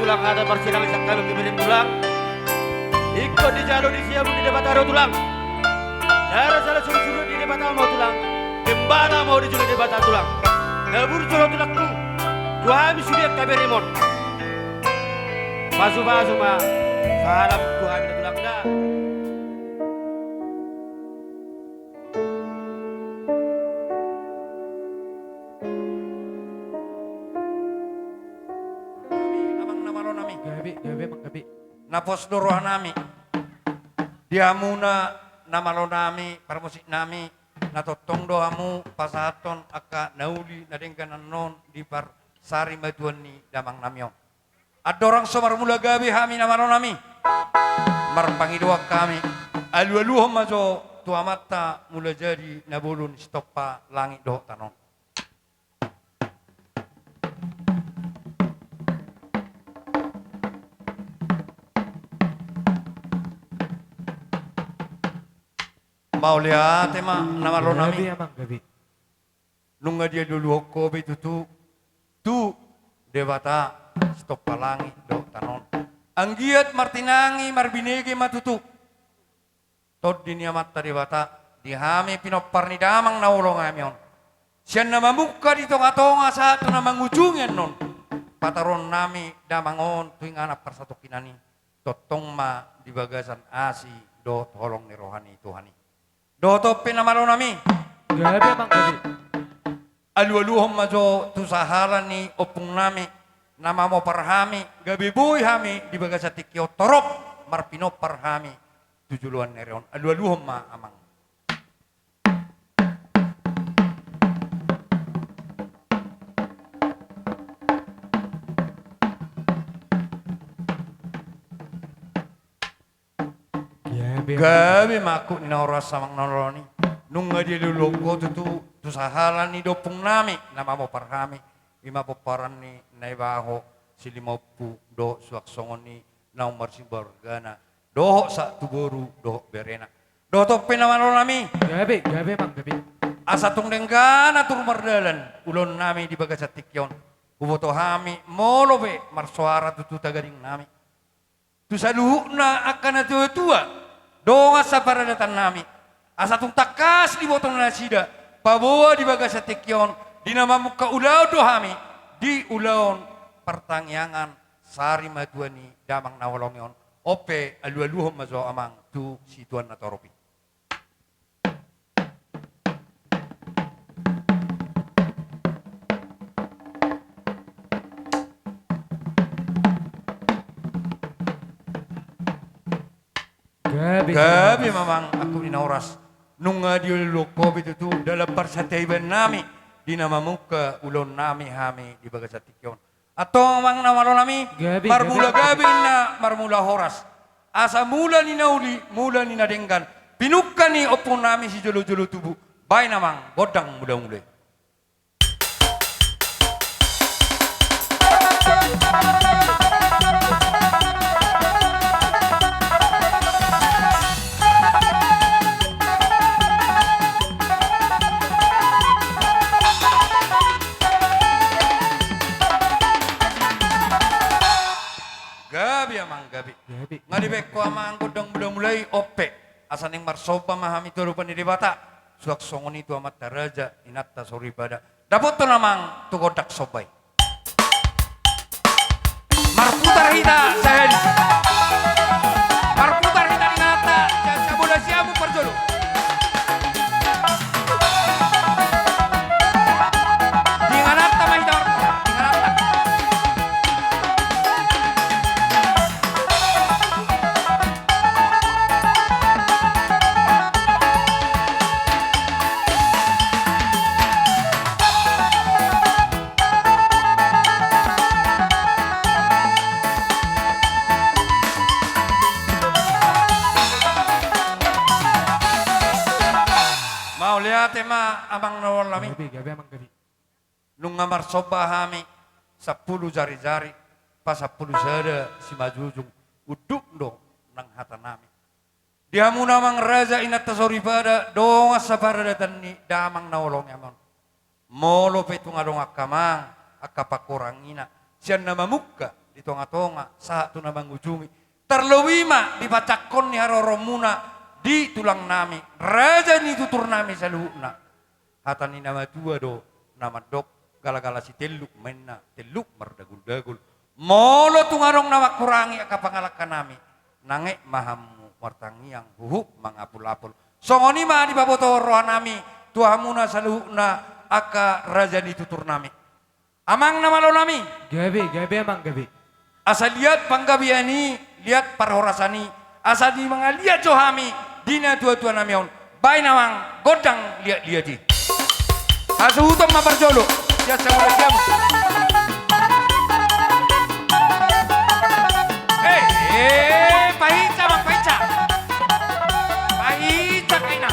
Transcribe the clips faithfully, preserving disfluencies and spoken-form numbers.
Tulang, hata parsinamot sian hami, pemere tulang. Ingkon dijalo di siamun ni Debata do tulang. Jala sala surusuruan ni Debata ma ho tulang. Debata ma ho dijalo Debata tulang. Na burju do tulangku tu hami sude angka beremon. Pasupasu ma sahalak tu hami da tulang da. Nami, amang na malo nami. Gabe, gabe, amang, gabe. Na pos do roha nami. Di hamuna na malo nami, parmusik nami, na tongtong do hamu pasahathon angka na uli na denggan annon di parsarimatua ni damang nami on. Andorang so marmula gabe hami na malo nami, marpangidoan hami, alualuhon ma jo tu Amanta Mulajadi na bolon sitompa langit dohot tano on. Mauliate ma na malo nami. Gabe, amang, gabe. Nunga dialualuhon ho be tutu tu Debata sitompa langit dohot tano on. Anggiat martinangi marbinege ma tutu Tondi ni Amanta Debata di hami pinompar ni damang na holong hami on. Sian na mamungka di tongatonga sahat tu na mangujungi annon, pataruhon nami damang on tu inganan parsatongkinan i, tongtong ma di bagasan asi dohot holong ni roha ni Tuhan i. Dohot on pe na malo nami. Gabe, amang, gabe. Alualuhon ma jo tu sahala ni ompung nami na mamopar hami, gabe boi hami di bagasan tingki on torop marpinompar hami tu joloan ni ari on. Alualuhon ma, amang. Gabe, amang. Gabe ma, angkup ni na horas, amang na malo nami. Nunga dialualuhon ho tutu tu sahala ni ompung nami na mamopar hami, i ma pomparan ni Naibaho Silimaompu dohot suang songon i naung marsimarga na dohot sahat tu boru dohot berena. Dohot on pe na malo nami. Gabe, gabe, amang, gabe. Asa tung denggan atur mardalan ulaon nami di bagasan tingki on, huboto hami molo pe marsoara tutu tagading nami tu saluhutna angka natuatua dongan saparadaton nami, asa tung tangkas diboto nasida paboa di bagasan tingki on di na mamungka ulaon do hami di ulaon partangiangan sarimatua ni damang na holong i on. On pe alualuhon ma jo, amang, tu situan na torop i. Gabe, gabe, amang, angkup ni na horas. Nunga dialualuhon ho be tutu dalan parsataibaon nami di na mamungka ulaon nami hami di bagasan tingki on. Antong, amang na malo nami. Gabe, gabe, amang. Marmula gabe ninna marmula horas. Asa mula ni na uli, mula ni na denggan, pinungka ni ompung nami sijolojolo tubu. Baen, amang, gondang mulamula i. Gabe, amang, gabe. Gabe. Nga dibaen ho, amang, gondang mulamula i, on pe asa naeng marsomba ma hami tu adopan ni Debata, suang songon i tu amanta raja, inanta soripada. Dapothon, amang, tu gondang somba i. Marputar hita sahali. Marputar hita di ingananta, jala sabola siamun parjolo. Di ingananta ma hita marputar, di ingananta. Mauliate ma, amang na malo nami. Gabe, gabe, amang, gabe. Nunga marsomba hami sampulu jarijari, pasampulu sada simanjujung, unduk do nang hata nami. Di hamuna, amang raja, inanta soripada, dongan saparadaton ni damang na holong i on. Molo pe tung adong angka amang, angka pangkorangina, sian na mamungka di tongatonga, sahat tu na mangujungi. Tarlobi ma di pansahon ni haroromuna di tulang nami, raja ni tutur nami saluhutna. Hata ni na matua do na mandok, galagala sitelluk ma inna, telluk mardaguldagul. Molo tung adong na mangkurangi angka pangalangka nami, nanget ma hamu martangiang, huhut mangapulapul. Songon i ma dipabotohon roha nami tu hamuna saluhutna angka raja ni tutur nami. Amang na malo nami. Gabe, gabe amang, gabe. Asa liat panggabean i, liat parhorasan i, asa dimangaliat jo hami di natuatua nami on. Baen amang gondang liatliat i. Hasuhuton ma parjolo. Siap, siap, siap. Eh, eh, pahinsa amang, pahinsa. Pahinsa kaina.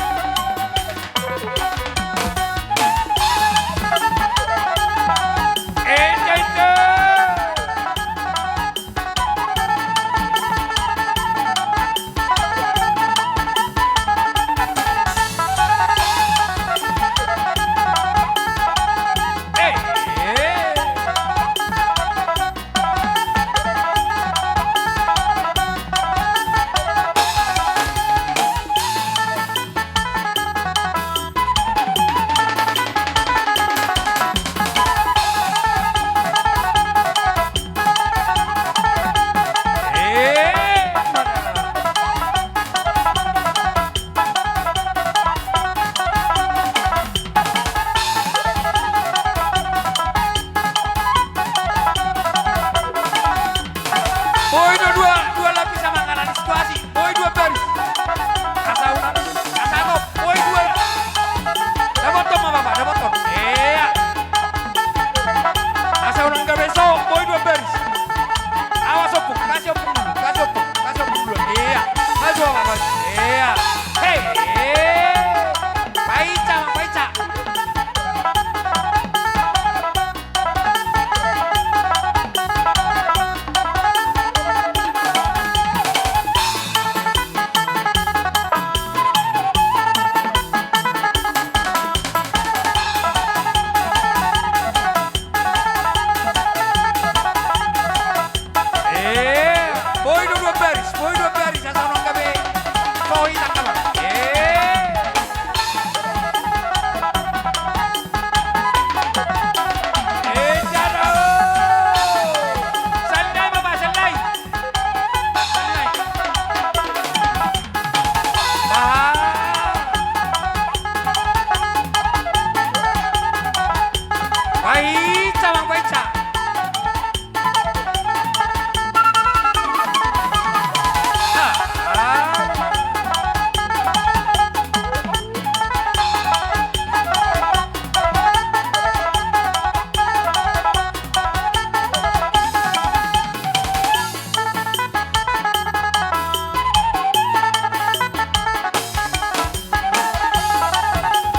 Boi do dua, dua lapis amang, ala ni situasi. Boi dua baris. Asa unang, asa top. Boi dua. Dapothon ma bapak, dapothon. Iya. Asa unang gabe so, boi dua baris. Awas ompung, kasih ompung dulu, kasih ompung, kasih ompung dulu. Iya. Maju bapak, maju. Iya. Hei. Pahinsa, pahinsa. Eh, boi do dua baris, boi dua baris, asa unang gabe. Boi tangkalan. Eh. Eh, jadau. Sandai, bapak, sandai. Sandai. Baha. Pahinsa, amang, pahinsa.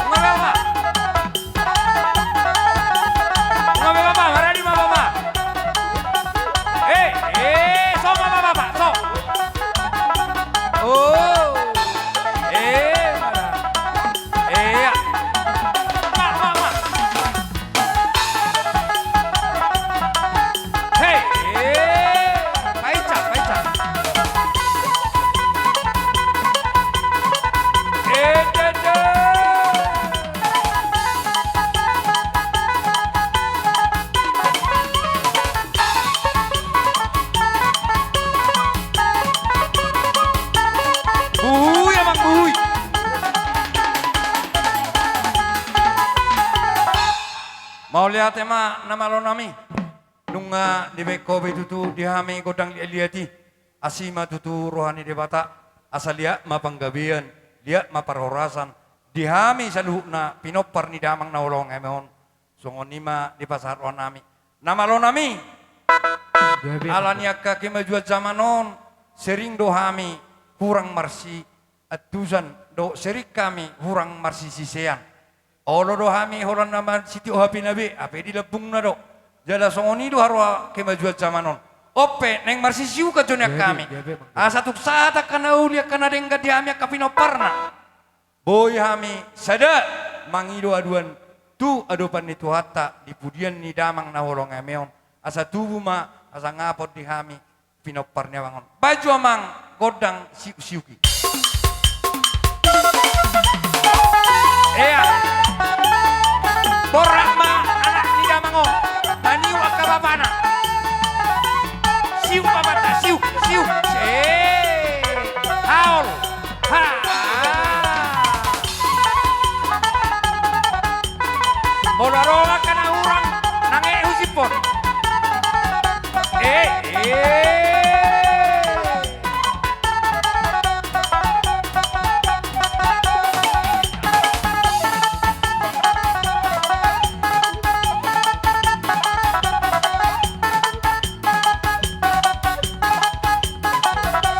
Nunga be, Bapak? Nunga be, Bapak? Maradi ma, Bapak? Eh, eh, so ma, Bapak, so. Oh. Eh, mana? Eh, ya. Ma, ma, ma. Hei, eh, pahinsa, pahinsa. Eh, de, de. Buhui, amang, buhui. Mauliate ma, na malo nami. Nunga dibaen ho be tutu di hami gondang liatliat i. Asi ma tutu roha ni Debata, asa liat ma panggabean, liat ma parhorasan di hami saluhutna pinompar ni damang na holong hami on. Songon i ma dipasahat roha nami. Na malo nami. Gabe. Ala ni angka kemajuan zaman on, sering do hami hurang marsiantusan, dohot sering hami hurang marsisisean. Olo do hami holan na marsitio hapena be, hape di lambungna do. Jala songon i do haroa kemajuan zaman on. On pe, naeng marsisiukan jo nian hami. Gabe, gabe, amang, gabe. Asa tung sahat angka na uli, angka na denggan di hami angka pinomparna, boi hami sada mangido aduan tu adopan ni Tuhanta di pudian ni damang na holong hami on. Asa tubu ma, asa ngapon di hami pinompar ni amang on. Bahen jo amang gondang siuksiuk i. Ea. Borhat ma anak ni damang on maniuk angka bapana. Siuk ma banta, siuk, siuk. Haol. Ha. Molo adong angka na hurang, nang e husiphon. E, e.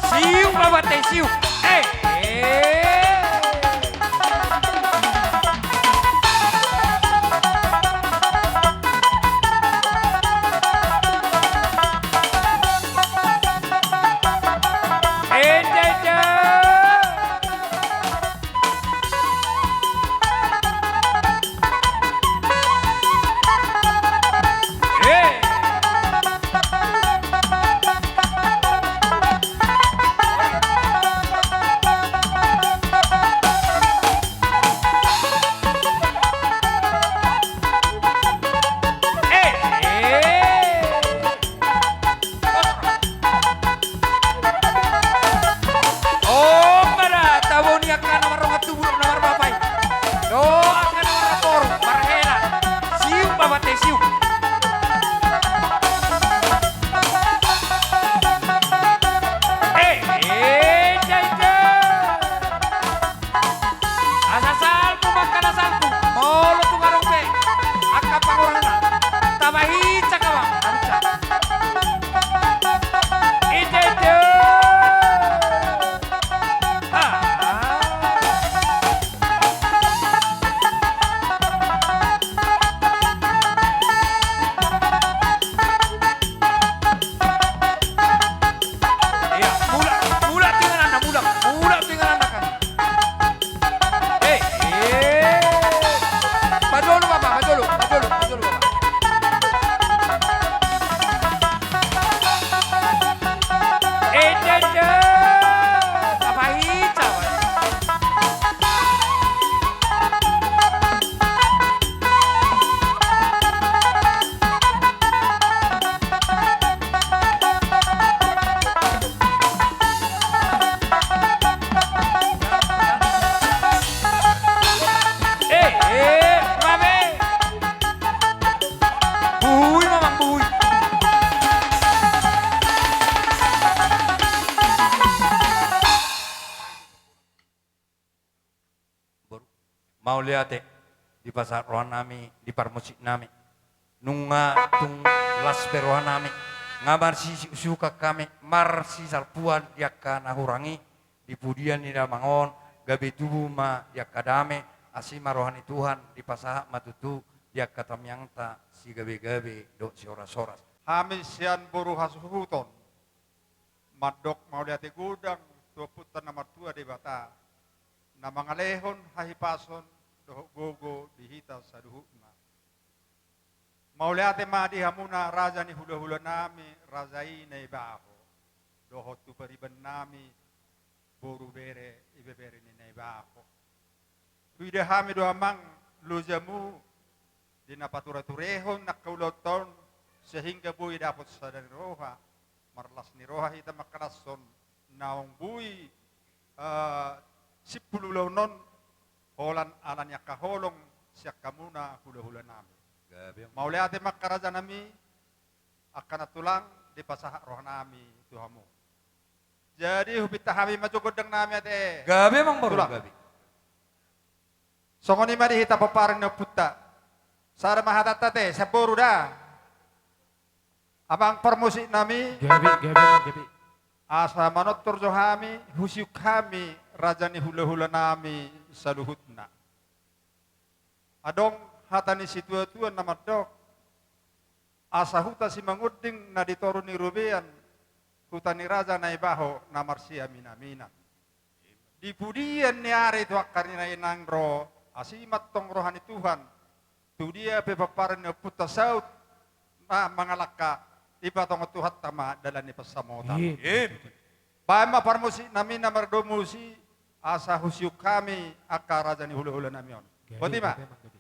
Siuk ma banta, siuk. E, e. Ende, ende. Ong ma da, tabo ni angka na marrongan tubu dohot na marpapa i. Dohot angka na marboru, marhela. Siuk ma banta, siuk. E, e, jai, jai. Asa salpu ma angka na salpu, molo tung adong pe angka pangurangna. Tabahinsang ma, tabahinsang. Ite, ite. Ah, ah. Ia, mulak, mulak tu ingananna, mulak, mulak tu ingananna kan. E, e. Parjolo, Bapak, parjolo, parjolo, parjolo, Bapak. E, e, e. Tabahinsang. E, e, ma be. Buhui ma, Amang, buhui. Boru, mauliate dipasahat rohanami di parmusiknami. Nunga tung las be rohanami, nga marsisiuksiukan hami, marsisalpuan di angka na hurang i, di pudian ni damang on, gabe tubu ma di angka dame, asi ma roha ni Tuhan, dipasahat ma tutu di angka tangiangta sigabegabe dohot sihorasoras. Hami sian boru hasuhuton, mandok mauliate godang tu Ompunta na martua Debata, na mangalehon hahipason dohot gogo di hita saluhutna. Mauliate ma di hamuna raja ni hulahulanami, raja i Naibaho, dohot tu paribannami, boru, bere, ibebere ni Naibaho. Huida hami do, Amang, lojamu di na paturaturehon angka ulaonta on, sehingga boi dapot sada ni roha, marlas ni roha hita mangkalashon naung boi, eh, simpul ulaon on, holan ala ni angka holong sian hamuna hulahulanami. Gabe, Amang. Mauliate ma, angka rajanami, angka nantulang, dipasahat rohanami tu hamu. Jadi hupinta hami ma jo gondangnami ate. Gabe, Amang, boru, Tulang. Gabe. Songon i ma di hita pomparan ni ompunta. Sada ma hatanta ate, sian boru da. Amang parmusiknami. Gabe, gabe, Amang, gabe. Asa manortor jo hami, husiuk hami raja ni hulahulanami saluhutna. Adong hata ni situatua na mandok, asa huta Simangonding na di toru ni robean, huta ni Raja Naibaho na marsiaminaminan. Di pudian ni ari tu angka ari na naeng ro, asi ma antong roha ni Tuhan, tu dia pe pomparan ni ompunta saut, ah, mangalangka, dipatongon Tuhanta ma dalan ni pansamotan. Iya. Baen ma parmusiknami na mardomu si, asa husiuk hami angka raja ni hulahulanami on. Gede, boti ma. Gede, Mang, gede.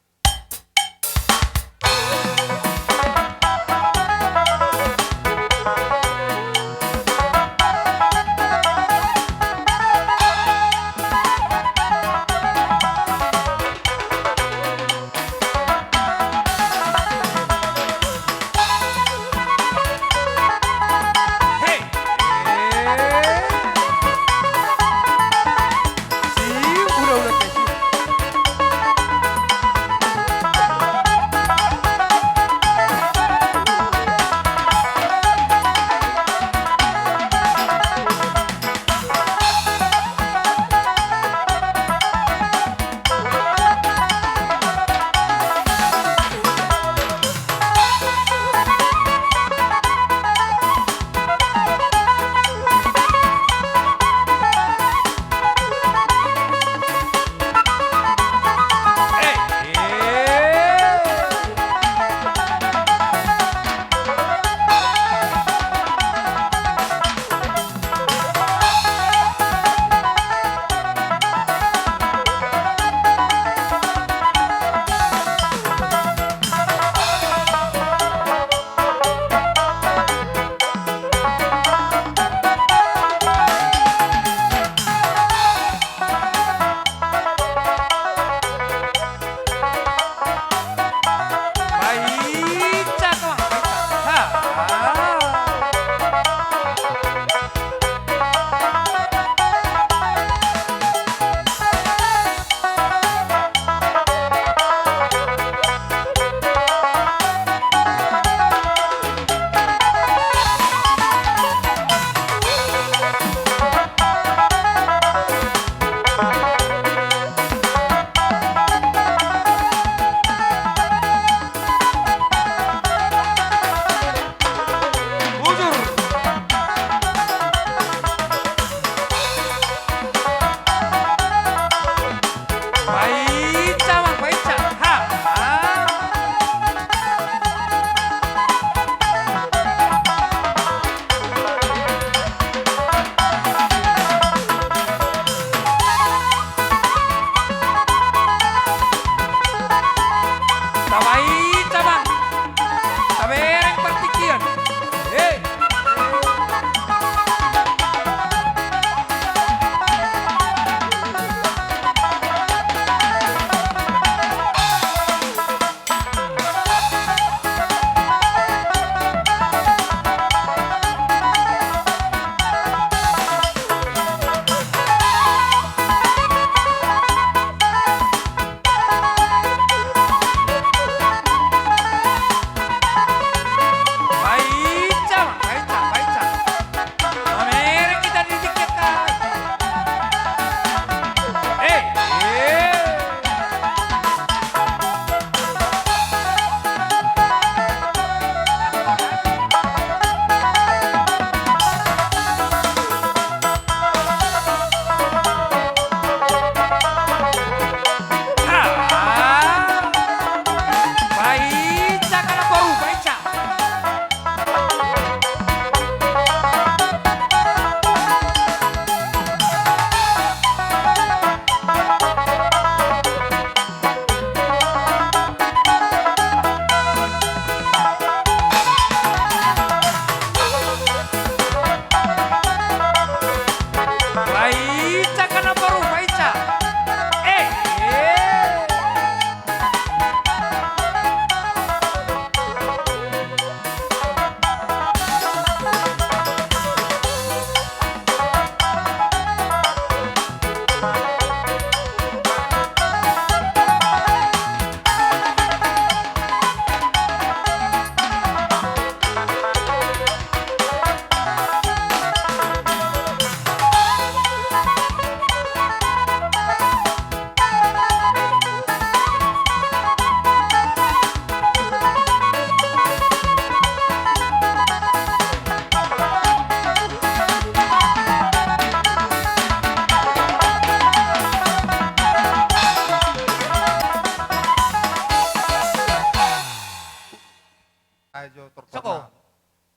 Ai jo tortorna.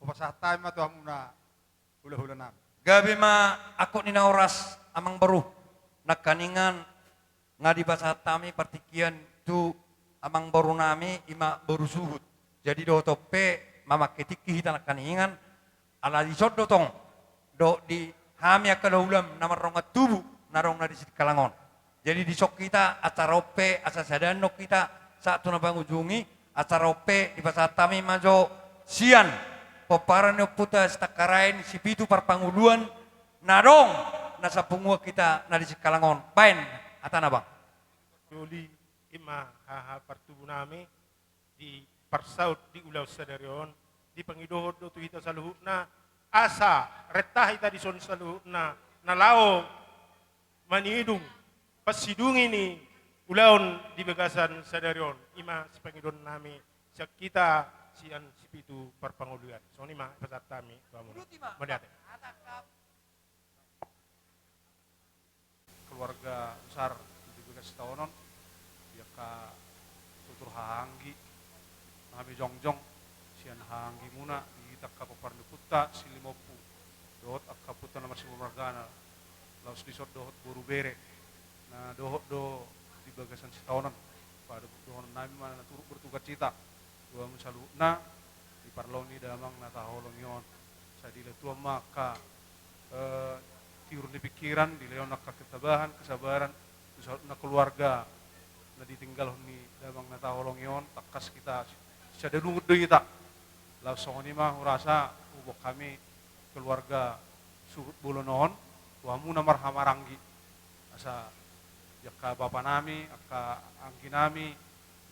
Hupasahat hami ma tu hamuna hulahula nami. Gabe ma angkup ni na horas amangboru. Nangkiningan nga dipasahat hami partingkian tu amangboru nami i ma boru Suhut. Jadi dohot on pe mamangke tingki hita nangkiningan, ala dison do tong dohot di hami angka daulamu na mardongan tubu na adong na di Sidikalang on. Jadi dison hita acara on pe asa sada do hita sahat tu na mangujungi. Acara on pe dipasahat hami ma jo sian pomparan ni ompunta Sitangkarain Sipitu Parpanguluan na adong na sapunguan hita na di Sidikalang on. Baen hatana, Bang. Doli, i ma haha partubu nami, diparsaut di ulaon sadari on, dipangidohon do tu hita saluhutna, asa renta hita dison saluhutna na laho manidung pansidungi ni ulaon di bagasan sadari on. I ma sipangidoan nami sian hita sian Sipitu Parpanguluan. Songon i ma pasahat hami tu hamu. Mauliate. Keluarga besar di bagasan Sitaonon, di angka tutur hahaanggi, na hami jongjong sian hahaanggimuna di hita angka pomparan ni ompunta Silimompu dohot angka ompunta na marsimarga, laos dison dohot boru bere na dohot do di bagasan Sitaonon. Padohonon nami ma na turut berduka cita tu hamu saluhutna di parlaon ni damang na tahaholongi on. Sai dilehon Tuhan ma angka eh, tiur ni pikiran, dilehon angka ketabahan, kesabaran tu saluhutna keluarga na ditinggalhon ni damang na tahaholongi on. Tangkas hita sada dungut do hita. Laos songon i ma hurasa huboan hami keluarga Suhut bolon on tu hamu na marhahamaranggi, asa di angka bapa nami, angka anggi nami,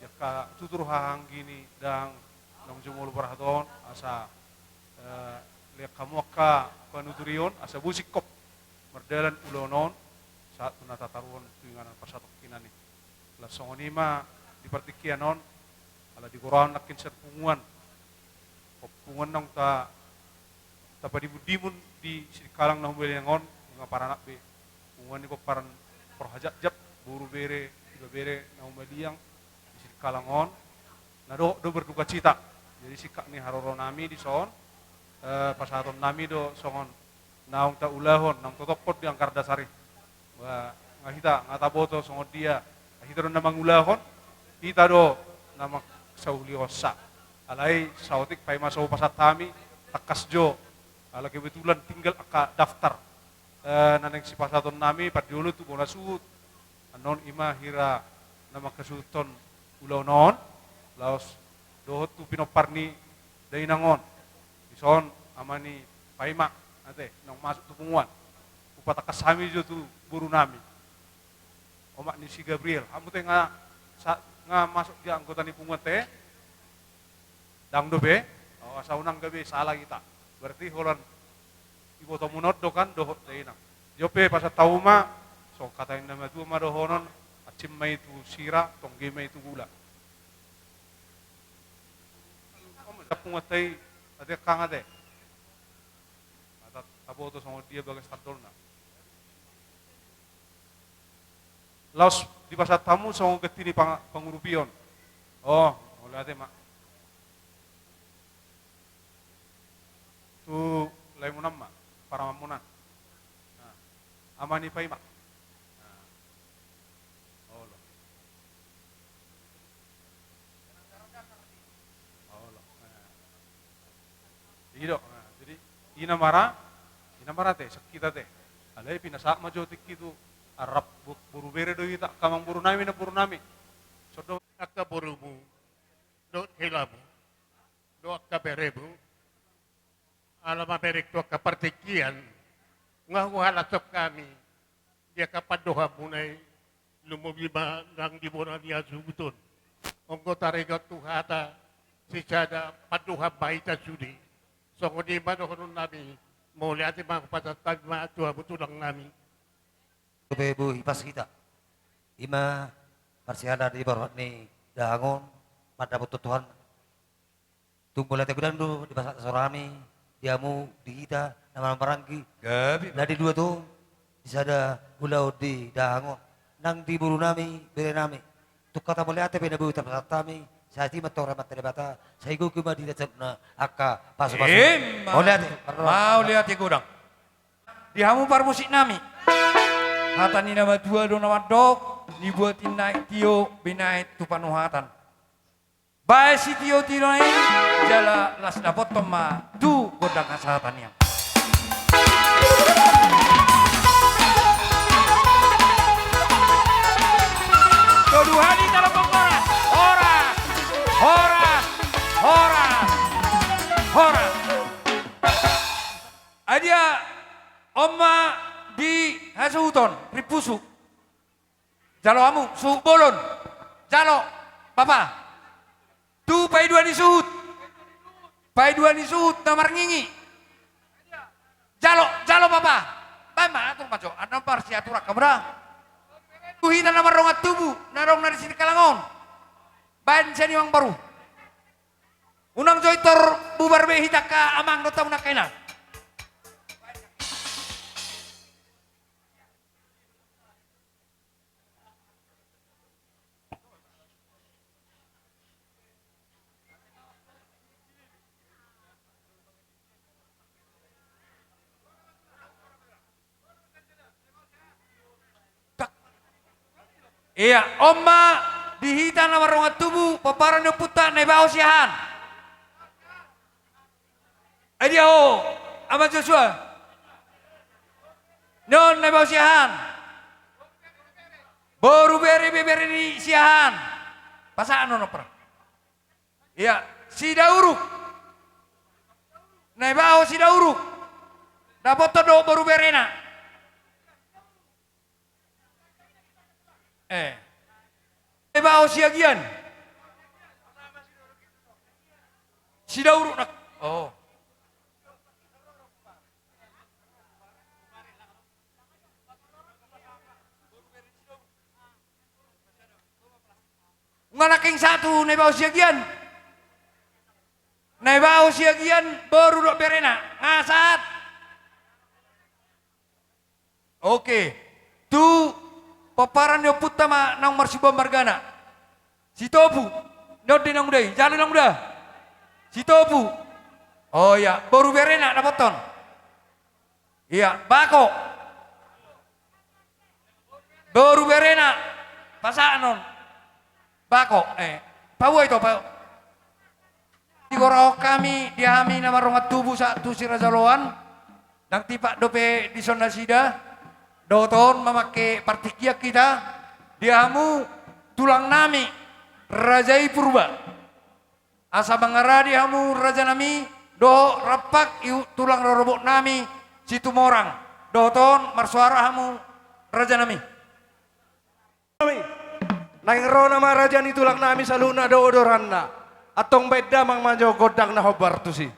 di angka tutur hahaanggi ni dahahang naung jumolo parhata on, asa eh, lean hamu angka panuturion asa boi singkop mardalan ulaon on sahat tu na tataruhon tu inganan parsahatongkinan i. Laos songon i ma di partingkian on, ala digorahon nangkin sian punguan, punguan naung ta, tapadimundimon di Sidikalang na humaliang on, nunga paranak be. Punguan ni pomparan Parhajatjat, boru bere, ibebere na humaliang di Sidikalang on, na dohot do berduka cita. Jadi singkat ni haroro nami dison, eh, pasahaton nami do songon naung taulahon, naung totophon di angkar dasar i. Ba, nga hita, nga taboto songon dia hita do na mangulahon, hita do na mangsaulihonsa. Alai saotik paima so hupasahat hami, tangkas jo, ala kebetulan tinggal angka daftar eh, na naeng sipasahaton nami, parjolo tu bona Suhut. Annon i ma hira na mangkasuhuthon ulaon on, laos dohot tu pinompar ni dainang on. Dison ama ni paima, ate, naung masuk tu punguan. Hupatangkas hami jo tu boru nami, omak ni si Gabriel. Hamu te nga sa-, nga masuk di anggota ni punguan te? Ndang dope? Oh, asa unang gabe salah hita. Berarti holan ibotomuna on do kan dohot dainang. Jop pe pasahat hamu ma, songon hata ni na matua ma dohonon, ansim ma i tu sira, tonggi ma i tu gula. Om, punguanta i, ate, angka ate. Mata taboto songon dia bagas tandolna. Laos dipasahat hamu songon ganti ni pang-, pangurupion. Oh, mauliate ma. Tu laemuna ma, paramanmuna. Nah, ama ni paima. Nah. Olo. Olo. Nah. I do, nah, jadi, i na mara, i na mara te, sian hita te. Alai pinasahat ma jo tingki tu, arrap bo-, boru bere do hita, angka amangboru nami, namboru nami. Sodo. Angka borumu, dohot helamu, dohot angka beremu, ala mamereng tu angka partingkian, nga huhalashon hami, di angka pandohanmuna i, lumobi ma nang di bona ni hasuhuton. Anggo taringot tu hata sisada, pandohan ma hita sude. Songon i ma dohonon nami, mauliate ma hupasahat hami ma tu hamu tulang nami. Dope boi pas hita. I ma parsiala di borhat ni dahahang on, mandapothon Tuhan. Tung mauliate godang do dipasahat hami, di hamu, di hita, na marhahamaranggi. Gabe. Na di dua tong, di sada ulaon di dahahang on. Nang di boru nami, bere nami. Tung hata mauliate pe na boi tapasahat hami, Sai tingki ma antong Amanta Debata, sai gogo ma di na angka pasupasu. Emma. Mauliate. Mauliate godang. Di hamu parmusik nami. Hata ni na matua do na mandok, nibuat i naeng tio, binahen tu panuhatan. Baen sitio-tio na i, jala las dapothon ma tu gondang hasahatan i. Tolu hali tarambok horas, horas, horas, horas, horas. Adia, on ma di hasuhuton, rimpusu. Jalo hamu, suhut bolon. Jalo, bapa. Tu paidua ni suhut. Paidua ni suhut na marngingi. Jalo, jalo, bapa. Baen ma, atur ma jo. Annon parsiaturan hamu da. Tu hita na mardongan tubu, na adong na di Singkalang on. Baen sian Imam Baru. Unang jo i tor bubar be hita angka amang dohot hamu angka inang. Ia, on ma di hita na mardongan tubu, pomparan ni ompunta Naibaho Siahaan. Adia ho, Ama Joshua. Nion Naibaho Siahaan. Boru bere, ibebere ni Siahaan. Pasahat on, ompar. Ia, Sidauruk. Naibaho Sidauruk. Dapothon do boru berena. Eh. Naibaho Siagian. Sidauruk na. Oh. Nga nangkin sahat tu Naibaho Siagian. Naibaho Siagian boru dohot berena. Nga sahat. Oke. Tu pomparan ni ompunta ma naung marsibuan margana. Sitopu. Nion di naung da i. Jalo naung da. Sitopu. Oh ia, boru berena dapothon. Ia, bako. Boru berena, pasahat on. Bako, eh, paboa i to, pa. Digorahon hami, di hami na mardongan tubu sahat tu si Raja Oloan, ndang tipak dope dison nasida, dohot on mamangke partingkian hita, di hamu tulang nami, Raja i Purba. Asa mangaradi hamu raja nami, dohot rampak i tulang rorobot nami, Situmorang, dohot on marsoara hamu raja nami. Naeng ro nama raja ni tulang nami saluhutna dohot doranna. Antong baen damang ma jo gondang na hombar tusi.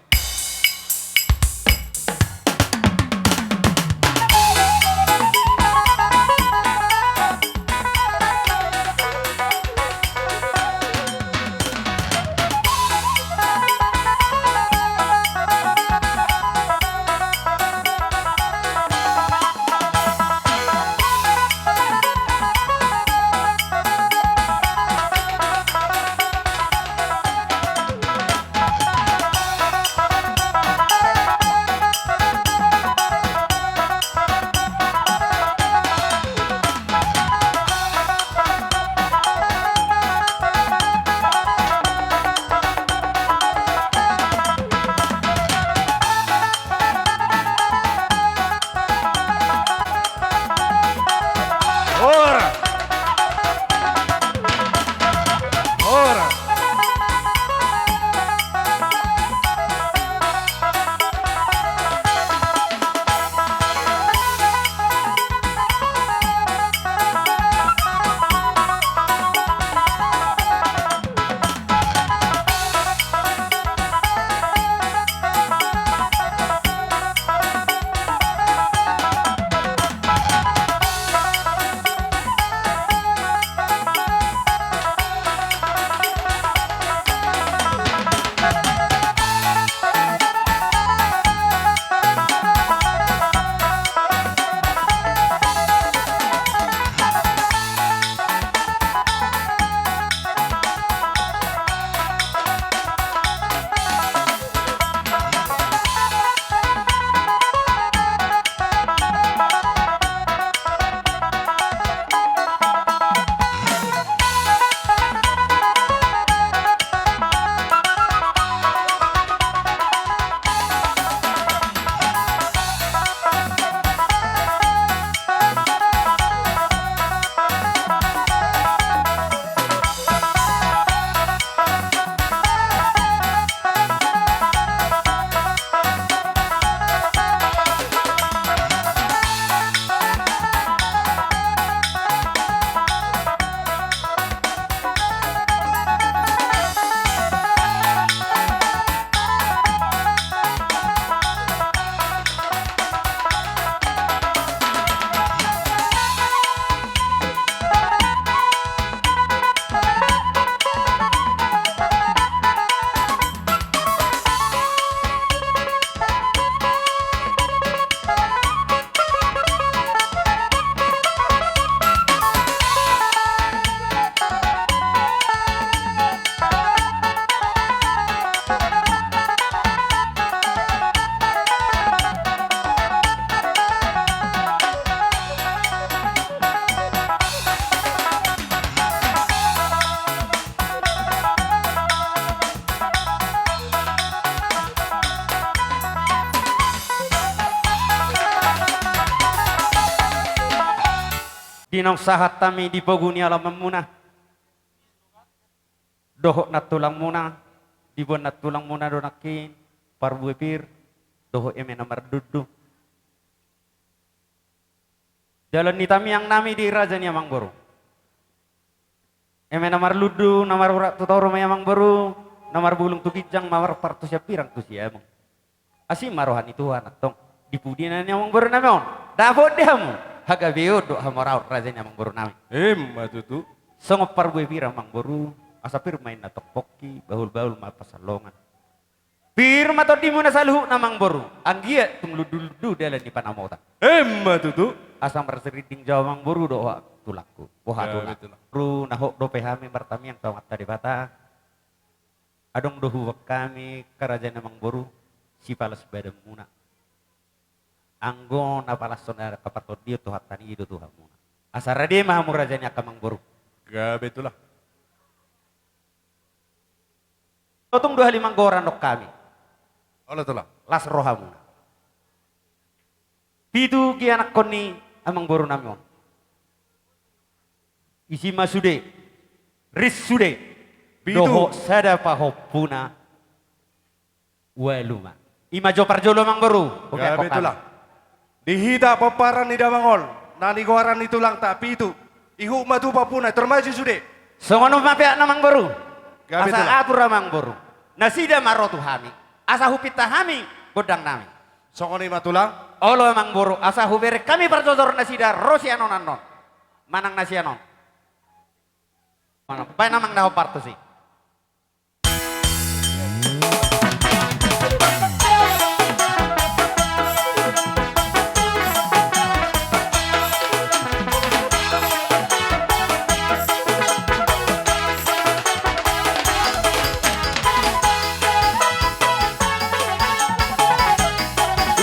Di naung sahat hami di pogu ni alamanmuna dohot nantulangmuna, diboan nantulangmuna do nangkin parbue pir dohot eme na marlundu. Dalan ni tamiang nami di raja ni amangboru. Eme na marlundu, na marurat tu toru ma i amangboru, na marbulung tu ginjang ma marpar tu siambirang tu siamun. Asi ma roha ni Tuhan antong di pudi ni amangboru nami on. Dapot di hamu hagabeon dohot hamoraon raja ni amangboru nami. Emma tutu. Songon parbue pir amangboru, asa pir ma inna tong pongki, bahulbahul ma pansalongan. Pir ma tondimuna saluhutna amangboru, anggiat tung lundulundu dalan ni panamotan. Emma tutu. Asa marsirinding jo amangboru dohot tulangku. Boha tulang. Boru, na hot dope hami martamiang tu Amanta Debata. Adong do huboan hami angka raja ni amangboru, sipalas badanmuna. Anggo na palashon angka partondion tu hata ni i do tu hamuna. Asa rade ma hamu raja ni angka amangboru. Gabe tulang. Tung dua hali manggoran dohot hami. Olo tulang. Las rohamuna. Pitu ianakhon ni amangboru nami on. Isi ma sude, ris sude, pitu. Dohot sada pahompuna, ualu ma. I ma jo parjolo amangboru. Gabe tulang. Di hita pomparan ni damang on, na nigoaran ni tulangta pitu, ihut ma tu pahompuna, tor maju sude. Songon on ma peakna amangboru. Gabe tulang. Asa atur amangboru, nasida ma ro tu hami, asa hupinta hami gondang nami. Songon i ma tulang. Olo amangboru, asa hubereng hami parjojor nasida ro sian on annon. Manang na sian on. Baen amang na hombar tusi.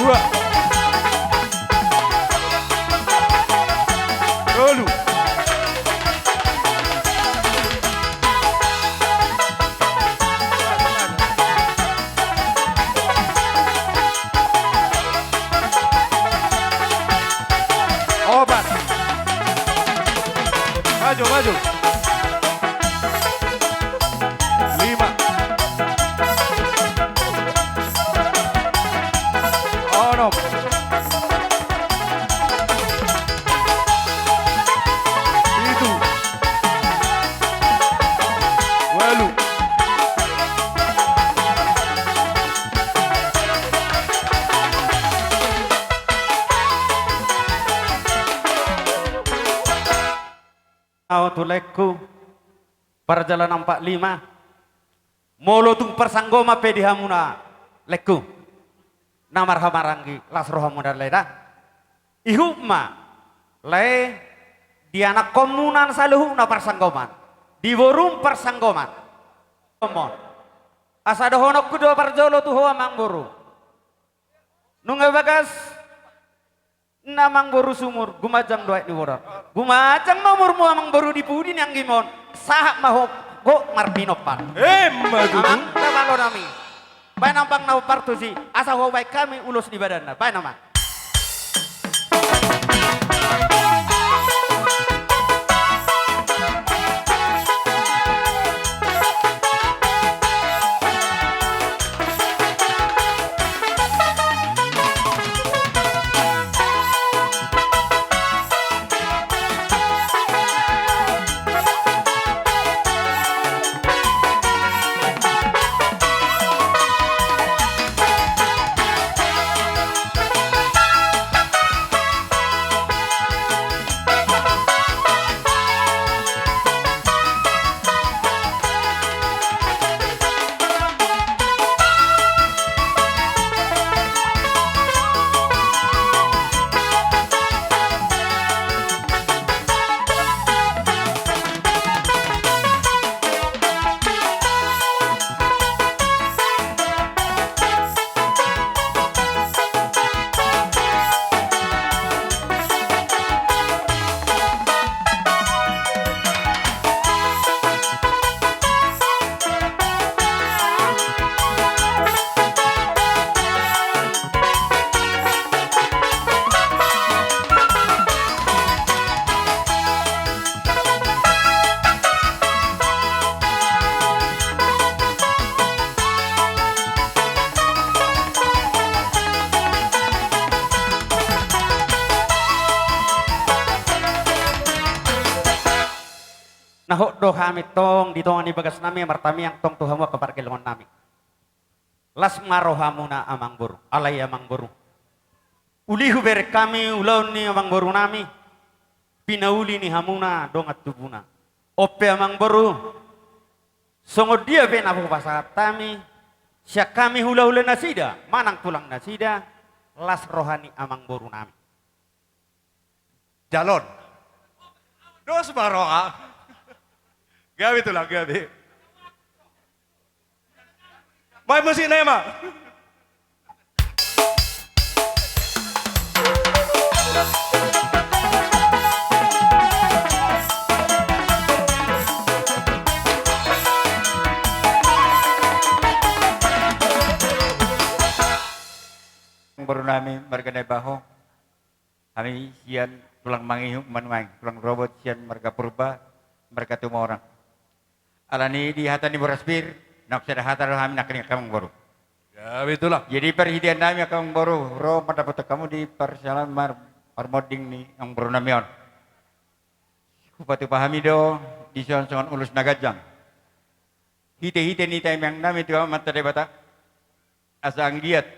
Dua. Tolu. Opat. Maju, maju. Lima. Onom. Pitu. Ualu. Au tu laengku, parjalanan empat lima. Molo tung parsanggoman pe di hamuna laengku, na marhahamaranggi, las rohamuna lae da. Ihut ma lae, di anakkonmuna saluhutna parsanggoman, di borum parsanggoman. Asa dohononku do parjolo tu ho amangboru. Nunga bagas na amangboru sumur, gumanjang do aek ni boran. Gumanjang ma umurmu amangboru di pudi ni anggim on, sahat ma ho gok marpinompar. Emma tutu. Amang na malo nami. Baen amang na hombar tusi, asa hubaen hami ulos ni badanna. Baen amang. Na hot do hami tong di tonga ni bagas nami martamiang tong tu hamu angka pargellengon nami. Las ma rohamuna amangboru, alai amangboru, uli hubereng hami ulaon ni amangboru nami, pinauli ni hamuna dongan tubuna. On pe amangboru, songon dia pe na hupasahat hami, sian hami hulahula nasida manang tulang nasida, las roha ni amangboru nami. Jalo on. Dos ma roha. Gabe tulang, gabe. Baen musik na ima. Boru nami marga Naibaho. Hami sian tulang Mangihut Manuaeng, tulang rorobot sian marga Purba, marga Tumorang. Alani di hata ni boras pir, naung sada hata do hami nangkin, angka amangboru. Ya, betul lah. Jadi parhitean nami angka amangboru, ro mandapothon hamu di parsaoran mar-, parmonding ni amangboru nami on. Hupatupa hami do dison songon ulos na ganjang. Hitehite ni tangiang nami tu Amanta Debata. Asa anggiat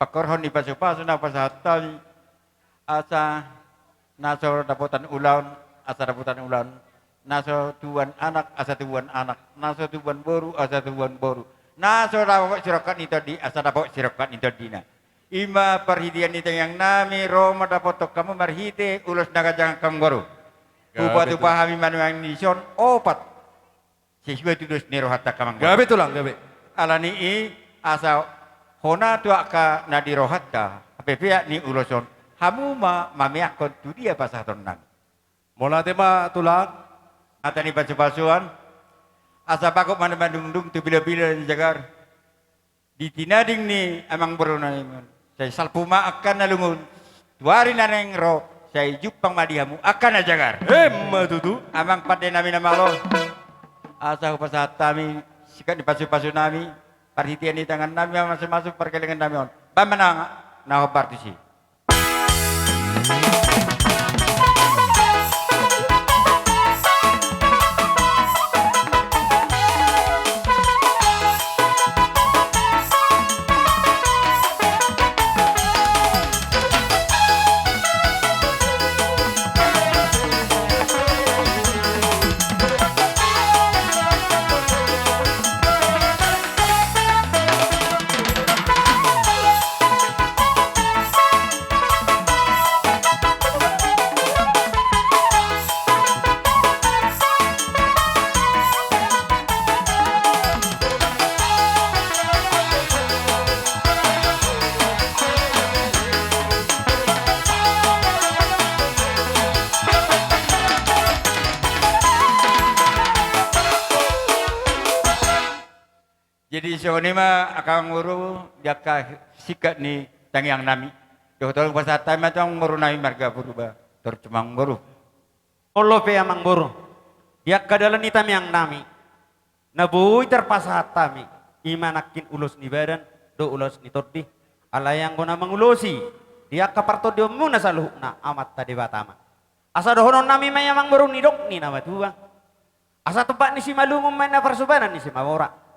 pangkorhon ni pasupasu na hupasahat hami, asa na so dapotan ulaon, asa dapotan ulaon, na so tubuan anak, asa tubuan anak, na so tubuan boru, asa tubuan boru, na so dapot sirongkap ni tondi, asa dapot sirongkap ni tondina. I ma parhitean ni tangiang nami, ro mandapothon hamu marhite ulos na ganjang, angka amangboru. Gabe tulang. Hupatupa hami Manuaeng dison opat. Sesuai tu dos ni rohanta, angka amangboru. Gabe tulang, gabe. Alani i, asa hona tu angka na di rohanta, hapeak ni ulos on, hamu ma mameakkon tu dia pasahaton nami. Mauliate ma tulang. Hata ni pasupasuan, asa bagot ma na mandungdung tu bilobilo na jagar. Di tinading ni amangboru nami on, sai salpu ma angka na lungun, tu ari na naeng ro, sai jumpang ma di hamu angka na jagar. Emma tutu. Amang pande nami na malo, asa hupasahat hami singkat ni pasupasu nami, parhitean ni tangan nami, mamasumasu pargellengan nami on. Baen ma na, na hombar tusi. Jadi songon i ma angka amangboru, di angka singkat ni tangiang nami. Dohot on hupasahat hami ma tu amangboru nami marga Purba, torus ma amangboru. Olo pe amangboru, di angka dalan ni tangiang nami, na boi tarpasahat hami, i ma nangkin ulos ni badan dohot ulos ni tondi, alai anggo na mangulosi di angka partondionmuna saluhutna Amanta Debata ma. Asa dohonon nami ma i amangboru, nidok ni na matua, asa tumpak ni simalungun ma inna parsubanan ni simamora.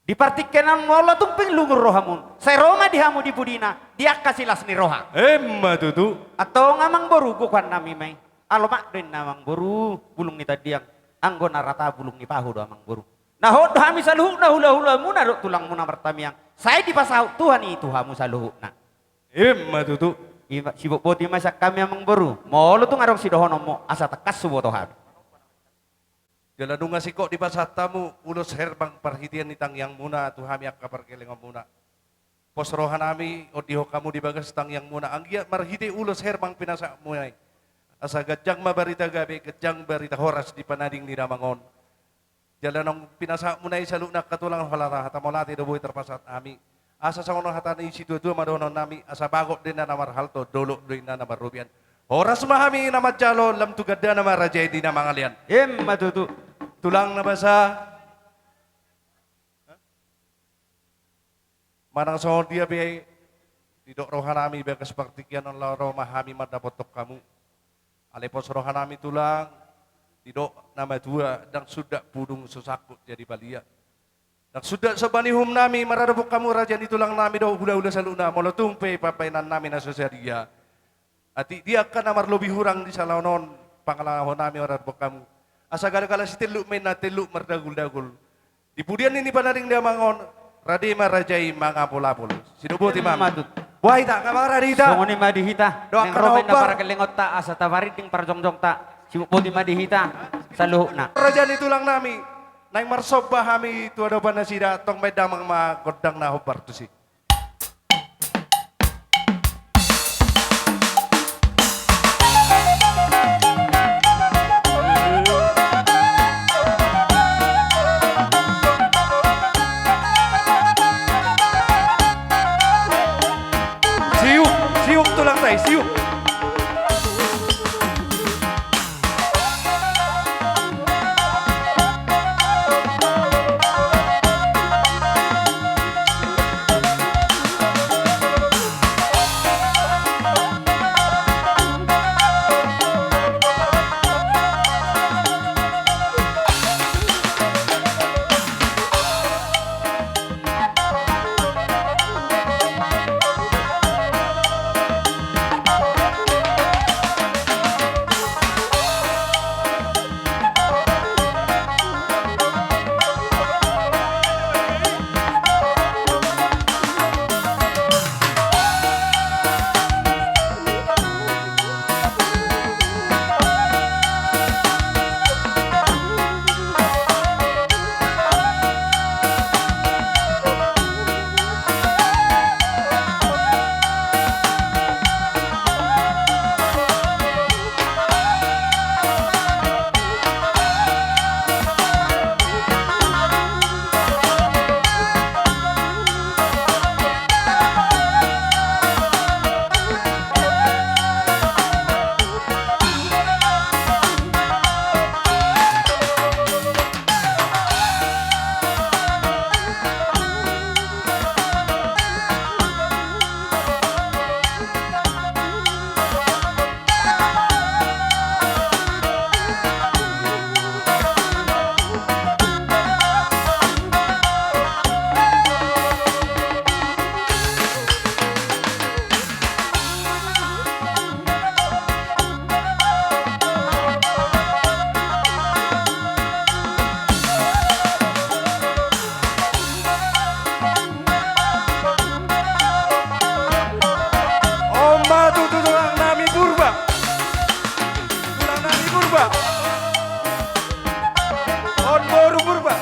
Di partingkian on molo tung pe lungun rohamuna, sai ro ma di hamu di pudina, di angka silas ni roha. Emma tutu. Antong amangboru, gokhon nami ma i. Alomak do inna amangboru, bulung ni tandiang, anggo na rata bulung ni pahu do amangboru. Na hot do hami saluhutna hulahulamuna dohot tulangmuna martamiang, sai dipasaut Tuhan i tu hamu saluhutna. Emma tutu. I ma, sibotboti ma sian hami amangboru, molo tung adong sidohononmu asa tangkas huboto hami. Jala nunga singkop dipasahat hamu ulos herbang parhitean ni tangiangmuna tu hami angka pargellengonmuna. Pos roha nami ondihon hamu di bagas tangiangmuna, anggiat marhite ulos herbang pinasahatmuna i, asa ganjang ma barita gabe, ganjang barita horas di panading ni damang on. Jala naung pinasahatmuna i saluhutna angka tulang, holan hata mauliate do boi tarpasahat hami. Asa songon hata ni situatua ma dohonon nami, asa bagot do inna na marhalto, dolok do inna na marrobean. Horas ma hami na manjalo, lam tu gandana ma raja i di na mangalean. Emma tutu. Tulang na basa. Manang songon dia pe didok roha nami bagas partingkian on, laho ro ma hami mandapothon hamu. Alai pos roha nami tulang, Didok na matua, ndang sundat pudung so sangkut jadi balian. Ndang sundat somba ni uhum nami maradophon hamu raja ni tulang nami dohot hula-hula saluhutna, molo tung pe pambahenan nami na so sadia. Atik di angka na marlobi hurang di salaon on, pangalaho nami maradophon hamu. Asa gala-gala sitelluk ma inna, telluk mardagul-dagul. Di pudian ni Panaring Damang on, rade ma raja i mangapol-apol. Sidok boti ma. Ima tutu. Boha hita, nga mangarade hita? Songon i ma di hita. Dohot angka na hombar. Pargellengonta, asa taparinding parjongjongta. Sidok boti ma di hita saluhutna. Raja ni tulang nami, naeng marsomba hami tu adopan nasida, tong baen damang ma gondang na hombar tusi. Siuk, siuk tulangta i, siuk. On ma tutu tulang nami Purba. Tulang nami Purba. On boru Purba.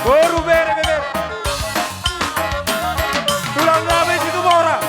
Boru bere bebere. Tulang nami Situmorang.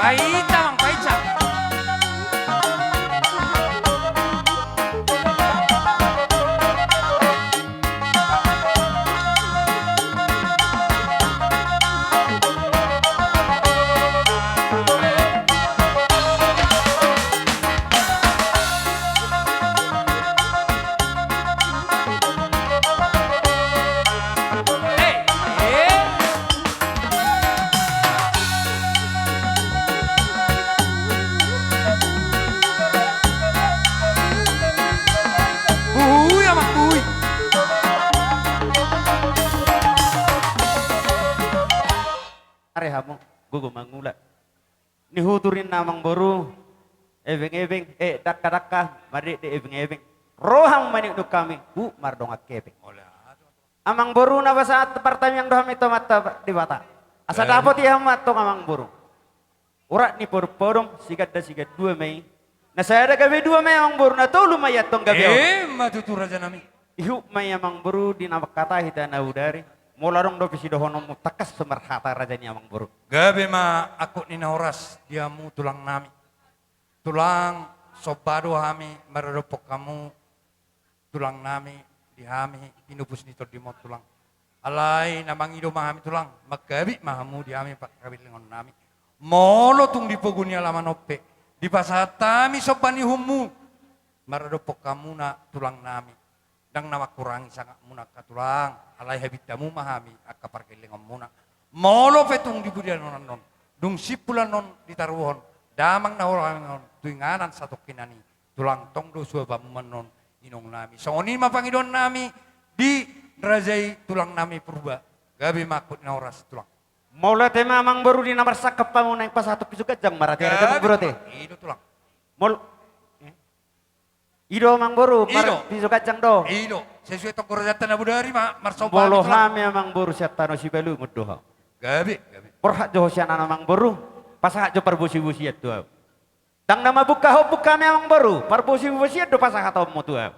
Paita, Mang, paita. Huhui, amang, huhui. Are hamu, gogo mangula. Nihutur inna amang boru, ebeng-ebeng, eh, dakka-dakka, madekdek ebeng-ebeng. Ro hamu maniukniuk hami, huhut mardongan hepeng. Amangboru, na pasahat partangiang do hami tu Amanta Debata. Asa dapot i hamu antong, Amangboru. Urat ni porumpodom, siganda sigandua ma i. Na sada gabe dua ma i, Amangboru, na tolu ma i antong gabe onom. Ima tutu, rajanami. Ihut ma i, Amangboru, di na mangkatai hita na bodari. Molo adong dope sidohononmu, tangkas so marhata raja ni amangboru. Gabe ma angkup ni na horas di hamu tulangnami. Tulang, somba do hami maradophon hamu tulangnami, di hami pinupus ni tondimon, Tulang. Alai na mangido ma hami, Tulang, manghabit ma hamu di hami parhapinggolingonnami. Molo tung di pogu ni alaman on pe dipasahat hami somba ni uhummu maradophon hamuna tulangnami, ndang na mangkurangi sangapmuna angka tulang, alai habit hamu ma hami angka pargellengonmuna. Molo pe tung di pudian on annon, dung simpul annon ditaruhon damang na hurang on tu inganan satongkinan i, Tulang, tong do suapanmu annon, inongnami. Songon i ma pangidoannami di raja i, tulangnami Purba. Gabe ma angkup ni na horas, Tulang. Mauliate ma, Amangboru, di na marsangkap hamu, naeng pasahathon piso ganjang ma, raja i, raja, Amangboru, ate. Tulang. I do, Tulang. Molo, eh? I do, Amangboru, mar-, i do. Piso ganjang do. I do. Sesuai tonggo rajanta na bodari ma, marsomba. Molo hami, Amangboru, sian Tano Sibalungun do ho. Gabe, gabe. Borhat jo ho sian an, Amangboru, pasahat jo parbosibosion tu ahu. Ndang na mambuka ho, mambuka hami, Amangboru, parbosibosion do pasahatonmu tu ahu.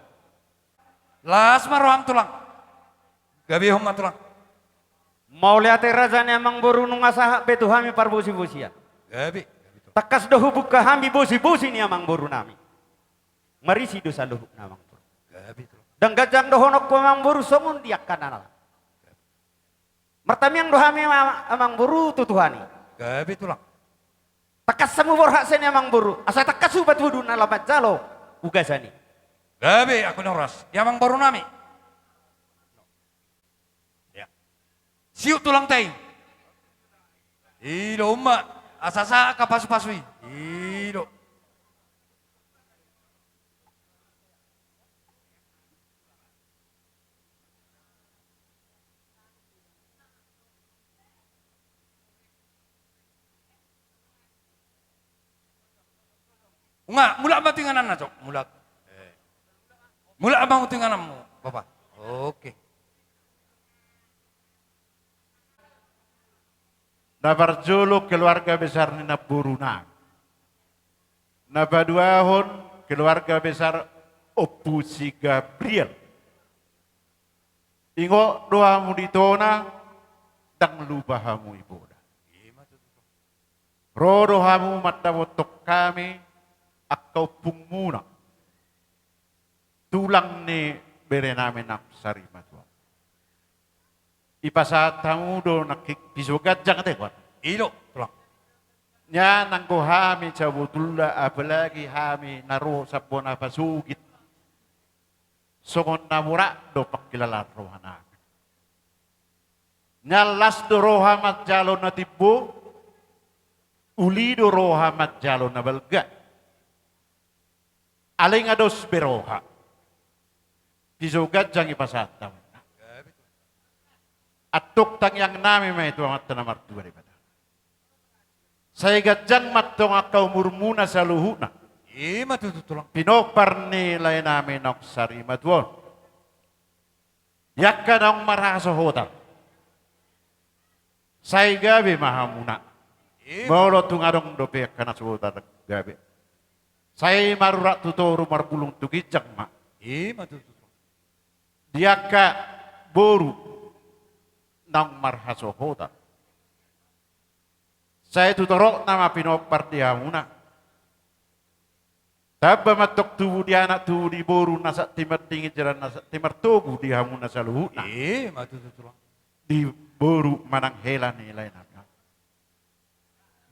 Las ma roham, Tulang. Gabehon ma, Tulang. Mauliate, raja ni amangboru, nunga sahat be tu hami parbosibosion. Gabe, gabe, Tulang. Tangkas do hubuka hami bosibosi ni amangborunami. Marisi do saluhutna, Amangboru. Gabe, Tulang. Ndang ganjang dohononku, Amangboru, songon di angka na laho. Martamiang do hami, Ama-, Amangboru, tu Tuhan i. Gabe, Tulang. Tangkas hamu borhat sian i, Amangboru, asa tangkas hubatudun na laho manjalo ugasan i. Gabe, angkup ni na horas di amangborunami. Ya. Siuk, Tulang, tai. I do, umma, asa sahat angka pasupasu i. I do. Nga, mulak ma tu ingananna, Cok. Mulak. Eh. Mulak ma tu ingananmu, Bapa. Oke. Na parjolo keluarga besar ni namborunami. Na paduahon keluarga besar Ompu si Gabriel. Ingot do hamu di tona, ndang lupa hamu i poda. Ro do hamu mandapothon hami angka ompungmuna, tulang ni berenami naung sarimatua on. Ipasahat hamu do nangkin piso ganjang, ate, kuat. I do, Tulang. Nya nanggo hami sabotulna, apalagi hami na ro sian bona pasogit, songon na mura do pangkilalaan rohanami. Nya las do roha manjalo na timbo, uli do roha manjalo na balga. Alai nga dos be roha. Piso ganjang ipasahat hamu. Antong tangiangnami ma i tu Amanta na martua Debata. Sai ganjang ma antong angka umurmuna saluhutna. I ma tutu, Tulang. Pinompar ni laenami naung sarimatua on. Di angka naung marhasohotan, sai gabe ma hamuna. I ma. Molo tung adong dope angka na so targabe, sai marurat tu toru, marbulung tu ginjang ma. I ma tutu. Di angka boru naung marhasohotan, sai tu torop nama pinompar di hamuna. Tamba ma antong tubu di anak, tubu di boru, na santi mardingin jala na santi martogu di hamuna saluhutna. I ma tutu, Tulang. Di boru manang hela ni laenami.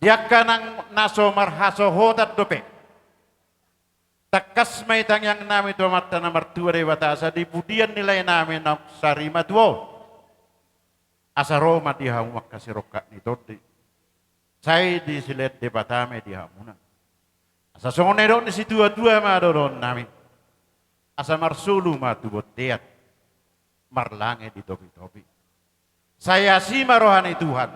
Di angka nang na so marhasohotan dope, tangkas ma i tangiangnami tu Amanta na martua Debata, asa di pudian ni laenami naung sarimatua on, asa ro ma di hamu angka sirongkap ni tondi. Sai dilehon Debata ma i di hamuna. Asa songon na nidok ni situatua ma dohononnami: Asa marsolu ma tu bontean, marlange di topitopi. Sai asi ma roha ni Tuhan,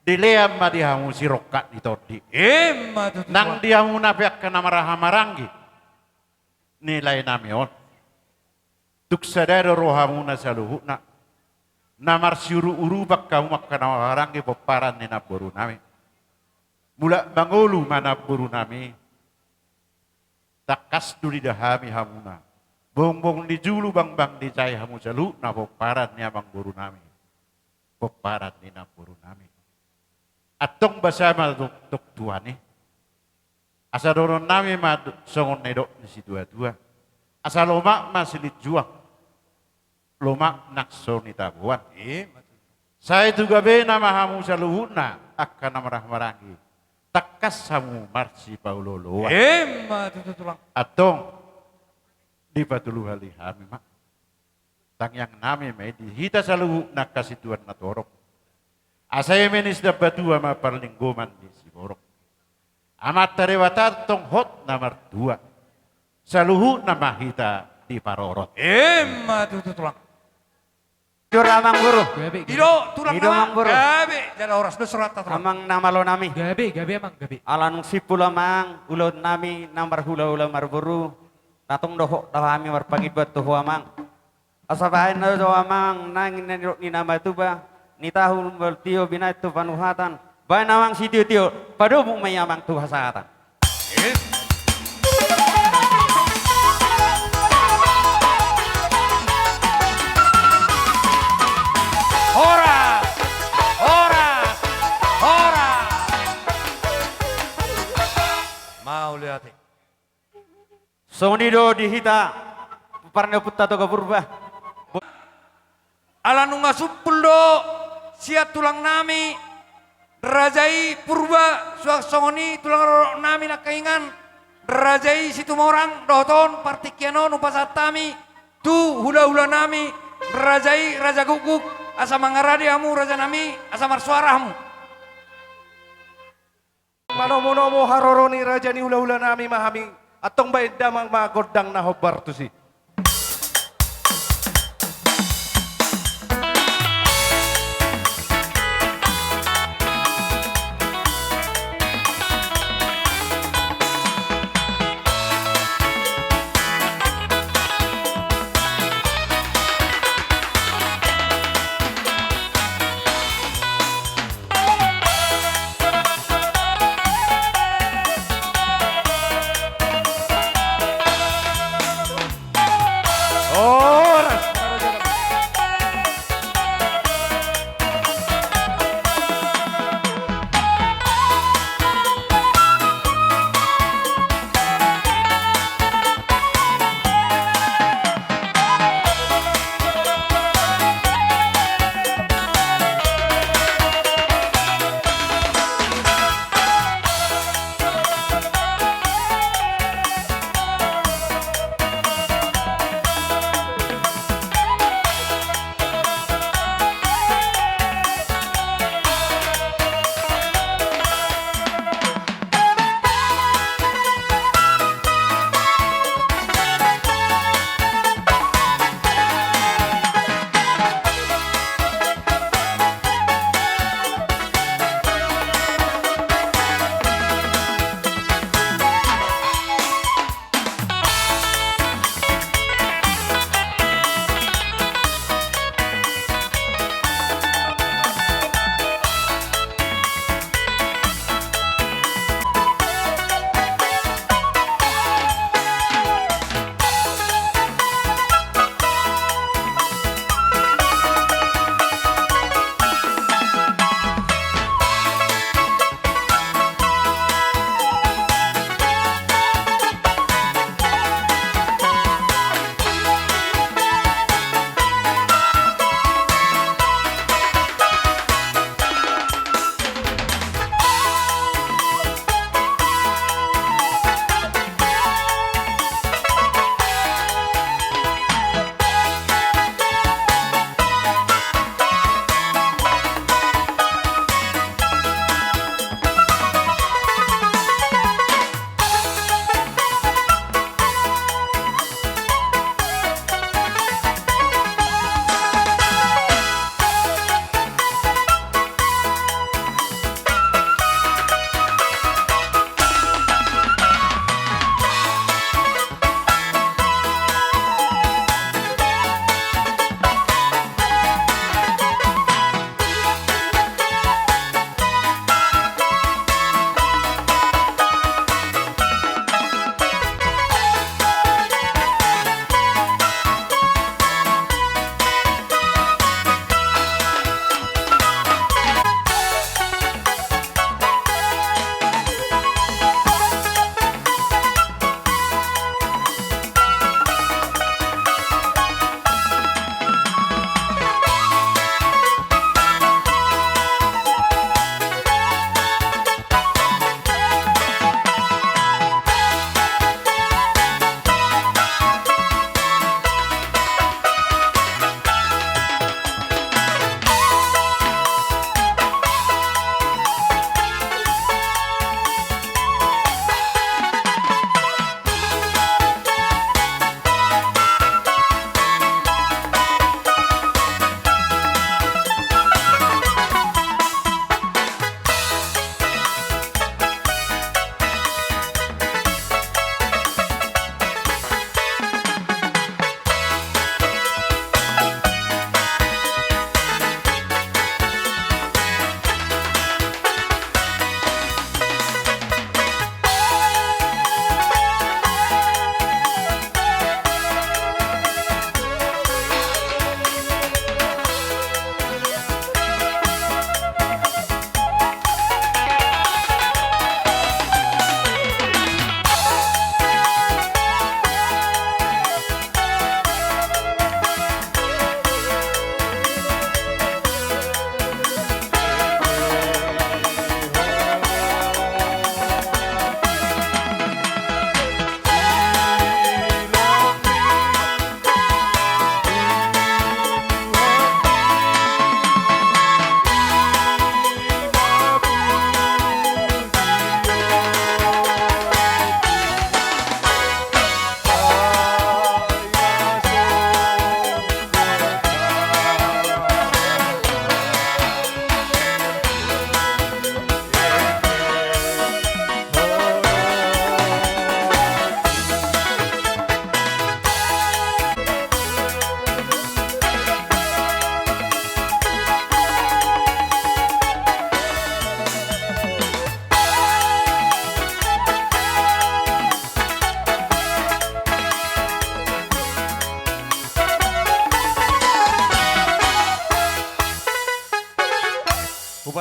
dilehon ma di hamu sirongkap ni tondi. I ma tutu. Nang di hamuna pe angka na marhahamaranggi, ni laenami on. Tung sada do rohamuna saluhutna. Na marsiurup-urupan hamu angka na marhahamaranggi pomparan ni namborunami. Mulak mangolu ma namborunami. Tangkas do diida hami hamuna. Bongbong ni julu bangbang ni jae hamu saluhutna pomparan ni amangborunami. Pomparan ni namborunami. Antong basa ma tong, tong tuani. Asa dohononnami ma do-, songon na nidok ni situa-tua. Asa lomak ma silinjuang. Lomak nang so nitaboan. Ima tutu. Sai tu gabena ma hamu saluhutna angka na marhahamaranggi. Tangkas hamu marsipaolo-oloan. Ima tutu tulang. Antong dipatolu hali hami ma. Tangiangnami ma i di hita saluhutna angka situan na torop. Asa eme ni sidambatua ma parlinggoman ni siborok. Amanta Debata tong hot na martua. Saluhutna ma hita diparorot. Ima tutu tulang. Ido amang boru. Gabe, gabe. Ido tulang. Ido nama amang boru. Gabe, jala horas do sorata tulang. Amang na malonami. Gabe, gabe amang, gabe. Ala nunga simpul amang ulaonnami na marhula-hula marboru. Tatong dohot do hami marpangidoan tu ho amang. Asa bahen na jo amang nangkin na nidok ni na matuba, ni tahu mambal tio binahen tu panuhatan, bahen amang sitio-tio, padomu ma i amang tu hasahatan. Horas! Horas! Horas! Mauliate. Songon i do di hita, pomparan ni ompunta Toga Purba. Ala nunga sumpul do sian tulangnami raja i Purba, suang songon i tulang roroknami nangkiningan raja i Situmorang, dohot on partingkian on hupasahat hami tu hula-hulanami raja i Raja Gukguk, asa mangarade hamu rajanami, asa marsoara hamu. Manomu-nomu haroro ni raja ni hula-hulanami ma hami, antong bahen damang ma gondang na hombar tusi.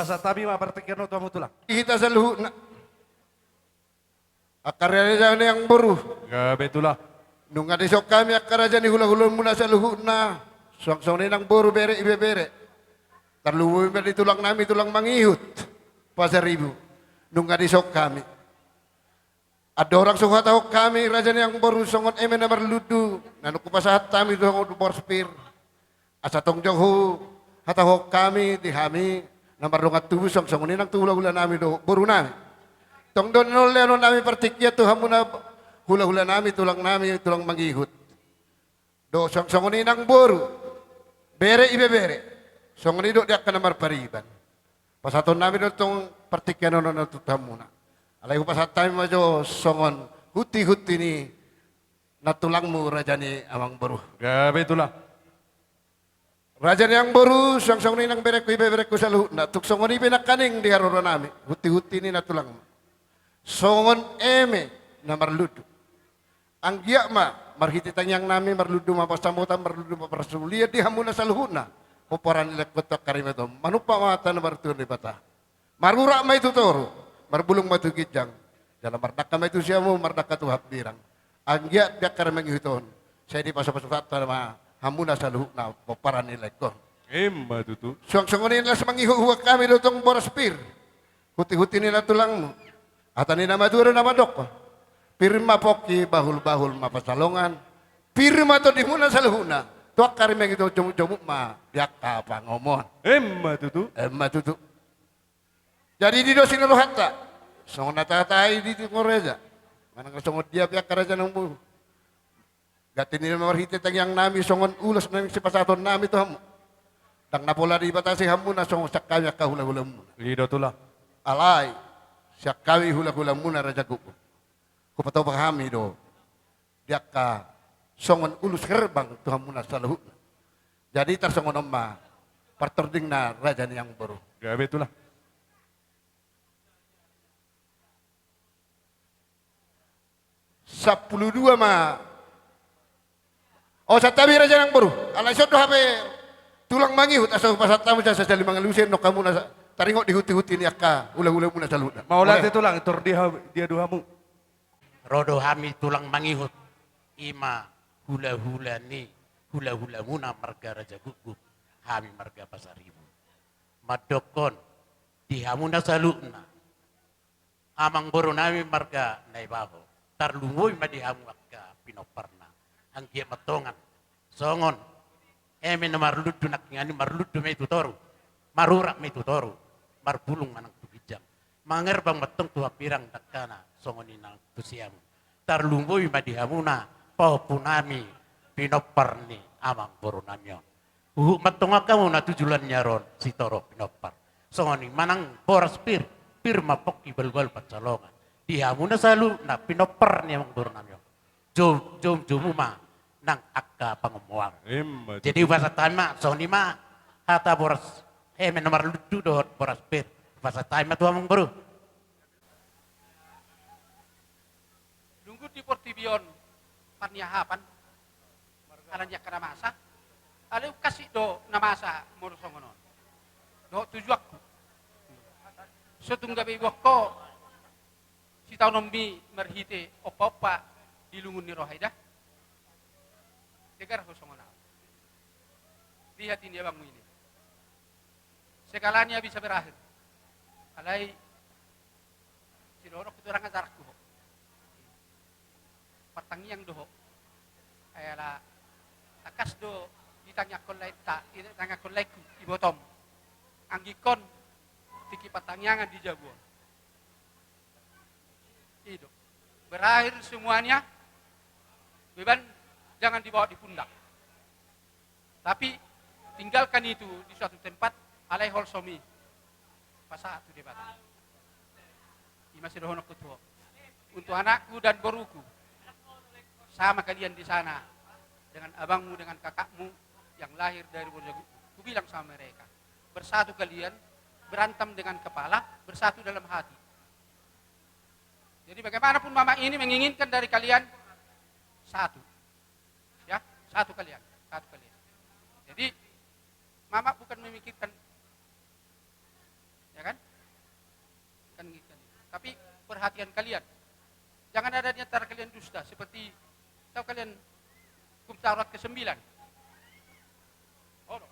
Pasahat hami ma partingkian on tu hamu tulang. Hita saluhutna. Angka raja ni amangboru. Gabe tulang. Nunga dison hami angka raja ni hulahulamuna saluhutna. Suang songon i nang boru, bere, ibebere. Tarlumobi ma di tulang nami tulang mangihut. Pasaribu. Nunga dison hami. Andorang so huhatahon hami raja ni amangboru songon eme na marlundu, na nunga hupasahat hami tu boras pir. Asa tong jo huhatahon hami di hami na mardongan tubu suang songon i nang tu hulahula nami dohot boru nami. Tong do na lehonon nami partingkian tu hamuna hulahula nami tulang nami tulang mangihut. Dohot suang songon i nang boru, bere ibebere, songon i dohot di angka na marpariban. Pasahaton nami do tong partingkian on tu hamuna. Alai hupasahat hami ma jo songon huntihunti ni nantulangmu raja ni amangboru. Gabe tulang. Raja ni amangboru, suang songon i nang berengku ibeberengku saluhutna, tung songon i pe nangkaning di haroro nami, huntihunti ni nantulangmu. Songon eme na marlundu. Anggiat ma marhite tangiang nami marlundu ma pansamotan, marlundu ma parsulian di hamuna saluhutna. Pomparan ni laengkon tu angka ari ma i, manumpak ma hata na martua ni Debata. Marurat ma i tu toru, marbulung ma tu ginjang. Jala mardangka ma i tu siamun, mardangka tu hambirang. Anggiat di angka ari mangihut on, sai dipasupasu Tuhanta ma hamuna saluhutna pomparan ni laengkon. Emma tutu. Suang songon i las mangihutihut hami do tong boras pir. Huntihunti ni nantulangmu. Hata ni na matua do na mandok. Pir ma pongki, bahulbahul ma pansalongan. Pir ma tondimuna saluhutna. Tu angka ari mangihut on jomukjomuk ma di angka pangomoan. Emma tutu. Emma tutu. Jadi didok sian rohanta songon na tahatahon i di Timor Raja. Manang songon dia pe angka raja na umboto. Ganti ni na marhite tangiang nami songon ulos na naeng sipasahaton nami tu hamu. Ndang na pola dibatasi hamuna songon sian hami angka hulahulamuna. I do tulang. Alai sian hami hulahulamuna raja gugum, hupatupa hami do di angka songon ulos herbang tu hamuna saluhutna. Jadi tarsongon on ma partordingna raja ni amangboru. Gabe tulang. Sampulu dua ma. O, santabi raja ni amangboru. Alai songon i do hape tulang mangihut asa hupasahat hamu sasali mangalusi, nunga hamuna sa-, taringot di huntihunti ni angka hulahulamuna saluhutna. Mauliate tulang, tor dia, dia do hamu. Ro do hami tulang mangihut, i ma hulahula ni hulahulamuna marga Raja Gugum, hami marga Pasaribu. Mandokkon di hamuna saluhutna, amangboru nami marga Naibaho, tarlumobi ma di hamu angka pinomparna. Anggiat ma tongon songon eme na marlundu nangkiningan i, marlundu ma i tu toru, marurat ma i tu toru, marbulung ma nang tu ginjang, mangerbang ma tong tu hambirang dangkana songon i nang tu siamun. Tarlumobi ma di hamuna pahompu nami pinompar ni amangboru nami on. Huhut ma tong angka hamuna tu joloan ni ari on sitoro pinompar. Songon i ma nang boras pir, pir ma pongki, bahulbahul pansalongan. Di hamuna saluhutna pinompar ni amangboru nami on, jom, jomjomu ma nang angka pangomoan. Emma tutu. Jadi hupasahat hami ma songon i ma hata boras, eme na marlundu dohot boras pir. Hupasahat hami ma tu amangboru. Dung di portibi on parniahapan ala ni angka na masa, alai ungkasik do na masa molo songon on. Dohot tujuanku, so tung gabe iboan ho sitaononmi marhite ompaompa di lungun ni roha i da. Tegar ho songon ahu. Lihat ini abangmu ini. Segalanya bisa berakhir. Alai sidohononku tu hurang ajaranku ho, partangiang do ho. Ai ala tangkas do ditangiangkon laenta, ditangiangkon laengku ibotom. Anggingkon tingki partangiangan di jabu on. I do. Berakhir semuanya, beban jangan dibawa di pundak. Tapi tinggalkan itu di suatu tempat, alai holsomi pasahat tu Debata. I ma sidohononku tu ho. Untuk anakku dan boruku, sama kalian di sana dengan abangmu, dengan kakakmu yang lahir dari Bojagu. Kubilang sama mereka, bersatu kalian, berantem dengan kepala, bersatu dalam hati. Jadi bagaimanapun mamak ini menginginkan dari kalian satu. Ya, satu kalian, satu kalian. Jadi mamak bukan memikirkan Ya kan? Kan gitu. Tapi perhatian kalian. Jangan ada di antara kalian dusta seperti, tahu kalian, hukum Taurat kesembilan. Oh, no.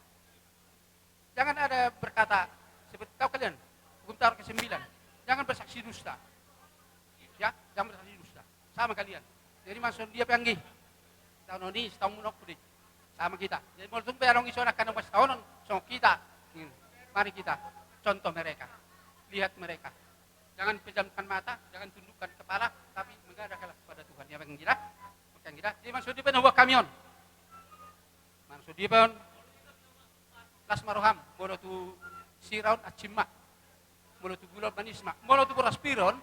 Jangan ada berkata seperti, tahu kalian, hukum Taurat kesembilan. Jangan bersaksi dusta. Ya, jangan bersaksi dusta. Sama kalian. Jadi, manang songon dia pe, anggi. Taon on i, taon muna on pe. Sama kita. Jadi, molo tung pe adong ison angka na mauas taonon, songon kita. Hmm. Mari kita contoh mereka. Lihat mereka. Jangan pejamkan mata, jangan tundukkan kepala, tapi menghadaplah kepada Tuhan. Ya, bang, gila. Oke, gila. Jadi, manang songon dia pe na huboan hami on. Manang songon dia pe on. Las ma roham, molo tu sira on, ancim ma. Molo tu gula on, manis ma. Molo tu boras pir on,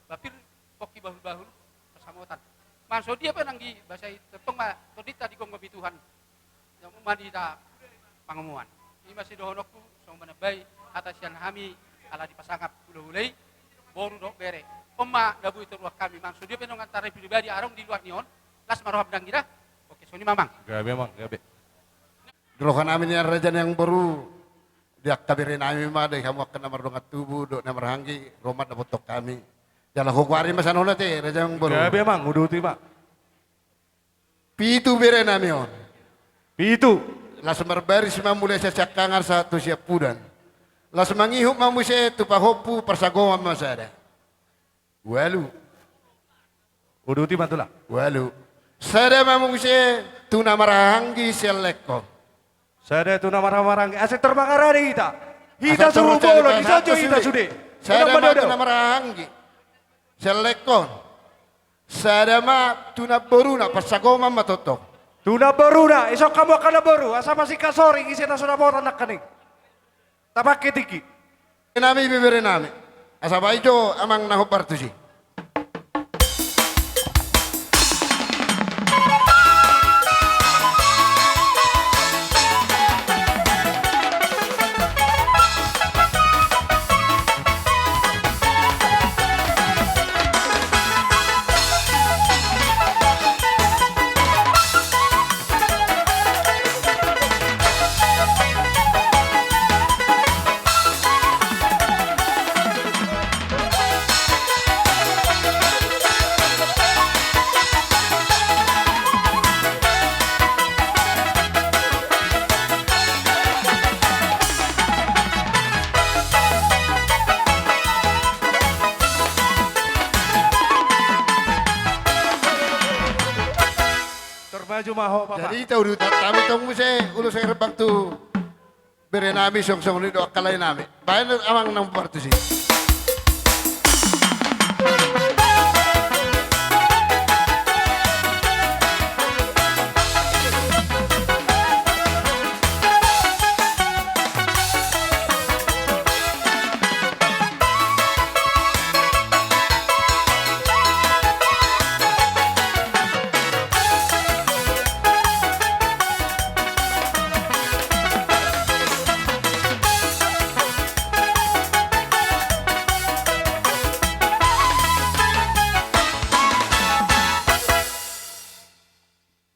ba pir, pongki bahul-bahul, parsamotan. Manang songon dia pe, anggi, bahasa i, tongtong ma tondinta digomgomi Tuhan. Yang ma di hita pangomoan. I ma sidohononku, songon manambai hata sian hami, ala dipasangap hulahula i, boru dohot bere. On ma na boi toruan hami, manang songon dia pe nang antara pribadi adong di luar ni on, las ma roham, dang, gila. Oke, songon i ma, amang. Gabe, amang, gabe. Di roha nami nian, raja ni amangboru, di angka bere nami ma, di hamu angka na mardongan tubu dohot na marhahaanggi, ro ma dapothon hami. Jala hugoari ma sian on ate, raja ni amangboru. Gabe, amang, uduti ma. Pitu bere nami on. Pitu. Las marbaris ma mulai sian siangkangan sahat tu siampudan. Las mangihut ma muse tu pahompu, parsagoman ma sada. Ualu. Uduti ma, tulang. Ualu. Sada ma muse tu na marhahaanggi sian lengkon. Sada tu na marhahaanggi. Asa tor mangarade hita. Hita suru bolon, di son jo hita sude. Sada ma tu na marhahaanggi sian lengkon. Sada ma tu namboruna, parsagoman ma tongtong. Tu namboruna, ison hamu angka namboru, asa masingkat soring, ise na so dapotan nangkaning. Tapake tingki. Nami, bebere nami. Asa bahen jo amang na hombar tusi. Tor maju ma ho, Bapak. Jadi, tahu di utak kami tong muse ulos herbang tu bere nami, songon i do angka lae nami. Bahen amang na hombar tusi.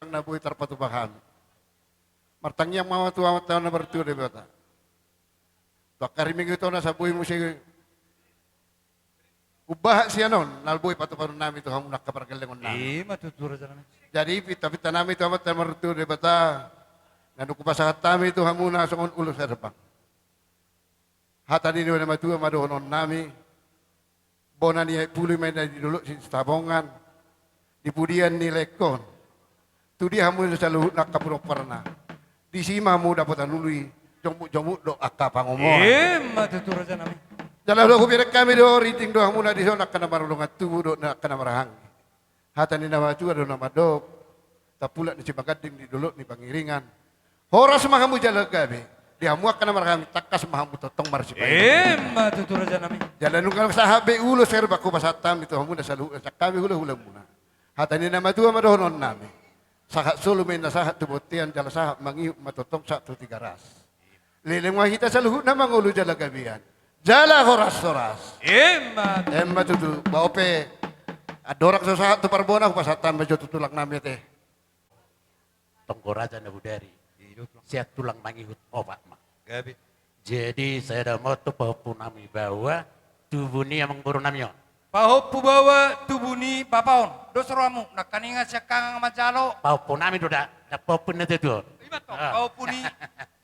Na boi tarpatupa hami. Martangiang ma tu Amanta na martua Debata. Tu angka riminggu i, tu na so boi muse umbahat sian on, na boi patupaon nami tu hamu na angka pargellengon nami. I ma tutu, raja nami. Jadi, pinta-pinta nami tu Amanta na martua Debata, na nunga hupasahat hami tu hamuna songon ulos herbang. Hata ni na matua ma dohonon nami, bona ni aek puli ma inna di dolok Sitabongan, di pudian ni lengkon. Tu dia hamu saluhutna angka puromparna, disi ma hamu dapotan ulu i, jomuk-jomuk do angka pangomoan. I ma tutu, raja nami. Jala hubereng hami do, rinting do hamuna dison angka na mardongan tubu dohot angka na marhahaanggi. Hata ni na matua do na mandok, tampulak ni Simaganding di dolok ni Pangiringan. Horas ma hamu jala gabe, di hamu angka na marhahaanggi, tangkas ma hamu tongtong marsipaingotan. I ma tutu, raja nami. Jala nunga sahat be ulos herbang hupasahat hami tu hamuna saluhutna sian hami hula-hulamuna. Hata ni na matua ma dohonon nami. Sahat solu ma inna sahat tu bontean, jala sahat mangihut ma tongtong sahat tu Tigaras. Leleng ma hita saluhutna mangolu jala gabean. Jala horas-horas. I ma. I ma tutu. Ba on pe, andorang so sahat tu parbona, hupasahat ma jo tu tulang nami ate. Tonggo raja na bodari. Sian tulang mangihut opat ma. Gabe. Jadi sada ma on tu pahompu nami baoa tubu ni amangboru nami on. Pahompu baoa tubu ni bapa on. Dos rohamu, nangkaningan sian hami manjalo. Pahompu nami do da, da pahompu ni na tuatua on. Ima tong, ah, pahompu ni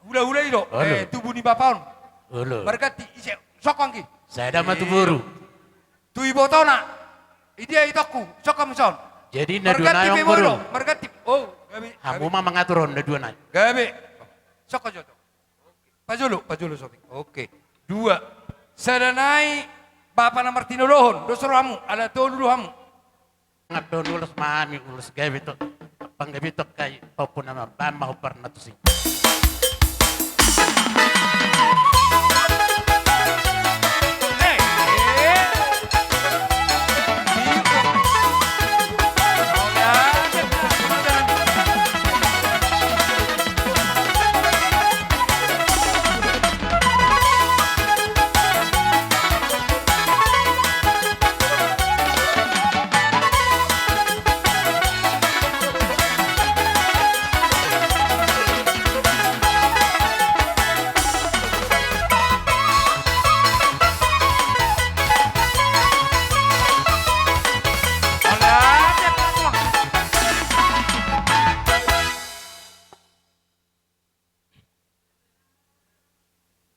hulahula i do. Olo. Eh, tubu ni bapa on. Olo. Marganti, ise, songkop anggi. Sada ma tu boru. Tu ibotona. Idia itongku, songkop hamu son. Jadi na dua nai on boru. Marganti pe boru. Oh, gabe, gabe. Hamu ma mangatur on na dua nai. Gabe. Songkop jo. Pajolo, pajolo sotik. Oke. Dua. Sada nai bapa na martinodohon, dos rohamu, ala tolu do hamu. Ngampe on ulos ma hami, ulos gabe tu, panggabean tu angka i, pahompu nami, bahen ma hombar na tusi.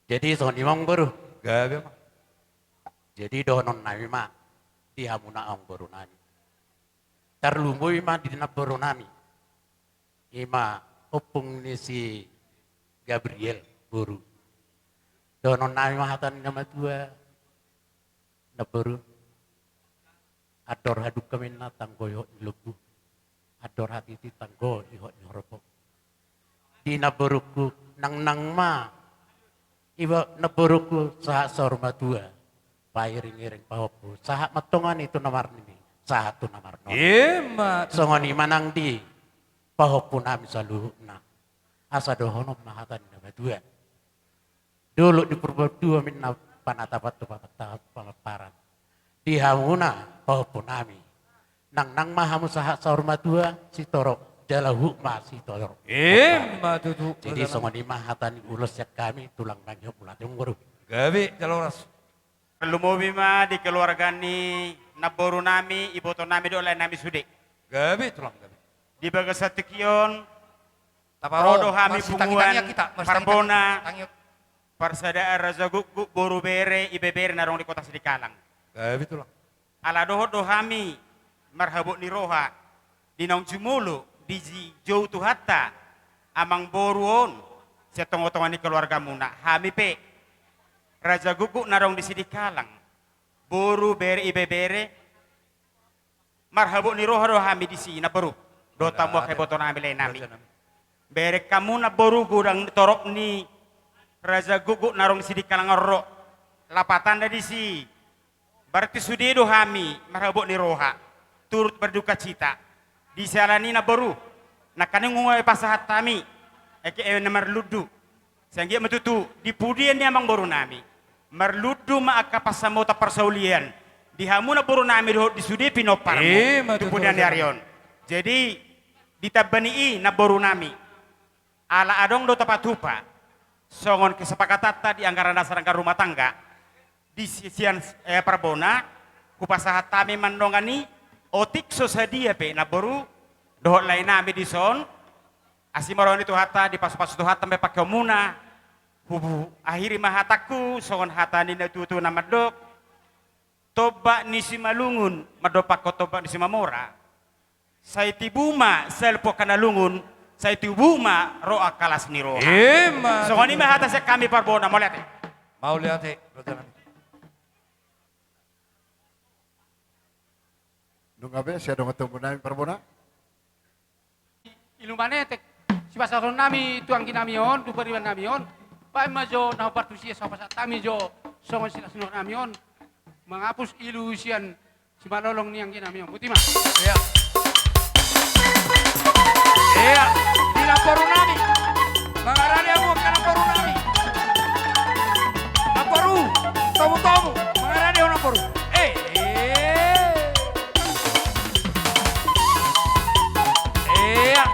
Jadi songon i ma amangboru. Gabe ma. Jadi dohonon nami ma di hamuna amangboru nami. Tarlumobi ma di namboru nami. Ima ompung ni si Gabriel boru. Dohonon nami ma hata ni na matua. Namboru. Andor hadungka ma inna tanggo ihot ni lombu. Andor hatiti tanggo ihot ni horbo. Di namborungku nangnang ma. Iba namborungku sahat saur matua. Pairing-iring pahompu. Sahat ma antong i tu na marnini. Sahat tu na marnono. Ima tutu. Songon i ma nang di pahompu nami saluhutna. Asa dohonon ma hata ni na matua. Dolok di Purba Dua ma inna panatapan tu pamatta-, pamaparan. Di hamuna pahompu nami. Nangnang ma hamu sahat saur matua, sitorop jala huhut ma sitorop. Ima tutu. Jadi songon i ma hata ni ulos sian hami, tulang nami, mauliate amangboru. Gabe, jala horas. Tarlumobi ma di keluarga ni namboru nami, iboto nami dohot lae nami sude. Gabe, tulang, gabe. Di bagasan tingki on, ro do hami punguan Parbona, parsadaan raja gukguk, boru, bere, ibebere na adong di Kota Sidikalang. Gabe, tulang. Ala dohot do hami marhabot ni roha di naung jumolo dijou Tuhanta amangboru on sian tongatonga ni keluargamuna. Hami pe raja gukguk na adong di Sidikalang, boru, bere, ibebere, marhabot ni roha do hami disi, namboru, dohot hamu angka iboto nami, lae nami. Bereng hamu, namboru, godang torop ni raja gukguk na adong di Sidikalang on ro. Lapatanna disi, berarti sude do hami marhabot ni roha, turut berdukacita. Di siala ni i, namboru, nangkaning nunga hupasahat hami, eke, eh, na marlundu. Sai anggiat ma tutu di pudian ni amangboru nami, marlundu ma angka pansamotan parsaulian di hamu namboru nami dohot di sude pinomparmu. Ima tutu, tu pudian ni ari on. Jadi, ditamba ni i, namboru nami, ala adong do tapatupa songon kesepakatanta di anggaran dasar anggaran rumah tangga di si-, sian, eh, Parbona, hupasahat hami ma dongan i, otik so sadia pe, namboru, dohot lae nami dison, asi ma roha ni Tuhanta, dipasupasu Tuhanta ma pangkeonmuna. Huakhiri ma hatangku songon hata ni natuatua na mandok: Tombak ni Simalungun mandompakhon tombak ni Simamora. Sai tibu ma salpu angka na lungun, sai tibu ma ro angka las ni roha. Ima tutu. Songon i ma hata sian hami Parbona, mauliate. Mauliate, raja nami. Nunga be sian dongan tombu nami Parbona. Ilu manetek sipasahaton nami tu anggi nami on, tu pariban nami on. Baen ma jo na hombar tusi, asa hupasahat hami jo songon silas ni roha nami on, mangapus ilu sian simalolong ni anggi nami on. Boti ma. Ia. Ia. Di namboru nami. Mangarade hamu angka namboru nami. Namboru, tomutomu, mangarade ho namboru. Eh, eh. Ia.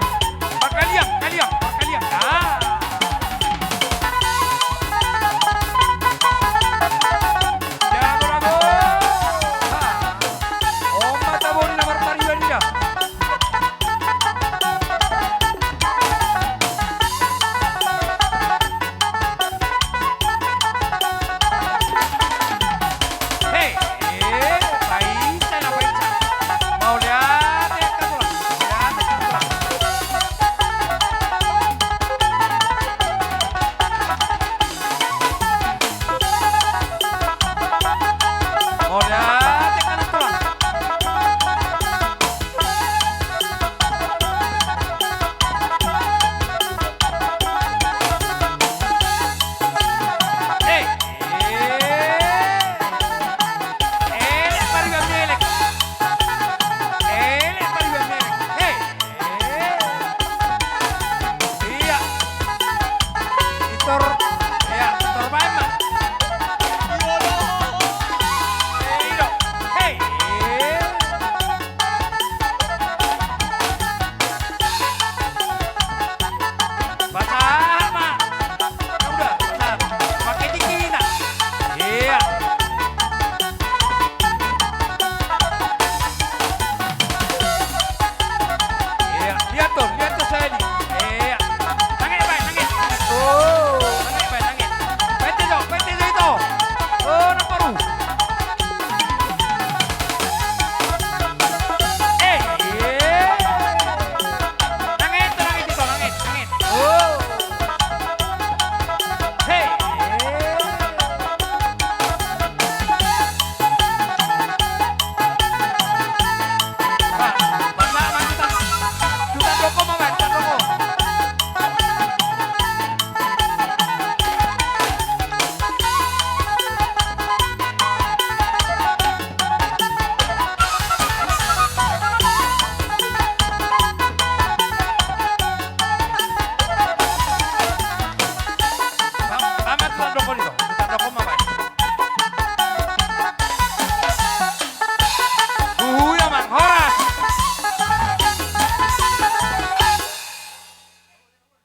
Parkaliang, kaliang, parkaliang. Ah.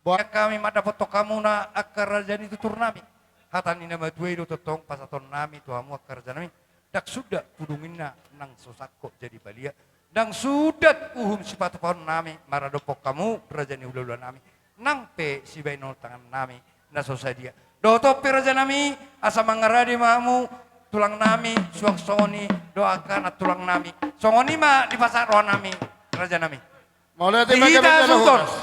Boan hami mandapothon hamuna angka raja ni tuturnami. Hata ni na matua i do tongtong pasahatonnami tu hamu angka rajanami. Ndang suda pudungina nang so sangkot jadi palia. Ndang suda uhum sipatupaonnami maradophon hamu raja ni hulahulanami. Nang pe sibaenon tangannami na so sadia. Dohot on pe rajanami, asa mangarade ma hamu tulangnami, suang songon i do angka nantulangnami. Songon i ma dipasahat rohanami, rajanami. Mauliate. Di ma hita gabe jala suhut on. Horas.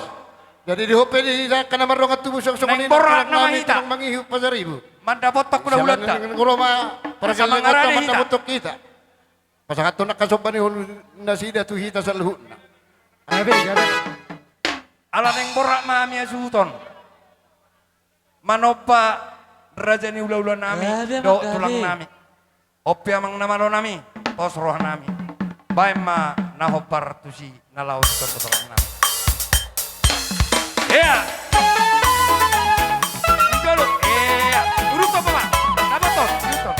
Jadi di hita pe di hita angka na mardongan tubu suang songon i, na imborhat nama tulangnami hita. Tulang mangihut pasaribu. Mandapothon hulahulanta. Siala ni ngolu ma. Asa pargellengon mangarade hita. Mandapothon hita. Pasahathon angka somba ni ngolu nasida tu hita saluhutna. Gabe, gabe. Ala naeng borhat ma hami hasuhuton. Manomba raja ni hulahulanami. Gabe, gabe. Dohot tulangnami. On pe amang na malonami, pos rohanami. Baen ma na hombar tusi na laho tu tulangnami. Ea. Ea. Uruton ma. Dapothon, uruton.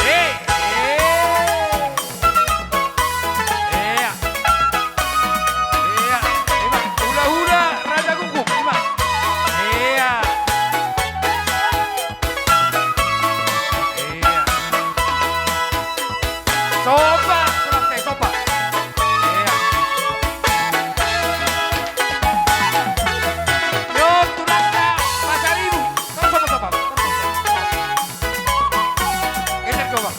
Ea, ea. Ea. Ea. Ima. Hulahula Raja Guguk, ima. Ea. Ea. Somba, somba, somba. Ea. Yo, tulangna Pasaribu. Somba, somba, somba. Geser, somba.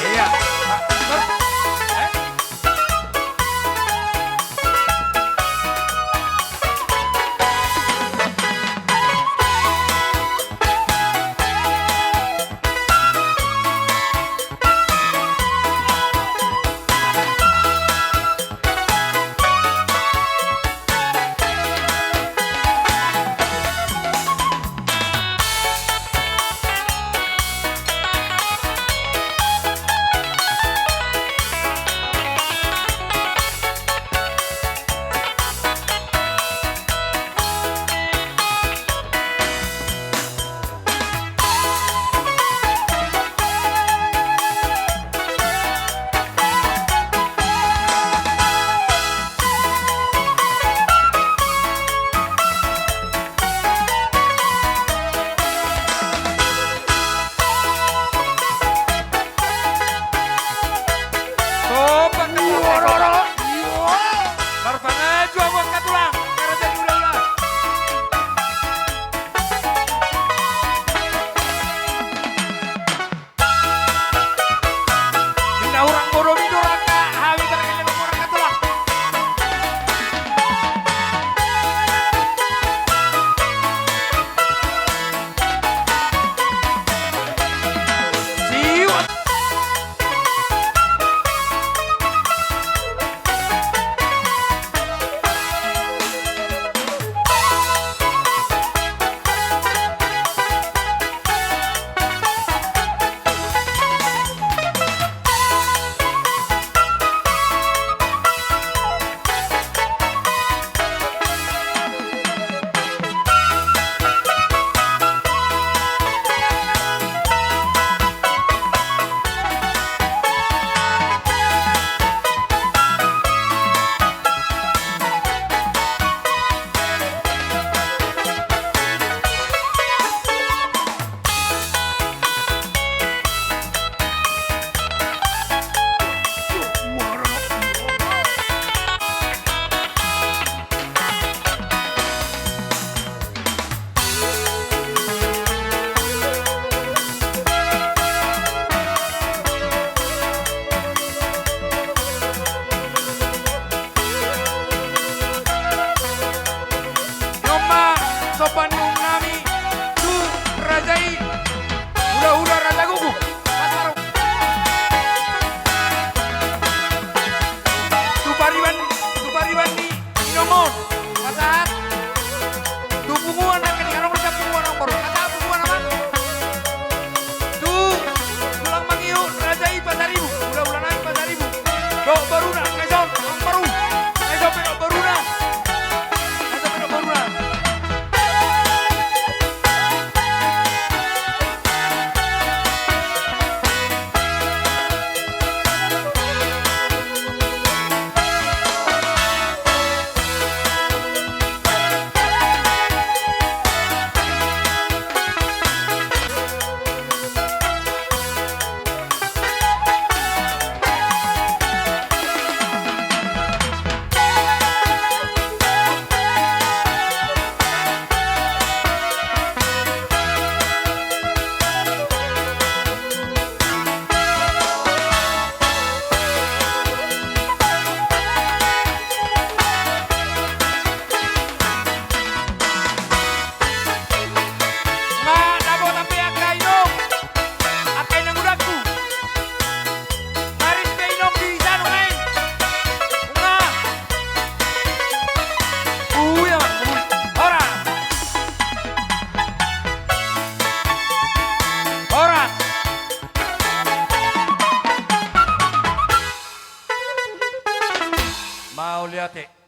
Ea. Eh?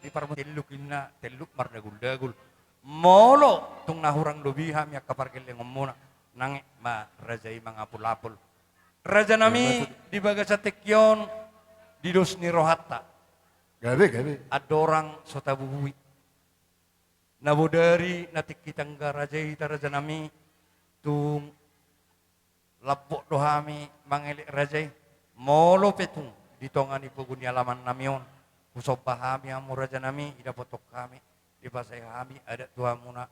di parmu telluk inna, telluk mardaguldagul. Molo tung na hurang lobi hami angka pargellengonmuna, nang i ma raja i mangapulapul. Rajanami, di bagasan tingki on, di dos ni rohanta. Gabe, gabe. Andorang so tabubui. Na bodari na tingki tangga raja i ta rajanami, tung lambok do hami mangelek raja i. Molo pe tung di tonga ni pogu ni alamannami on, husomba hami hamu rajanami, idapothon hami, dipasahat hami adat tu hamuna,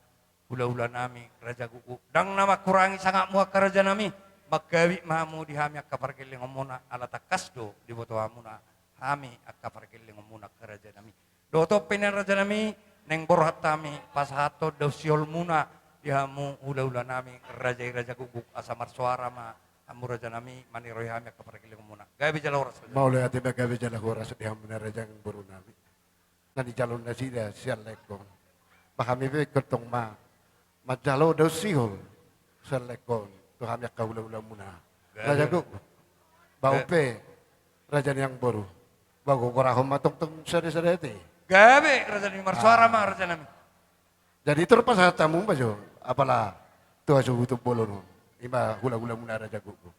hulahulanami raja gukguk. Ndang na mangkurangi sangapmu angka rajanami, manggabe ma hamu di hami angka pargellengonmuna, ala tangkas do diboto hamuna hami angka pargellengonmuna angka rajanami. Dohot on pe nian rajanami, naeng borhat hami pasahathon daun siholmuna di hamu hulahulanami raja i raja gukguk, asa marsoara ma hamu rajanami, maniroi hami angka pargellengonmuna. Gabe jala horas raja. Mauliate ma, gabe jala horas di hamuna raja nang borunami. Na nijalo nasida sian laengkon, ba hami pe ingkon tong ma manjalo daun sihol sian laengkon tu hami angka hulahulamuna. Gabe. Raja gukguk. Ba on pe raja ni amangboru, ba gogorahon ma tongtong sadasada ate. Gabe rajanami, marsoara ma rajanami. Jadi tor pasahat hamu ma jo apala tu hasuhuton bolon on, i ma hulahulamuna raja gukguk.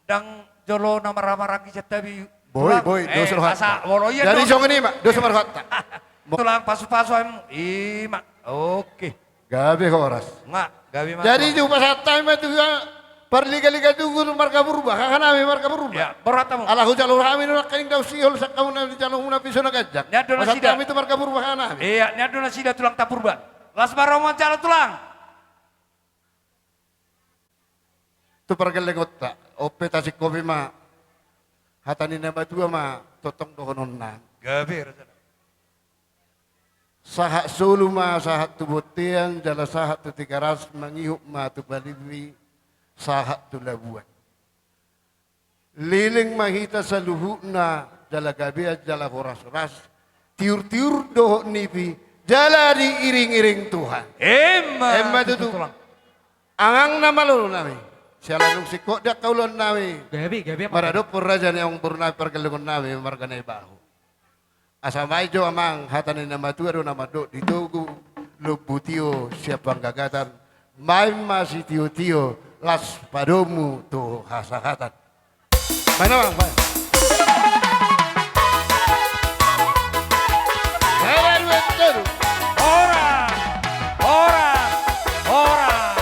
Ndang jolo na marhahamaranggi santabi. Boi, tulang. Boi, eh, dos rohanta. Asa molo ia. Jadi songon i ma, dos ma rohanta. Tulang, pasupasu hamu. I ma. Oke. Gabe horas. Nga, gabe ma. Jadi tu pasahat hami ma tu parligaliga tugu marga Purba, hahanami marga Purba. Ia, borhat hamu. Ala hujalo hami do nangkaning daun sihol sian hamuna, dijalo hamuna piso na ganjang. Nian do nasida. Pasahat hami tu marga Purba, hahanami. Ia, nian do nasida tulangta Purba. Las ma roha manjalo tulang. Tu pargellengonta, on pe tasingkopi ma hata ni na matua ma tongtong dohononna. Gabe raja. Sahat solu ma sahat tu bontean, jala sahat tu Tigaras, mangihut ma tu Palibi, sahat tu Labuan. Leleng ma hita saluhutna, jala gabean jala horashoras, tiurtiur dohot nipi, jala diiringiring Tuhan. Emma. Emma tutu, tulang. Amang na malolonami, siala dung singkop di angka ulaonnami. Gabe, gabe, amang. Maradophon raja ni amangborunami, pargellengonami marga Naibaho. Asa ma i jo amang, hata ni na matua do na mandok, ditogu lombu tio sian panggagatan, baen ma sitiotio las padomu tu hasahatan. Baen amang, baen. Horas, horas, horas.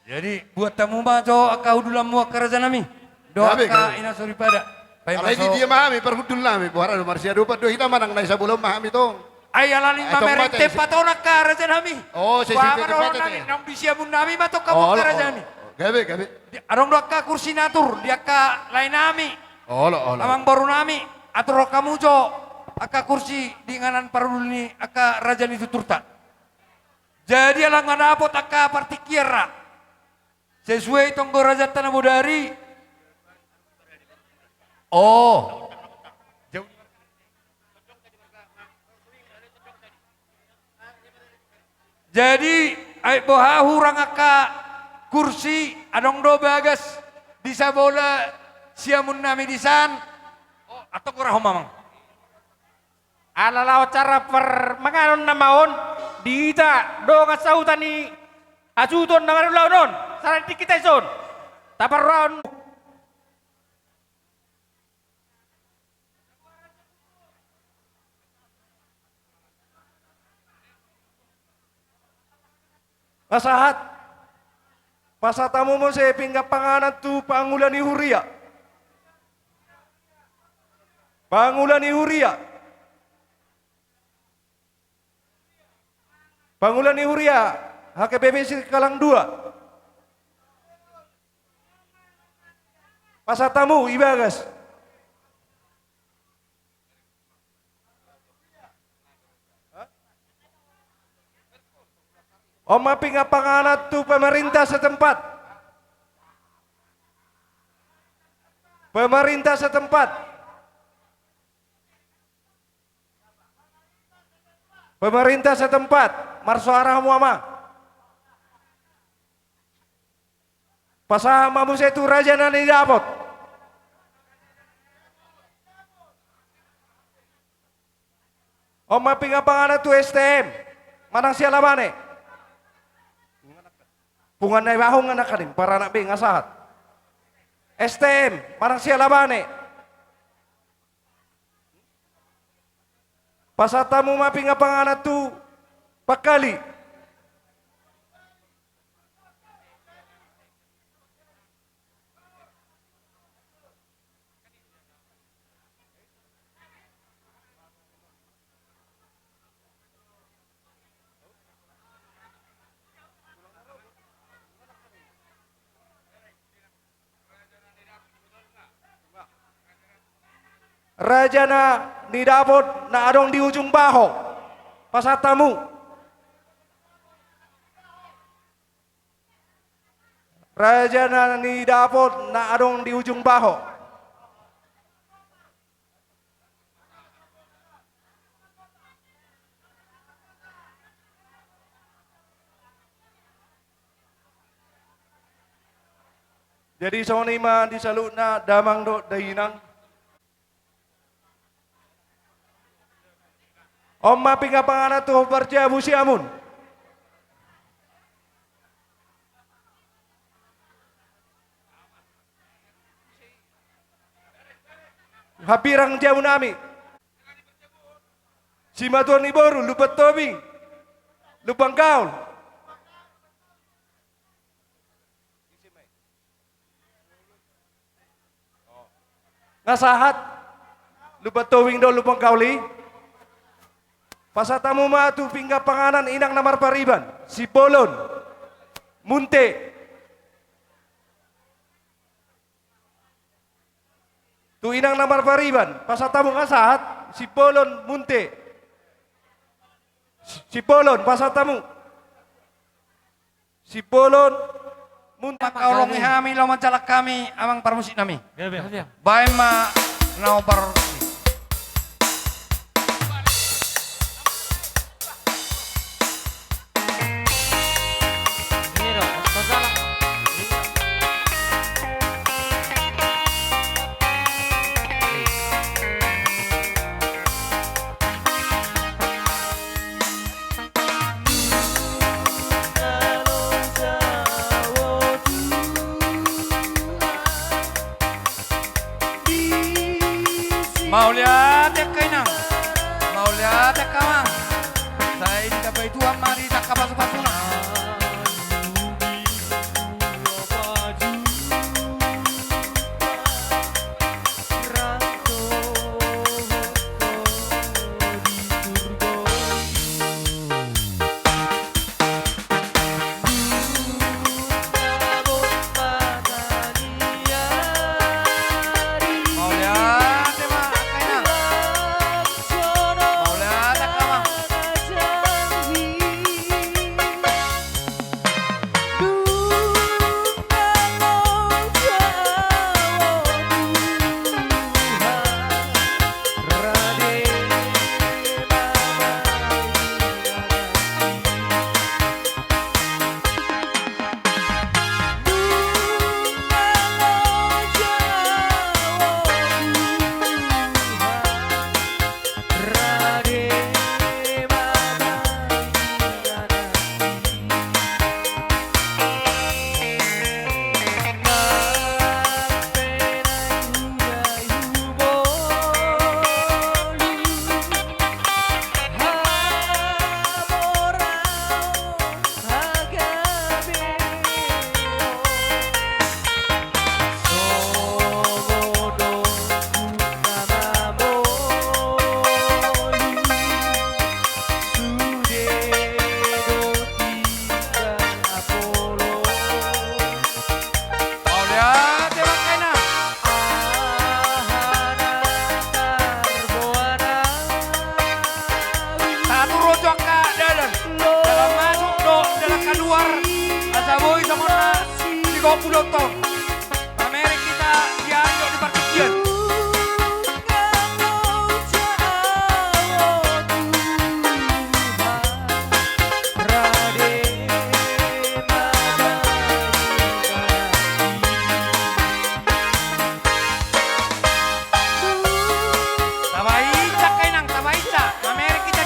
Jadi buat hamu ma jo angka hundulanmu angka rajanami. Dohot angka ina soripada. Alai di dia ma hami parhundulnami, boha do, marsiadopan do hita manang na i sabolon ma hami tong. Ai alani ma mereng tempat on angka rajanami. Oh, sisi tempat on. Naung di siamunnami ma tong hamu angka rajanami. Gabe, gabe. Adong do angka kursi na atur di angka laenami. Olo, olo. Amangborunami, atur hamu jo angka kursi di inganan parhundul ni angka raja ni tuturta. Jadi ala nga dapot angka partingkian ra. Sesuai tonggo rajanta na bodari. Oh. Jadi ai boha hurang angka kursi, adong do bagas di sabola siamunnami disan. Oh, antong gorahon ma amang. Ala laho acara parmanganon nama on, di hita dongan sahuta ni hasuhuton na marulaon on, sala di hita dison. Taparrohahon. Pasahat. Pasahat hamu muse pinggan panganan tu pangula ni huria. Pangula ni huria. Pangula ni huria, H K B P Sikalang dua. Pasahat hamu, i bagas. On ma pinggan panganan tu pemerintah setempat. Pemerintah setempat. Pemerintah setempat, marsoara hamu amang. Pasahat ma muse tu raja na nidapot. On ma pinggan panganan tu S T M manang Sialabane. Punguan Naibaho nga nangkaning paranak be nga sahat. S T M manang Sialabane. Pasahat hamu ma pinggan panganan tu Pangkali. Rajana ni dapot na adong di ujung baho. Pasahat hamu. Rajana ni dapot na adong di ujung baho. Jadi songon i ma di saluhutna damang dohot dainang. On ma pinggan panganan tu hombar jabu siamun. Hambirang jabu nami. Simatua ni boru, Lumban Tobing, Lumban Gaol. Nga sahat Lumban Tobing dohot Lumban Gaol i. Pasahat hamu ma tu pinggan panganan inang na marpariban, Simbolon, Munte. Tu inang na marpariban, pasahat hamu nga sahat, Simbolon, Munte. Simbolon, pasahat hamu. Simbolon, Munte. Mangkaholongi hami, laho manjalang hami, amang parmusik nami. Baen ma na hombar. Mauliate angka inang. Mauliate angka amang. Sai ditambai Tuhan ma di angka pasupasuna. Mauliate ma angka inang. Tatur ro jo angka dalan. Dalan masuk dohot dalan kaluar. Asa boi songon na di gopu dohot tong. Mamereng hita di ari dohot di partingkian. Tabaen angka inang, tabaen. Mamereng hita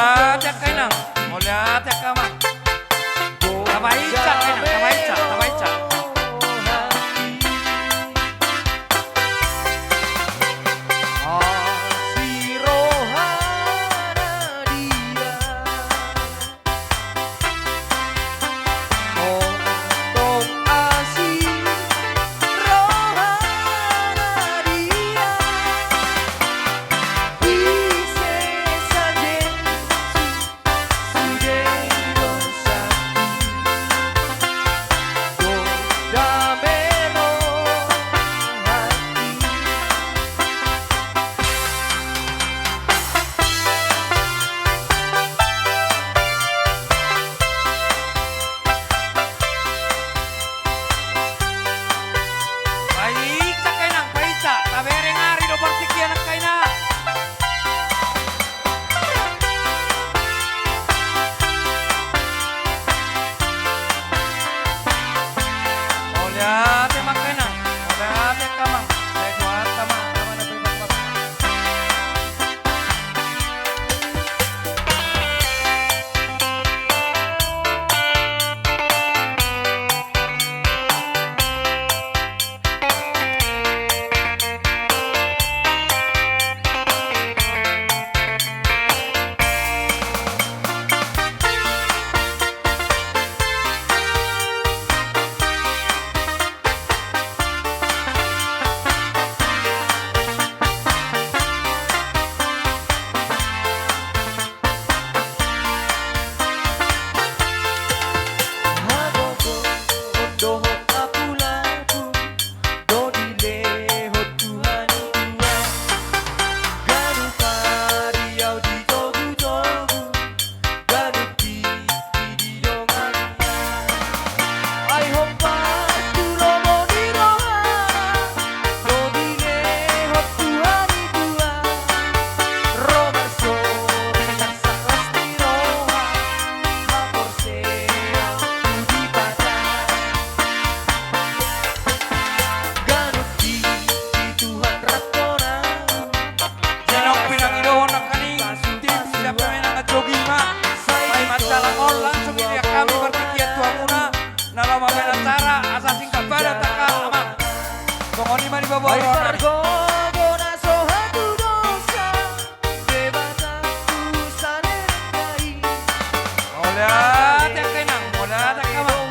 Ate angka inang, mauliate angka amang. Tabaen, angka inang, tabaen, tabaen. Paita angka inang, paita, tabereng ari do partingkian angka inang. Mauliate ma angka inang, mauliate angka amang, sai Tuhanta ma na manang. Di naung pinangidohon nangkaning, tim siap pemain angka jogi ma. Sai manjalang on langsung idiak hami partingkian tu hamuna na laho mambaen acara, asa singkat padat angka amang. Songon i ma di baba. Mauliate angka inang, mauliate angka amang.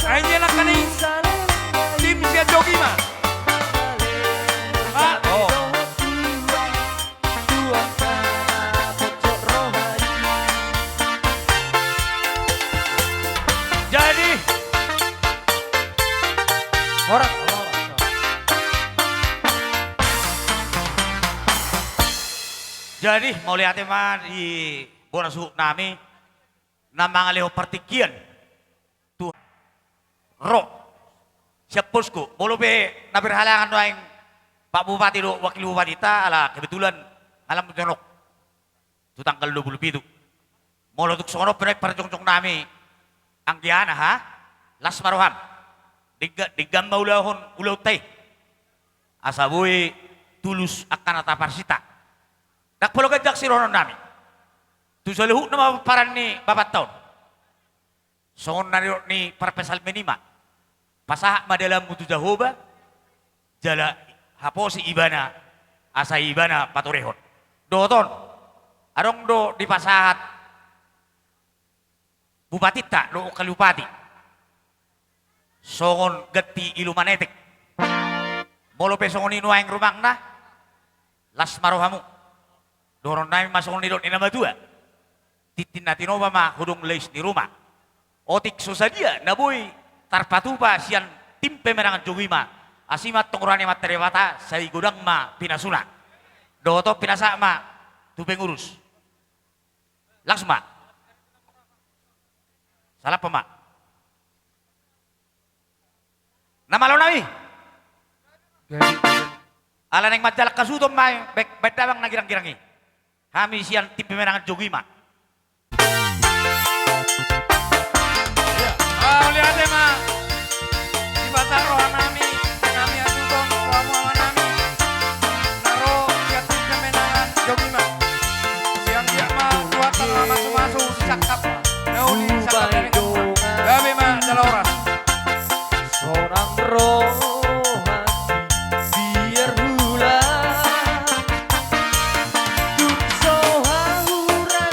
Ai dia nangkaning tim sian jogi ma. Ah, oh. Jadi, horas. Jadi, mauliate ma di bona suhut nami na mangalehon partingkian tu ro sian posko, molo pe na berhalangan nuaeng Pak Bupati dohot Wakil Bupatinta, ala kebetulan malam jonok tu tanggal dua pulu pitu. Molo tung songon on pe nuaeng parjongjong nami, anggiat aha, las ma roham. Denggan, denggan ma ulahon ulaonta i, asa boi tulus angka na taparsinta. Ndang pola ganjang sidohonon nami tu saluhutna ma pomparan ni bapanta on. Songon na nidok ni parpsalmen i ma: Pasahat ma dalanmu tu Jahowa, jala haposi Ibana, asa Ibana paturehon. Dohot on, adong do dipasahat bupatinta dohot wakil bupati songon ganti iluman etek. Molo pe songon i nuaeng rumangna, las ma rohamu. Dohonon nami ma songon nidok ni na matua: Tintin na tinopa ma hudung lais ni ruma. Otik so sadia na boi tarpatupa sian tim pemenangan Jogima, asi ma antong roha ni Amanta Debata, sai godang ma pinasuna. Dohot on pinasahat ma tu pengurus. Langsung ma. Salah pe ma. Na malo nami. Ala naeng manjalang hasuhuton ma baen, baen damang na girang-girang i. Hami sian tim pemenangan Jogima. Mauliate ma. Dipasahat roha nami, nami hasuhuton tu hamu ama nami na ro sian tim pemenangan Jogima. Sian dia ma Tuhanta na masu-masu, sangkap na uli, sangkap na denggan. Gabe ma jala horas. Sonang rohangki biar hula, dung so hahurang-hurang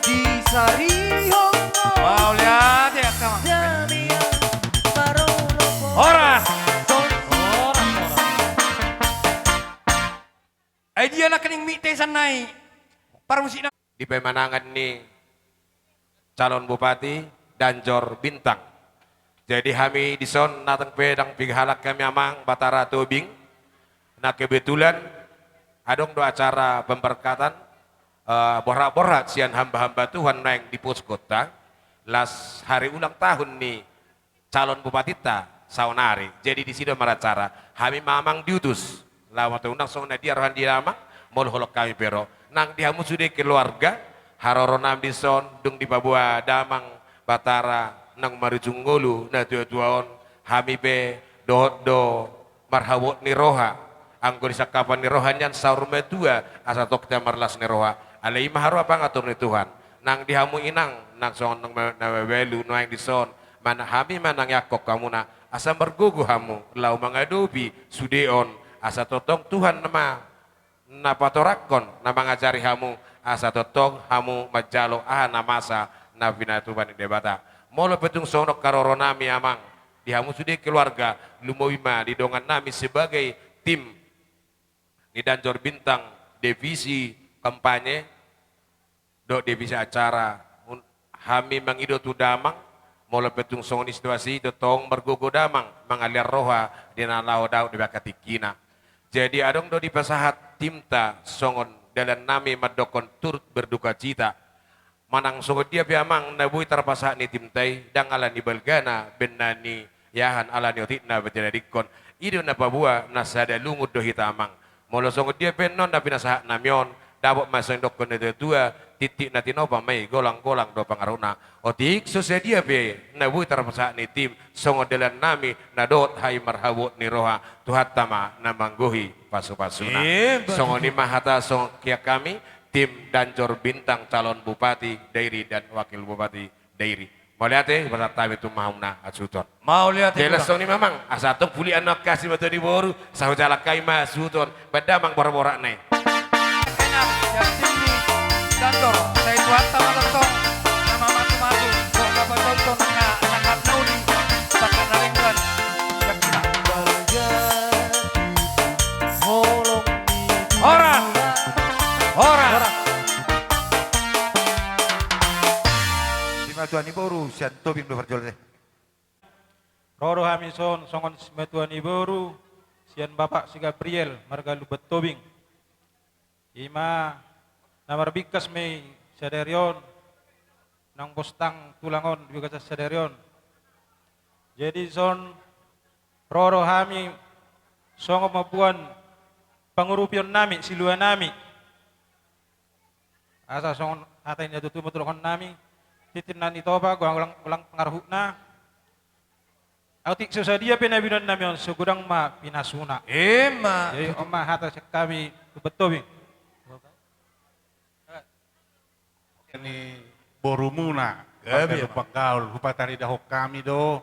disarihon. Mauliate angka amang. Damian parolopon. Horas. Horas, horas. Ai dia nangkining mik tesan nai parmusikna. Di pemenangan ni calon bupati Danjor Bintang. Jadi hami dison nang pe ndang piga halak hami amang Batara Tobing. Na kebetulan adong do acara pemberkatan, eh, borhat-borhat sian hamba-hamba Tuhan naeng di poskonta, las hari ulang tahun ni calon bupatinta saonari. Jadi disi do maracara. Hami ma amang diutus. Laho ma tu unang songon na dia roha ni damang, molo holong hami pe ro. Nang di hamu sude keluarga, haroro nami dison dung dipaboa damang Batara nang marujung ngolu na tua-tua on, hami pe dohot do marhabot ni roha. Anggo di sangkapan ni roha nian saur matua, asa tong hita marlas ni roha. Alai i ma haroa pangatur ni Tuhan. Nang di hamu inang, nang songon nang ma-, na mabalu nuaeng dison, manang hami manang iangkon hamuna, asa margogo hamu laho mangadopi sude on, asa tongtong Tuhan nama na patorangkon, na mangajari hamu, asa tongtong hamu manjalo aha na masa na pinatupa ni Debata. Molo pe tung songon on haroro nami amang, di hamu sude keluarga, lumobi ma di dongan nami sebagai tim ni Danjor Bintang, divisi kampanye dohot divisi acara, un-, hami mangido tu damang, molo pe tung songon i situasi, tongtong margogo damang, mangalean roha di na laho dao di bagasan tingkina. Jadi adong do dipasahat timta songon dalan nami mandokkon turut berdukacita. Manang songon dia pe amang na boi tarpasahat ni timta i, ndang ala ni balgana, baen na niahan, ala ni otikna baen tinadingkon. I do na paboa na sada lungun do hita amang. Molo songon dia pe annon na pinasahat nami on, dapot ma songon didokkon ni natua-tua, tintin na tinopa ma i, golang-golang do pangarahutna. Otik so sadia pe na boi tarpasahat ni tim, songon dalan nami na dohot hami marhabot ni roha, Tuhanta ma na manggohi pasu-pasuna. Songon i ma hata songon sian hami, tim Danjor Bintang calon Bupati Dairi dan Wakil Bupati Dairi. Mauliate, pasahat hami tu hamuna hasuhuton. Mauliate. Jelas songon i ma amang, asa tong pulian na angka simatua ni boru, sahat jala hami ma hasuhuton, baen damang borat-boratna i. Danjor, sai Tuhanta ma tongtong na mamasu-masu, boi ma pajongjong na sangkap na uli, sangkap na denggan. Horas. Horas. Simatua ni boru sian Tobing do parjolo te. Ro do hami son songon simatua ni boru sian Bapak si Gabriel marga Lumban Tobing. I ma na marbingkas ma i sadari on, naung bostang tulang on di bagasan sadari on. Jadi son ro do hami songon mamboan pangurupion nami, silua nami. Asa songon hata ni na tutu ma tudokkon nami, tintin na nitopa, golang, golang, golang pangarahutna. Otik so sadia pe na binoan nami on, so godang ma pinasuna. Ima. Jadi on ma hata sian hami tu Tobing. Ni borumuna, gabe, Marga Lumban Gaol, hupataridahon hami do,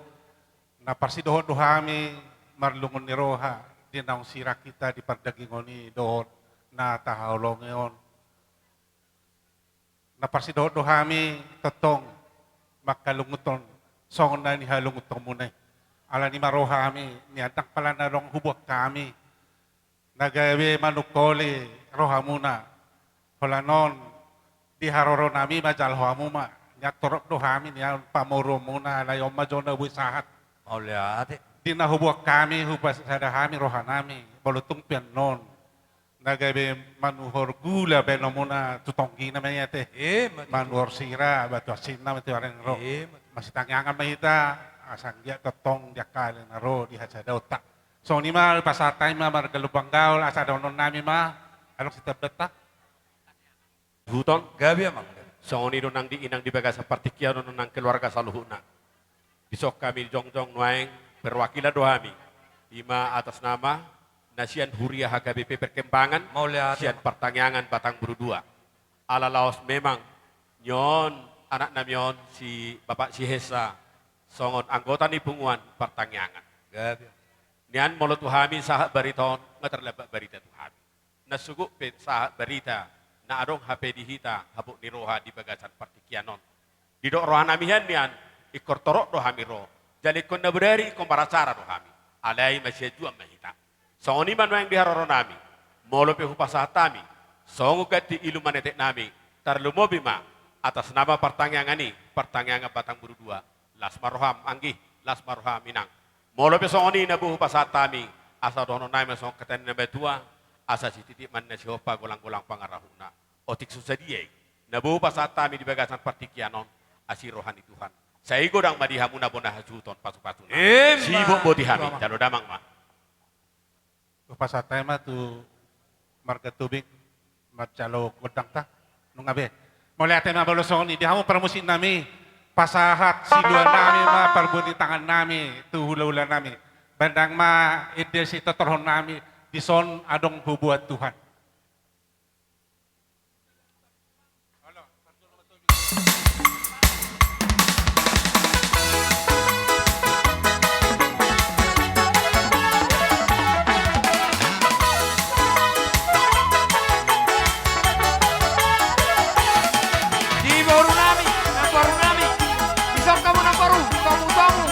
na parsidohot do hami marlungun ni roha di naung sirang hita di pardagingon i dohot na tahaholongi on. Na parsidohot do hami tongtong manghalunguthon songon na nihalunguthonmuna i. Alani i ma roha hami, nian ndang pala na adong huboan hami na gabe manungkoli rohamuna. Holan on di haroro nami ma jalo hamu ma, nian torop do hami nian pamoruonmuna, alai on ma jo na boi sahat. Mauliate. Di na huboan hami, hupasada hami roha nami, molo tung pe annon na gabe manuhor gula baenonmuna tu tonggina ma i ate. Ima tutu. Manuhor sira, batu asinna ma tu ari ni ro. Ima tutu. Masitangiangan ma hita, asa anggiat tongtong di angka ari na ro dihasadaonta. Songon i ma, pasahat hami ma Marga Lumban Gaol, asa dohonon nami ma, adong sitambahonta? Huton. Gabe, Amang. Songon i do nang di inang di bagasan partingkian on nang keluarga saluhutna. Dison hami jongjong nuaeng, perwakilan do hami. Ima atas nama na sian Huria H K B P Perkembangan, mauliate, sian Partangiangan Batang Bulu Dua. Ala laos memang nion anak nami on si Bapak Sihesa songon anggota ni punguan Partangiangan. Gabe. Nian molo tu hami sahat barita on, nga tarlambat barita tu hami. Na sogot pe sahat barita na adong hape di hita habot ni roha di bagasan partingkian on. Didok roha nami hian nian, ingkon torop do hami ro. Jala ingkon na bodari, ingkon maracara do hami. Alai masianjuan ma hita. Songon i ma nuaeng di haroro nami. Molo pe hupasahat hami songon ganti iluman etek nami, tarlumobi ma atas nama partangiangan i, Partangiangan Batang Bulu Dua. Las ma roham, anggi, las ma roham, inang. Molo pe songon i na boi hupasahat hami, asa dohonon nami ma songon hata ni na matua, asa sititi ma na sihompa, golang-golang pangarahutna. Otik so sadia i na boi hupasahat hami di bagasan partingkian on, asi roha ni Tuhan. Sai godang ma di hamu na bona hasuhuton, pasu-pasuna. Ima. Sibotboti hami. Ima. Jalo damang ma. Hupasahat hami ma tu marga Tobing, manjalo gondangta. Nunga be. Mauliate ma molo songon i, di hamu parmusik nami, pasahat silua nami ma, parbuni tangan nami tu hula-hula nami. Baen ndang ma ende sitotorhon nami, dison adong huboan Tuhan. Di boru nami, namboru nami, dison hamu namboru, tomu-tomu.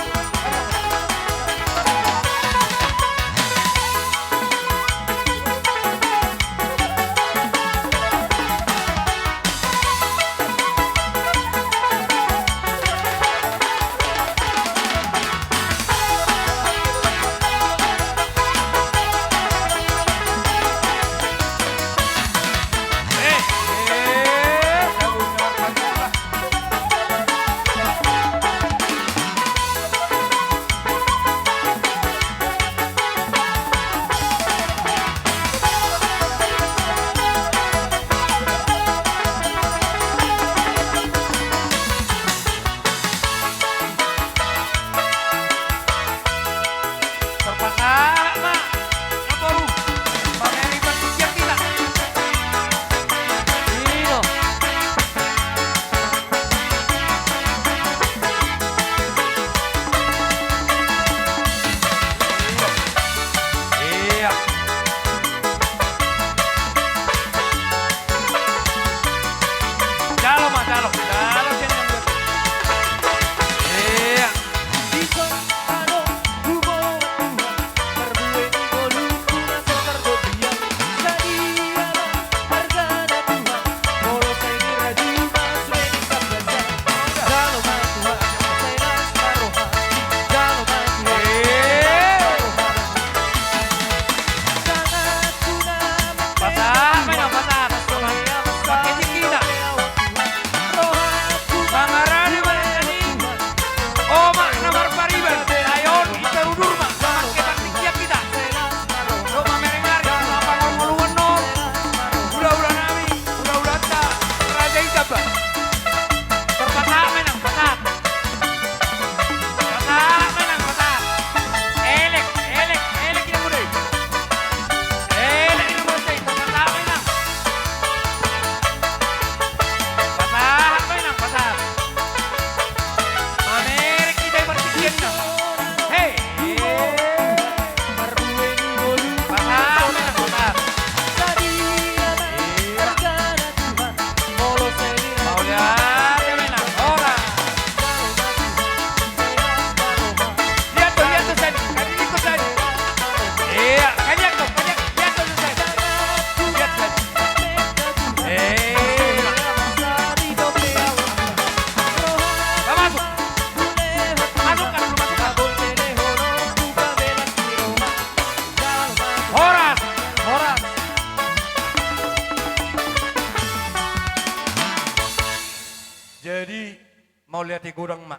Mauliate godang ma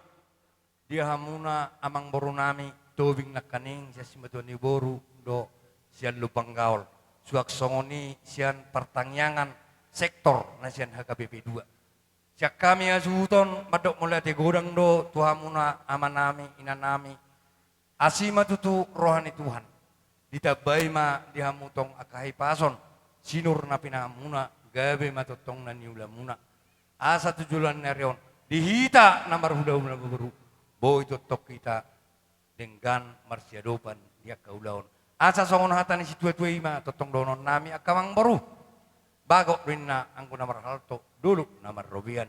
di hamuna amangboru nami Tobing nangkaning, sian simatua ni boru dohot sian Lumban Gaol. Suang songon i sian partangiangan sektor na sian H K B P dua. Sian hami hasuhuton mandok mauliate godang do tu hamuna ama nami, ina nami. Asi ma tutu roha ni Tuhan. Ditambai ma di hamu tong angka hahipason, sinur na pinahanmuna, gabe ma tongtong na niulamuna. Asa tu joloan ni ari on, di hita na marhulahula boru, boi tongtong hita denggan marsiadopan di angka ulaon. Asa songon hata ni situatua i ma tongtong dohonon nami angka amangboru. Bagot do inna anggo na marhalto, dolok na marrobean.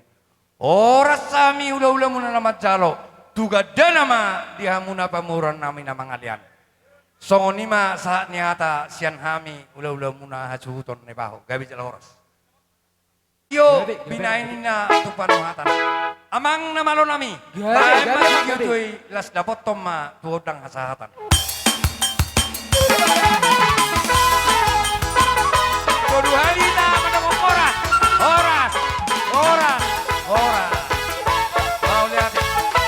Horas hami hulahulamuna na manjalo, tu gandana ma di hamuna pamoruon nami na mangalean. Songon i ma sahat ni hata sian hami hulahulamuna hasuhuton Naibaho, gabe jala horas. Io, gabe, gabe, binaen gabe. Inna tu panuhatan. Amang na malo nami. Gabe, baen gabe, ma gabe. Situtu i, laos dapothon ma tu gondang hasahatan. Tolu hali na mandok horas, horas, horas, horas. Mauliate.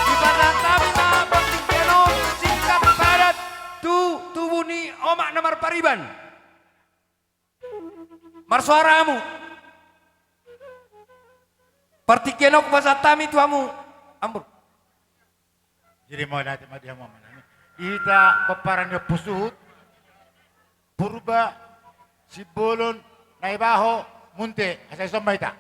Dipasahat hami ma partingkian on singkat padat tu tubu ni omak na marpariban. Marsoara hamu. Partingkian on hupasahat hami tu hamu, Amangboru. Jadi mauliate ma di hamu amang nami. Di hita pomparan ni Ompu Suhut, Purba Simbolon Naibaho Munthe, asa dison ma hita.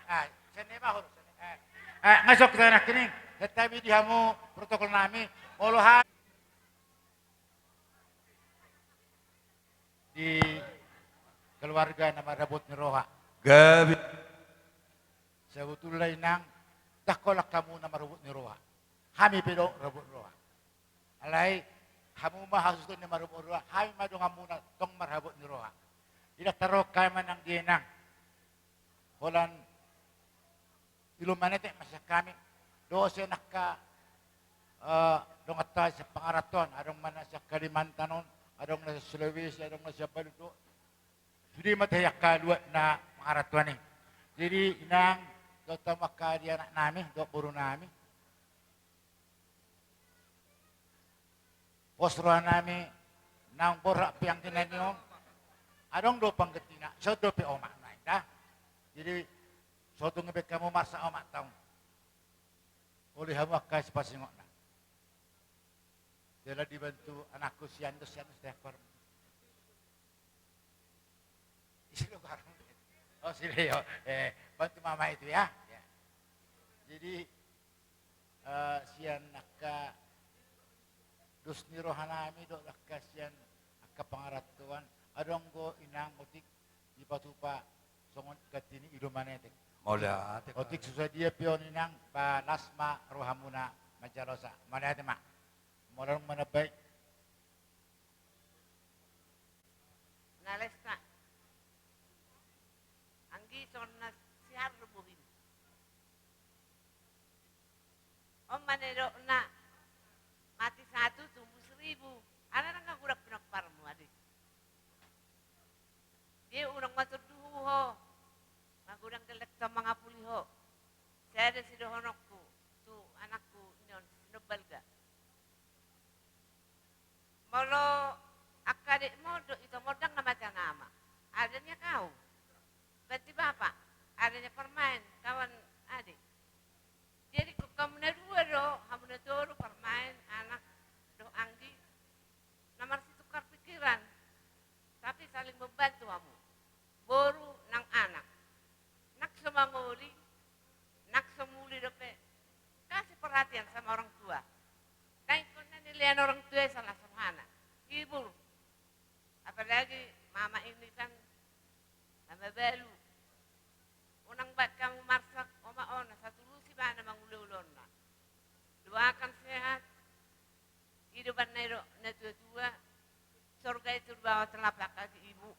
Ah, sian Naibaho, sian Naibaho. Eh, eh, nga so kita nangkining, tetap di hamu protokol nami, molo ha- di keluarga na marhabot ni roha. Gabe. Sebetulna inang, ndang holan hamu na marhabot ni roha. Hami pe do marhabot ni roha. Alai, hamu ma hasuhuton ni marhabot ni roha, hami ma donganmuna tong marhabot ni roha. Ndang tarohon hami ma nang dia inang. Holan Ilum Manetek ma sian hami, dohot sian angka, eh, dongan tahi sian pangarantoan, adong ma na sian Kalimantan on, adong na sian Sulawesi, adong na sian Bali do. Sude ma tahi angka luat na pangarantoan i. Jadi inang, dohot hamu angka dia anak nami, dohot boru nami. Pos roha nami, naung borhat pe anggi nami on, adong do panggantina, so dope omakna inda. Jadi, so tung be hamu marsak omakta on. Uli hamu angka sipasingotna. Jala dibantu anakku si Andus, si Andus tehak par. Isi lo garam. Oh, si Leo. Eh, bantu mama itu ya. Ya. Jadi, eh, sian angka dos ni roha nami dohot angka sian angka pangarantoan, adong do inang otik dipatupa songon ganti ni Ilum Manetek. Mauliate. Otik so sadia pe on inang, ba las ma rohamuna manjalosa. Mauliate ma. Molo adong manambai. Na les na. Anggi songon na siar do bohim. On ma na nidokna, mati satu tumbuh seribu. Ala ndang godang pinomparmu adi. Dia unang maturduhu ho. Nga godang gellengta mangapuli ho. Sada sidohononku tu anakku nion Sinombalga. Molo angka adekmu do ito mondang na mate nama. Adanya kau. Berarti bapak. Adanya permain kawan adik. Jadi hamu na dua do, hamu na tolu permain, anak dohot anggi, na marsitukar pikiran. Tapi saling membantu hamu. Boru nang anak. Nang so mangoli, nang so muli dope. Kasih perhatian. perhatian sama orang tua. Nah, ingkon na nilean orang tua i salah sama hana. Hibur. Apalagi mama ini kan sama balu. Unang baen hamu marsak, oma, ona, satulus ibana mangula ulaonna. Doakan sehat. I do banna i do na tua-tua. Sorga i tu bawah telapak kaki ibu.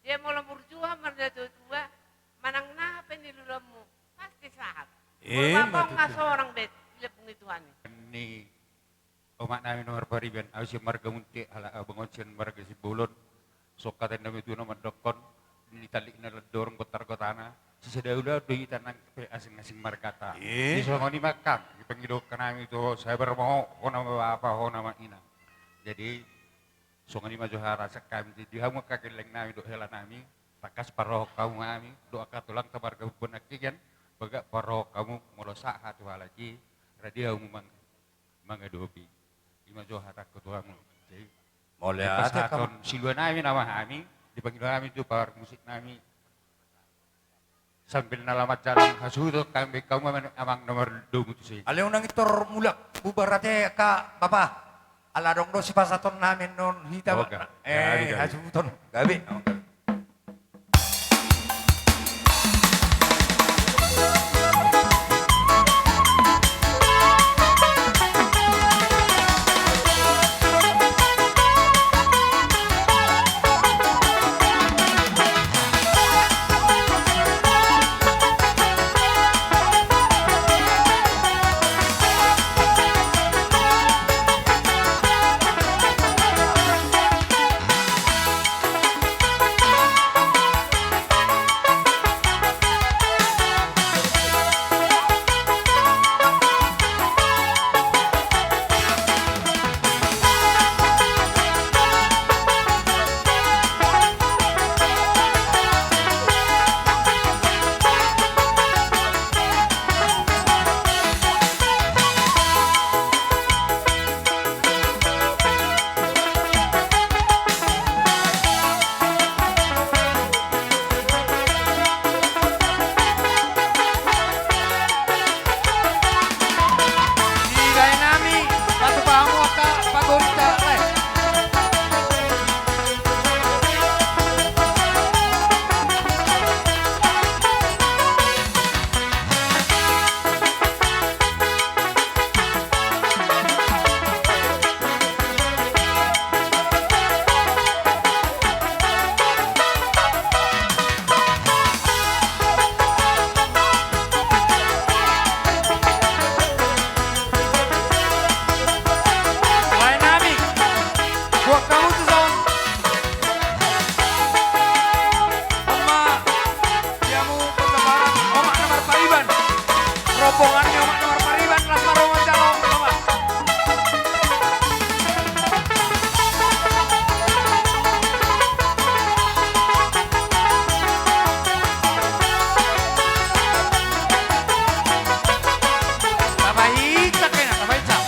Dia molo murjuha marna tua-tua, manang na pe niluluanmu, pasti sahat. Eh, molo bapong ma tutu. Sorang bet, dilebungi Tuhan i. Ni omak nami na marpariban, au sian marga Munte, ala abang on sian marga Simbolon. Songkatan nami tu na mandokkon, ni talik na landorong botar kotana. Sisada ulaon do hita nang pe asing-asing margata. Eh. Di songon i ma kan, di pangidoan nami tu sabar ma ho, ho nama bapa, ho nama ina. Jadi, songon i ma jo harasan hami di hamu angka gelleng nami dohot hela nami, tangkas parrohahon hamu hami, dohot angka tulang ta marga Bona Kigen, bagak parrohahon hamu molo sahat tu halak i, rade hamu mang-, mangadopi. I ma jo hatangku tu hamu. Jadi, mauliate, kepasahaton hamu. Silua nami nama hami, dipanggil hami tu parmusik nami. Sambil na lamat jalan hasuhuton, kami kaum amang, amang nomor domu tu si. Alai unang intor mulak bubar ate ka bapa. Ala adong do sipasahaton nami non hita. Oke. Eh, gabe, gabe. Hasuhuton. Gabe. Dibaen nami, patupa hamu angka pagorinta, eh. Lae nami, buat kamu tu son. Oma, diamu pertemuan, omak na marpariban. Rombongan ni omak na marpariban, las ma rombongan jalo, oma. Tapahincak kena, tapahincak.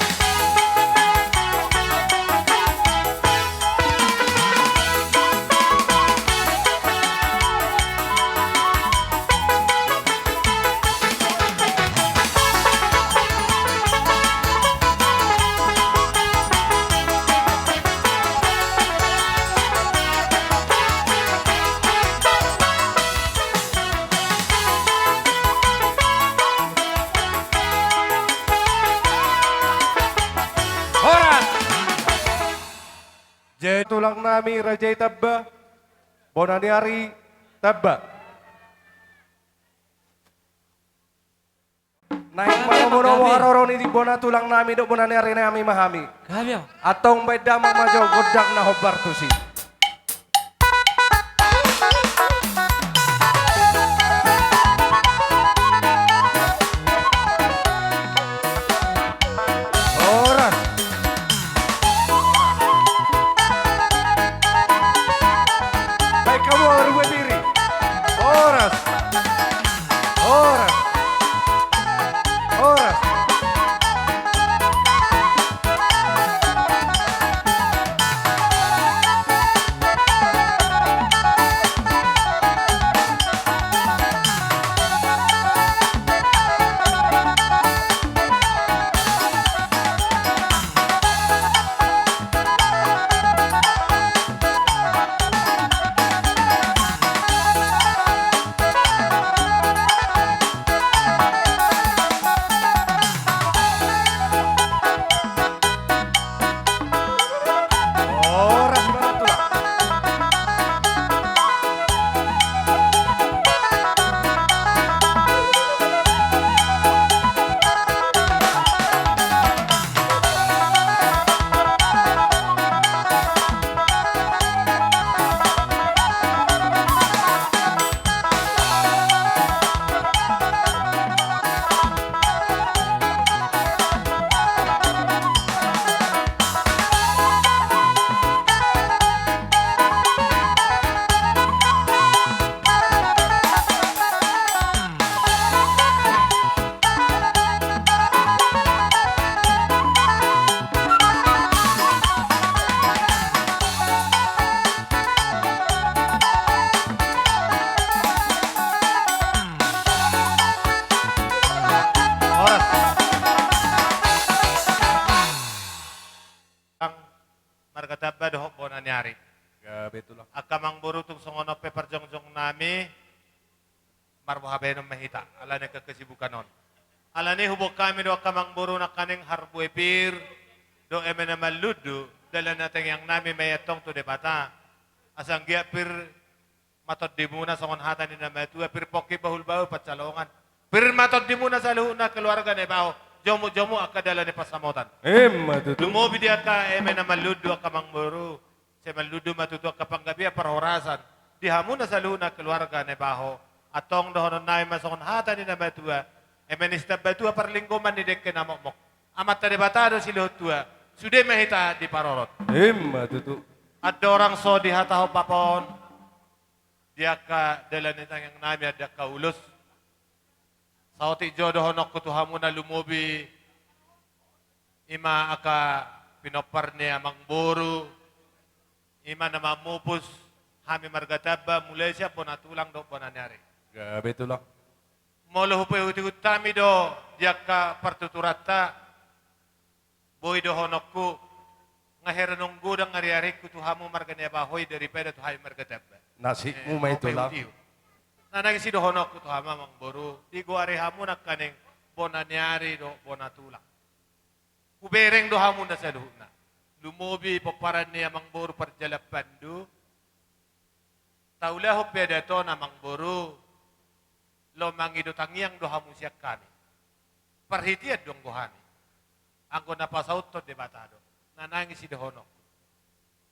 Horas. Jadi tulang nami raja i tamba, bona ni ari tamba. Naeng manomu-nomu haroro ni bona tulang nami dohot bona ni ari nami ma hami. Antong baen damang ma jo gondang na hombar tusi. Horas. Baen hamu ahu rubet iri. Horas. Horas. Horas. Angka amangboru, tung songon on pe parjongjong nami, marboha bahenon ma hita, alani angka kesibukan on. Alani huboan hami do angka amangboru nangkaning harbue pir dohot eme na marlundu, dalan na tangiang nami ma i antong tu Debata. Asa anggiat pir ma tondimuna songon hata ni na matua, pir pongki bahulbahul pansalongan. Pir ma tondimuna saluhutna keluarga na ibaho, jomukjomuk angka dalan ni pansamotan. Emma tutu. Lumobi di angka eme na marlundu, angka amangboru. Sai marlundu ma tutu angka panggabean parhorasan di hamuna saluhutna keluarga na ibaho. Antong dohonon nami ma songon hata ni na matua: Eme ni Sitambatua parlinggoman ni dengke na mokmok, Amanta Debata do silehon tua, sude ma hita diparorot. Emma tutu. Andorang so dihatahon bapa on di angka dalan ni tangiang nami, di angka ulos, saotik jo dohononku tu hamuna, lumobi i ma angka pinompar ni amangboru, i ma na mamupus hami marga Tamba, mulai sian bona tulang dohot bona ni ari. Gabe tulang. Molo hupaihutihut hami do di angka partuturanta, boi dohononku, nga hira naung godang ariarinku tu hamu marga Nabahoy daripada tu hami marga Tamba. Nasibmu ma i, tulang. Hupaihutihut. Na naeng sidohononku tu hamu amangboru, digoari hamu nangkaning bona ni ari dohot bona tulang. Hubereng do hamuna saluhutna. Lumobi pomparan ni amangboru parjalan pandu. Taulahon pe adat on amangboru, lomo mangido tangiang do hamu sian hami. Parhitean do anggo hami. Anggo na pasauthon Debata do. Na naeng sidohononku,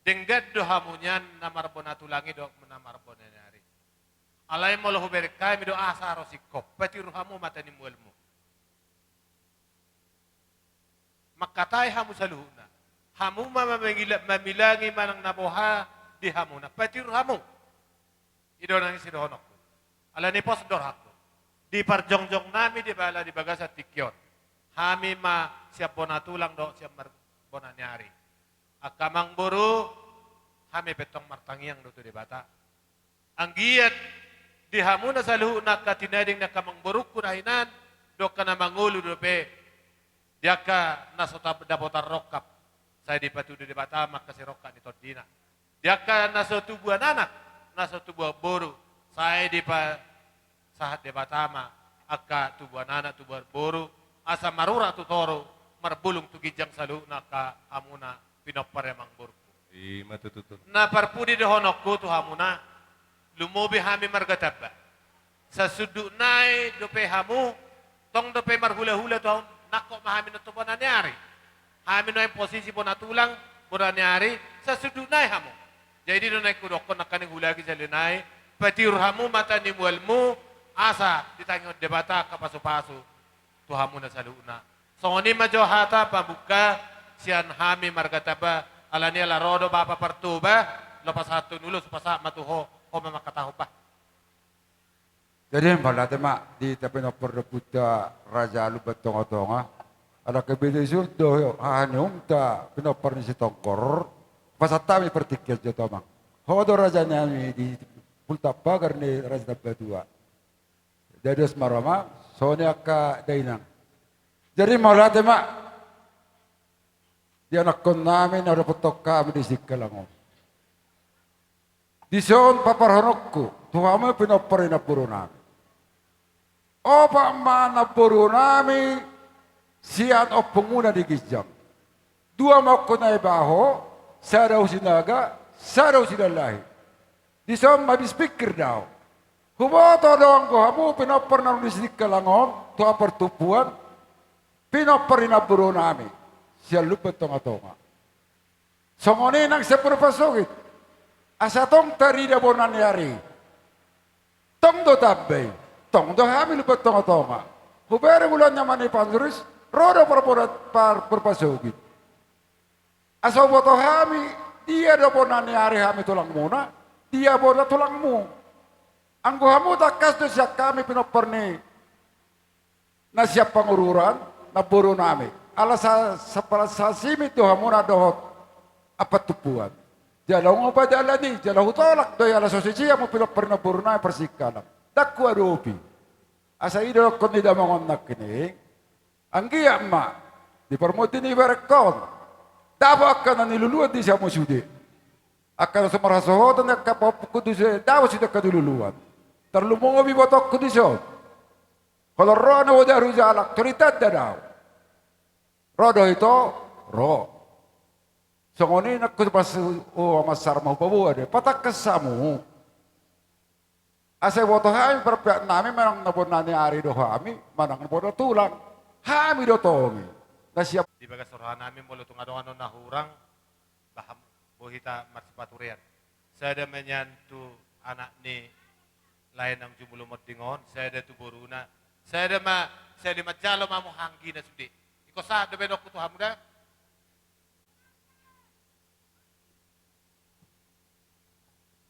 denggan do hamu nian na marbona tulang i dohot na marbona ni ari. Alai molo hubereng hami do asa ro singkop, patiru hamu mata ni mualmu. Mangkatai hamu saluhutna. Hamu ma mangila-, mamilangi manang na boha di hamuna. Patiru hamu. I do naeng sidohononku. Alani pos do rohangku. Di parjongjong nami di bala di bagasan tingki on, hami ma sian bona tulang dohot sian mar-, bona ni ari. Angka amangboru, hami pe antong martangiang do tu Debata. Anggiat di hamuna saluhutna angka tinading ni angka amangborungku na hinan, dohot angka na mangolu dope, di angka na so ta-, dapotan rongkap, sai dipatudu Debata ma angka sirongkap ni tondina. Di angka na so tubuan anak, na so tubuan boru, sai dipa-, sahat Debata ma angka tubuan anak, tubuan boru, asa marurat tu toru, marbulung tu ginjang saluhutna angka hamuna pinompar ni amangborungku. I ma tutu, tulang. Na parpudi dohononku tu hamuna, lumobi hami marga Tamba. Sasundut nai dope hamu, tong dope marhulahula tu hamu, nangkok ma hami nuaeng tu bona ni ari. Hami nuaeng posisi bona tulang, bona ni ari, sasundut nai hamu. Jadi do naeng hudokkon nangkaning hulagi sahali nai, patiur hamu mata ni mualmu, asa ditangihon Debata angka pasupasu tu hamuna saluhutna. Songon i ma jo hata pambuka sian hami marga Tamba, alani ala ro do Bapa Partoba, laho pasahathon ulos, pasahat ma tu ho, ho ma mangkatahon, bah. Jadi mauliate ma di hita pinompar ni ompunta Raja Lumban Tongatonga. Ala kebetulan do haha ni ompunta pinompar ni Sitongkor, pasahat hami partingkian jo tu amang. Ho do raja nami di Pultampagar ni Raja Tambatua. Jadi dos ma roha ma, songon i angka dainang. Jadi mauliate ma di anakkon nami na hudapothon hami di Singkalang on. Dison paparhononku tu hamu pinompar ni namboru nami. Opat ma namboru nami sian ompungmuna di ginjang. Dua ma ompungna i baho, sada hu Sinaga, sada hu Silalahi. Dison ma habis pikir do au. Huboto do anggo hamu pinompar na dung di Singkalang on tu hapartumpuan, pinompar ni namboru nami sian Lumban Tongatonga. Songon i nang sian Purba Sogit. Asa tong tarida bona ni ari. Tong do Tamba i, tong do hami Lumban Tongatonga. Hubereng ulaon ni ama ni Pansuris, ro do par-, par-, Purba Sogit. Asa huboto hami, dia do bona ni ari hami tulangmuna, dia bona tulangmu. Anggo hamu tangkas do sian hami pinompar ni na sian Pangururan, namboru nami. Ala sa-, sa-, ala sasimion do hamuna dohot ampat tumpuan. Jala nunga hupadalan i, jala hutolak do i ala so sisea hamu pinompar ni namboru nami parsingkalan. Ndang huadopi. Asa i do dohonon ni damang on nangkining. Anggiat ma di parmonding ni berengkon, dapot angka na niluluan disi hamu sude. Angka na so marhasohotan ni angka pahompu kudus i, dao sude angka diluluan. Tarlumobi ibotongku dison. Holan ro anak boru jalang, tori tanda dao. Ro do ito, ro. Songon i nangkin pas, o, mansar ma hupaboa do i, patangkas hamu. Asa iboto hami parpeak nami manang na bona ni ari do hami, manang na bona tulang. Hami do tong i. Na siap. Di bagas roha nami molo tung adong annon na hurang, bah hamu, boi hita marsipaturean. Sada ma nian tu anak ni lae naung jumolo monding on, sada tu boruna, sada ma, sada ma jalo ma hamu anggina sude. Ingkon sahat do baenonku tu hamu da.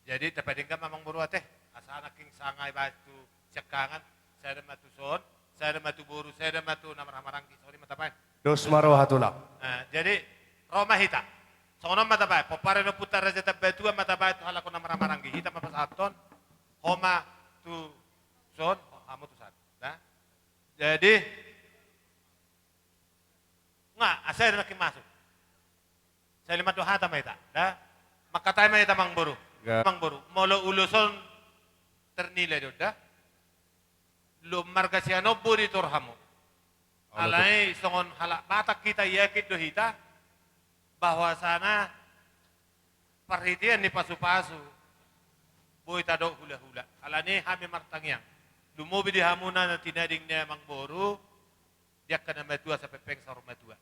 Jadi tapadenggan ma amangboru ate, asa nangkin sanga ibaen tu siangkangan, sada ma tu son, sada ma tu boru, sada ma tu na marhahamaranggi, songon i ma tabaen. Dos ma roha tulang. Eh, jadi, ro ma hita. Songon on ma tabaen, pomparan ni ompunta Raja Tambatua ma tabaen tu halak on na marhahamaranggi. Hita ma pasahathon, ho ma tu son, hamu tu san. Nah. Jadi, nga, asa nangkin masuk. Sai lima do hata ma hita, da? Mangkatai ma hita amangboru. Ya. Amangboru, molo ulos on ternilai do, da? Lum marga Sianombo di tor hamu. Ala alai tu songon halak Batak hita, yakin do hita bahwasana parhitean ni pasupasu boi tadok hulahula. Alani hami martangiang, lumobi di hamuna na tinading ni amangboru, di angka na matua asa pengpeng saur matua.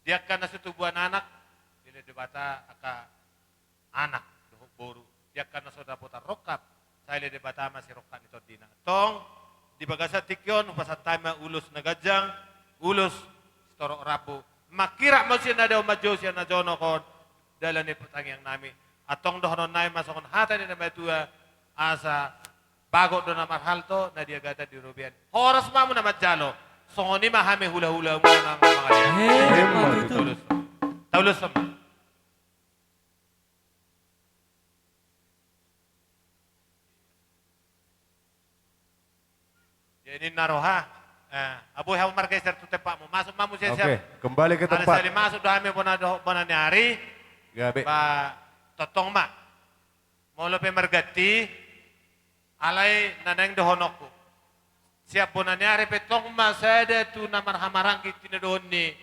Di angka na so tubuan anak, dilehon Debata angka anak dohot boru. Di angka na so dapotan rongkap, sai lehon Debata ma sirongkap ni tondina. Tong, di bagasan tingki on, hupasahat hami ma ulos na ganjang, ulos sitorop rambu. Mangkirap ma sian na dao, manjou sian na jonok on, dalan ni partangiang nami. Antong dohonon nami ma songon hata ni na matua, asa bagot do na marhalto, na di agatan di robean. Horas ma hamu na manjalo. Songon i ma hami hulahula muna na mangalean. Emma tutu. Taulus. Taulus ma. Jadi na roha. Eh, boi hamu margeser tu tempatmu. Masuk ma hamu siap-siap. Oke, kembali ke tempat. Alai sahali masuk do hami bona do, bona ni ari. Gabe. Ba, tongtong ma. Molo pe marganti, alai na naeng dohononku. Siap bona ni ari pe tong ma sada tu na marhahamaranggi tinodohon ni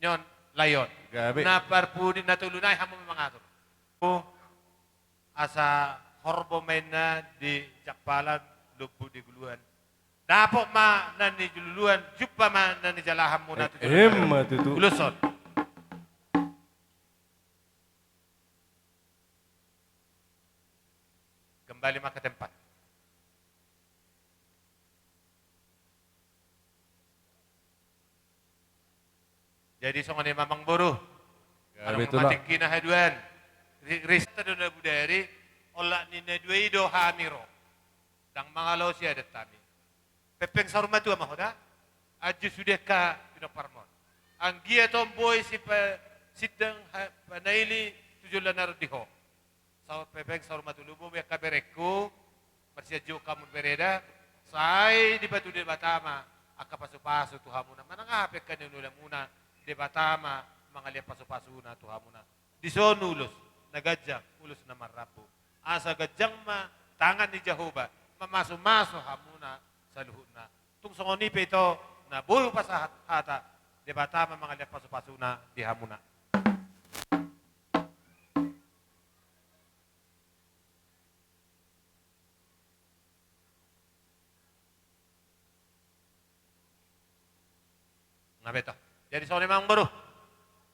on lae on. Gabe. Na parpudi na tolu nai hamu ma mangatur. Asa horbo ma inna di jampalan, lombu di guluan. Dapot ma na nijululuan, jumpa ma na nijalahan muna tu joloan. Emma tutu. Ulos on. Kembali ma ke tempat. Jadi songon i ma amangboru. Ya, betul. Tingki na haduan. Ri-, rista do na bodari, olat ni na dua i do hami ro. Ndang mangalaosi adat hami. Pengpeng saur matua ma ho da. Anju sude angka pinomparmon. Anggiat on boi sipa-, sindang ha-, panaili tu joloan na ro di ho. Saur pengpeng saur matua, lumobi angka berengku, marsianjuon hamu bere da, sai dipatudu Debata ma angka pasupasu tu hamuna, manang aha pe angka na niulamuna, Debata ma mangalean pasupasuna tu hamuna. Dison ulos na ganjang, ulos na marrambu. Asa ganjang ma tangan ni Jahowa, mamasumasu hamuna saluhutna. Tung songon i pe ito, na boi hupasahat hata, Debata ma mangalean pasupasuna di hamuna. Nga beto. Jadi songon i ma amangboru.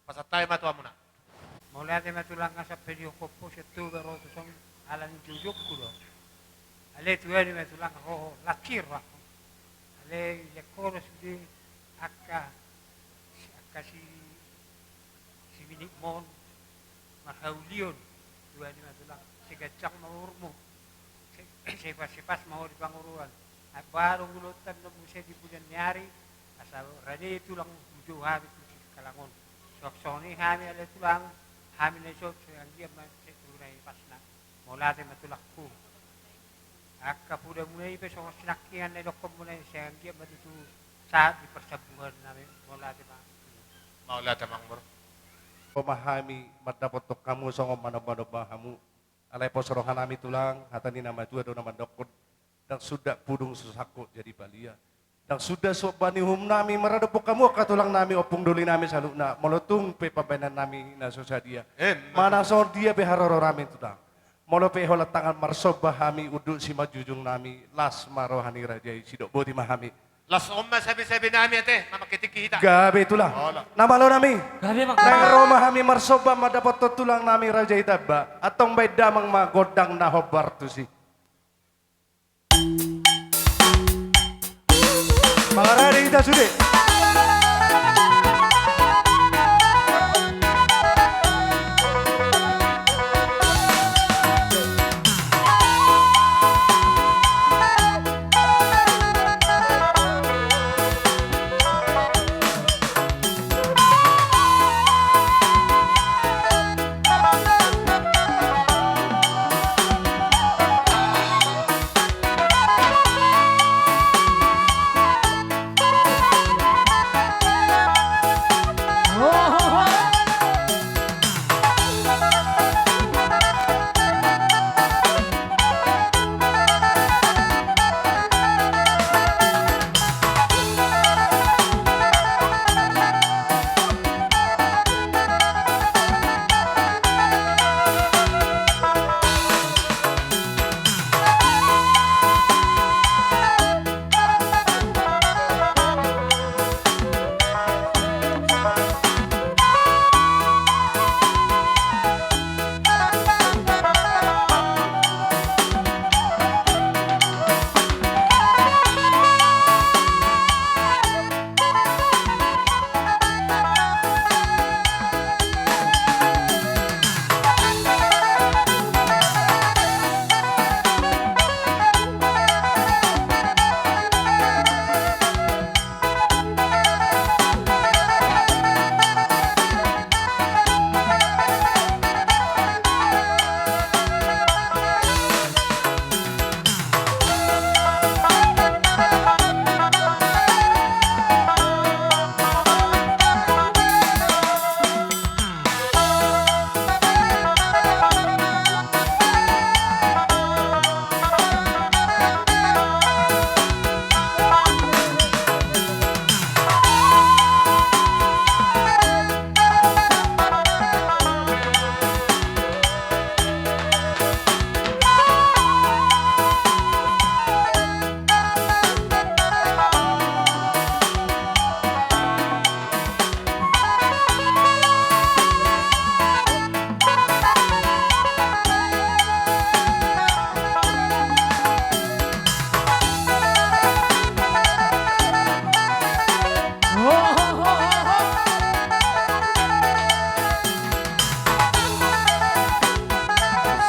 Pasahat hami ma tu hamuna. Mauliate ma tulang, asa pe di ho koppo sian Toba ro tu son, ala ni jojongku do. Alai tuani ma tulang, ho lakkir ho. Alai lean ho do sude angka, angka si, si minikmon, marhaulion, tuani ma tulang, sai ganjang ma umurmu. Sai, sai pas, sai pas ma ho di panguruan. Ai ba adong ulaonta do muse di bulan ni ari, asa rade tulang, hujou hami tu sikalang on. Songon i hami ale tulang, hami na dison, sai anggiat ma sai tu na pasna. Mauliate ma tulangku. Angka podamuna i pe songon sinangkingan na idokhonmuna i, sai anggiat ma tutu sahat di parsambuhan nami. Mauliate ma. Mauliate ma amangboru. Ro ma hami mandapothon hamu songon manombanomba hamu. Alai pos rohanami tulang, hata ni na matua do na mandokkon: Ndang suda pudung so sangkot jadi palia. Ndang suda somba ni uhumnami maradophon hamu angka tulangnami, ompung dolinami saluhutna, molo tung pe pambahenannami na so sadia. Emma tutu. Manang songon dia pe haroronami tulang, molo pe holan tangan marsomba hami unduk simanjujungnami, las ma roha ni raja i, sidok boti ma hami. Las on ma sabesabenami ate, mamangke tingki hita. Gabe tulang. Olo. Na malonami. Gabe, Amang. Naeng ro ma hami marsomba mandapothon tulangnami Raja Itamba. Antong baen damang ma gondang na hombar tusi. Mangarade hita sude.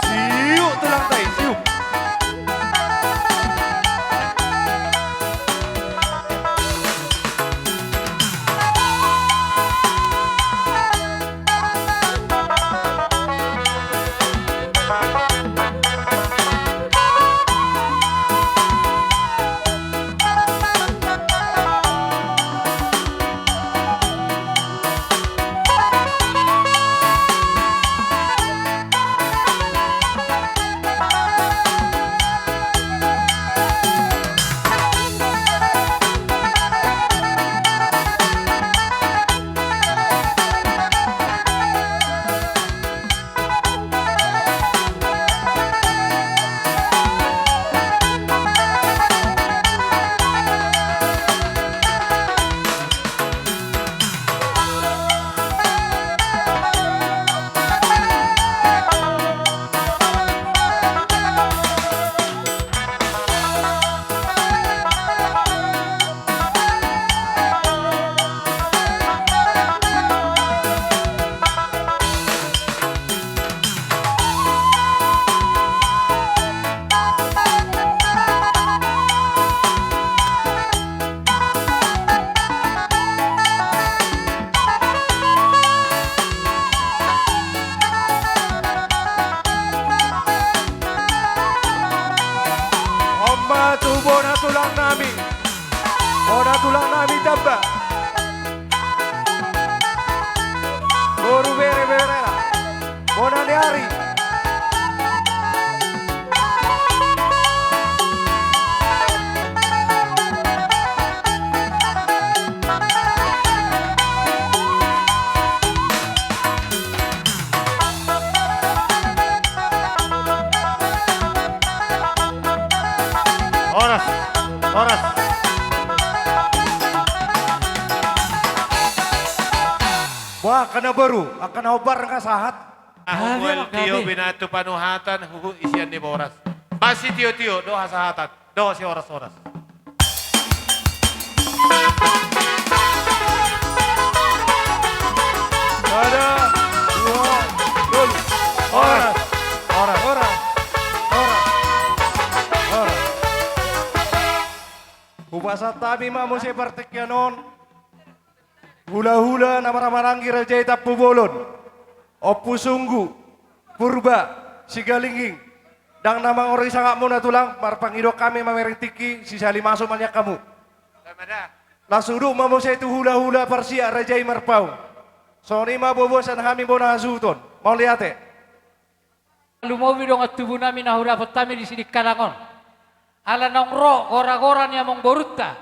Siuk, tulang tai, siuk. On ma tu bona tulang nami. Bona tulang nami Tamba. Boru bere berena. Bona ni ari. Horas, horas. Wah, angka na boru, angka na hombar nga sahat. Ahu mual tio binatu panuhatan huhut isian ni boras. Masitiotio do hasahatan do si horas-horas. Sada, dua, tolu. Horas. Horas. Horas. Horas. Hupasahat hami ma muse partingkian on. Hulahula na marhahamaranggi raja i Tampubolon, Ompu Sunggu, Purba Sigalingging, ndang na mangorongi sangapmuna tulang, marpangido hami mamereng tingki, sisali masuk ma nian hamu. Langsung duduk ma muse tu hulahula parsiak raja i Marpaung. Songon i ma bobosan hami bona hasuhuton. Mauliate. Lumobi dongan tubunami na hudapot hami di Sidikalang on. Ala naung ro gora-gora ni amangborunta,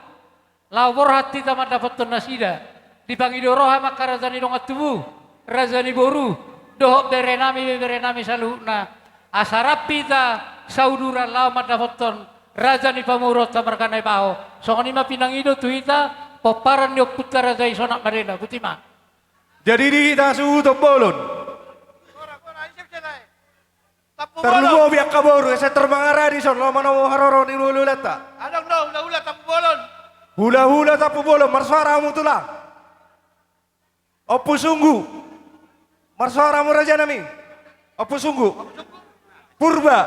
laho borhat hita mandapothon nasida. Dipangido roha ma angka raja ni dongan tubu, raja ni boru, dohot berenami, beberenami saluhutna. Asa rap hita sauduran laho mandapothon raja ni pamoruonta marga Naibaho. Songon i ma pinangido tu hita, pomparan ni ompunta raja i Sonak Madela. Boti ma. Jadi di hita suhut Tampubolon. Tarlumobi angka boru, asa tor mangaradi son, laho manomu haroro ni hulahulanta. Adong do hulahula Tampubolon. Hulahula Tampubolon, marsuara hamu tulang. Ompu Sunggu. Marsuara hamu rajanami. Ompu Sunggu. Purba.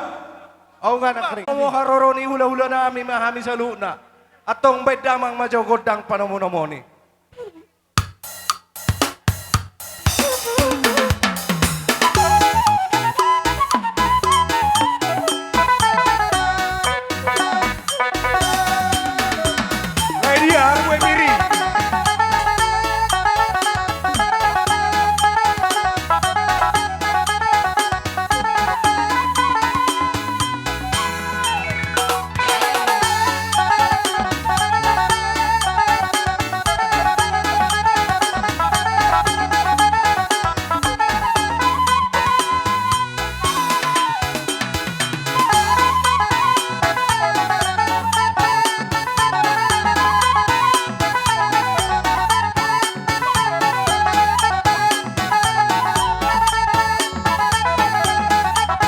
Au nga na kering. Manomu haroro ni hulahulanami ma hami saluhutna. Antong baen damang ma jo gondang panomunomuni.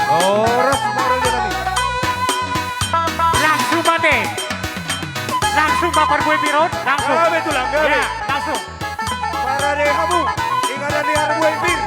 Horas ma rajanami. Langsung ma te. Langsung ma parbue pir on, langsung. Gabe tulang, gabe. Ya, langsung. Parade hamu, inganan ni parbue pir.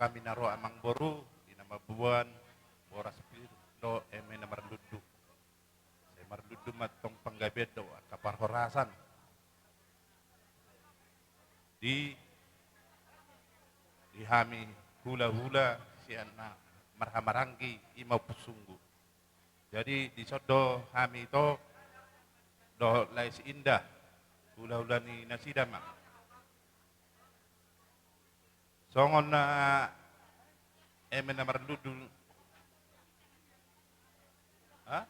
hami na ro amangboru, di na mamboan boras pir dohot eme na marlundu. Sai marlundu ma tong panggabean dohot angka parhorasan. Di, di hami hulahula sian na marhahamaranggi i ma Ompu Sunggu. Jadi dison do hami ito dohot lae si Indah, hulahula ni nasida ma. Songon na eme na marlundu. Ha?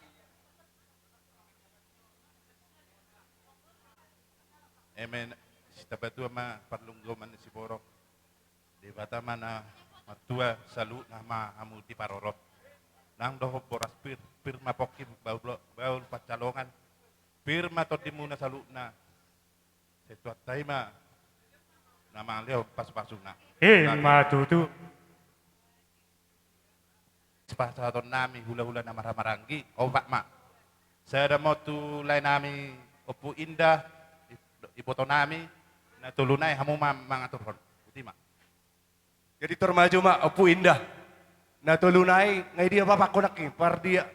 Eme na, sitabatua ma parlunggoman ni siborok. Debata ma na martua, saluhutna ma hamu diparorot. Nang dohot boras pir, pir ma pongki bahul, bahul pansalongan. Pir ma tondimuna saluhutna. Sai Tuhanta i ma na mangalehon pasupasuna. I ma tutu. Pasahatonnami hulahula na marhahamaranggi, opat ma. Sada ma tu laenami Ompu Indah, ib-, ibotonami, na tolu nai hamu ma mangaturhon. Boti ma. Jadi tor maju ma Ompu Indah. Na tolu nai, nga i dia bapakku nangkin, pardia.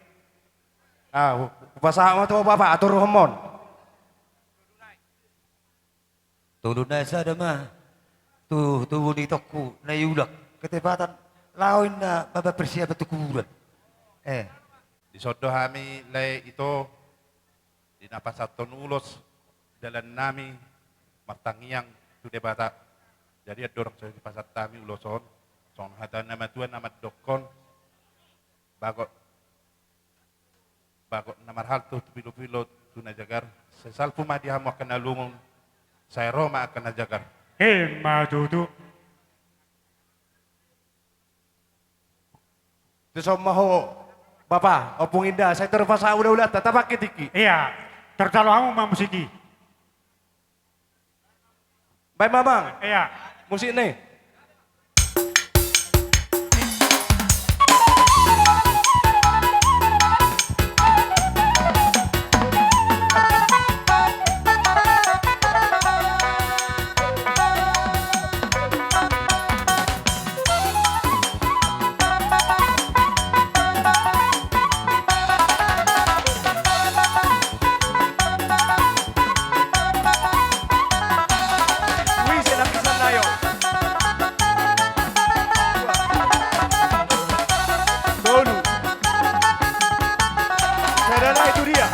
Ah, hu-, hupasahat ma tu ho bapa, aturhon ma on. Tolu nai, sada ma tu tubu ni itongku na iulak, ketepatan laho inna mambaen persiapan tu kuburan. Eh. Dison do hami lae ito, di na pasahathon ulos dalannami martangiang tu Debata. Jadi andorang so dipasahat hami ulos on, songon hata ni na matua na mandokkon, bagot, bagot na marhalto tu pilopilo tu na jagar, sai salpu ma di hamu angka na lungun, sai ro ma angka na jagar. I ma tutu. Dison ma ho, bapa, Ompung Indah, sai tor pasahat hulahulanta, tapangke tingki. Ia, tor jalo hamu ma musik i. Baen ma, Bang. Ia. Musik ni. Tolu. Sada nai tu dia.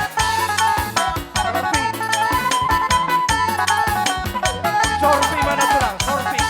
Sorpi. Sorpi mana tulang? Sorpi.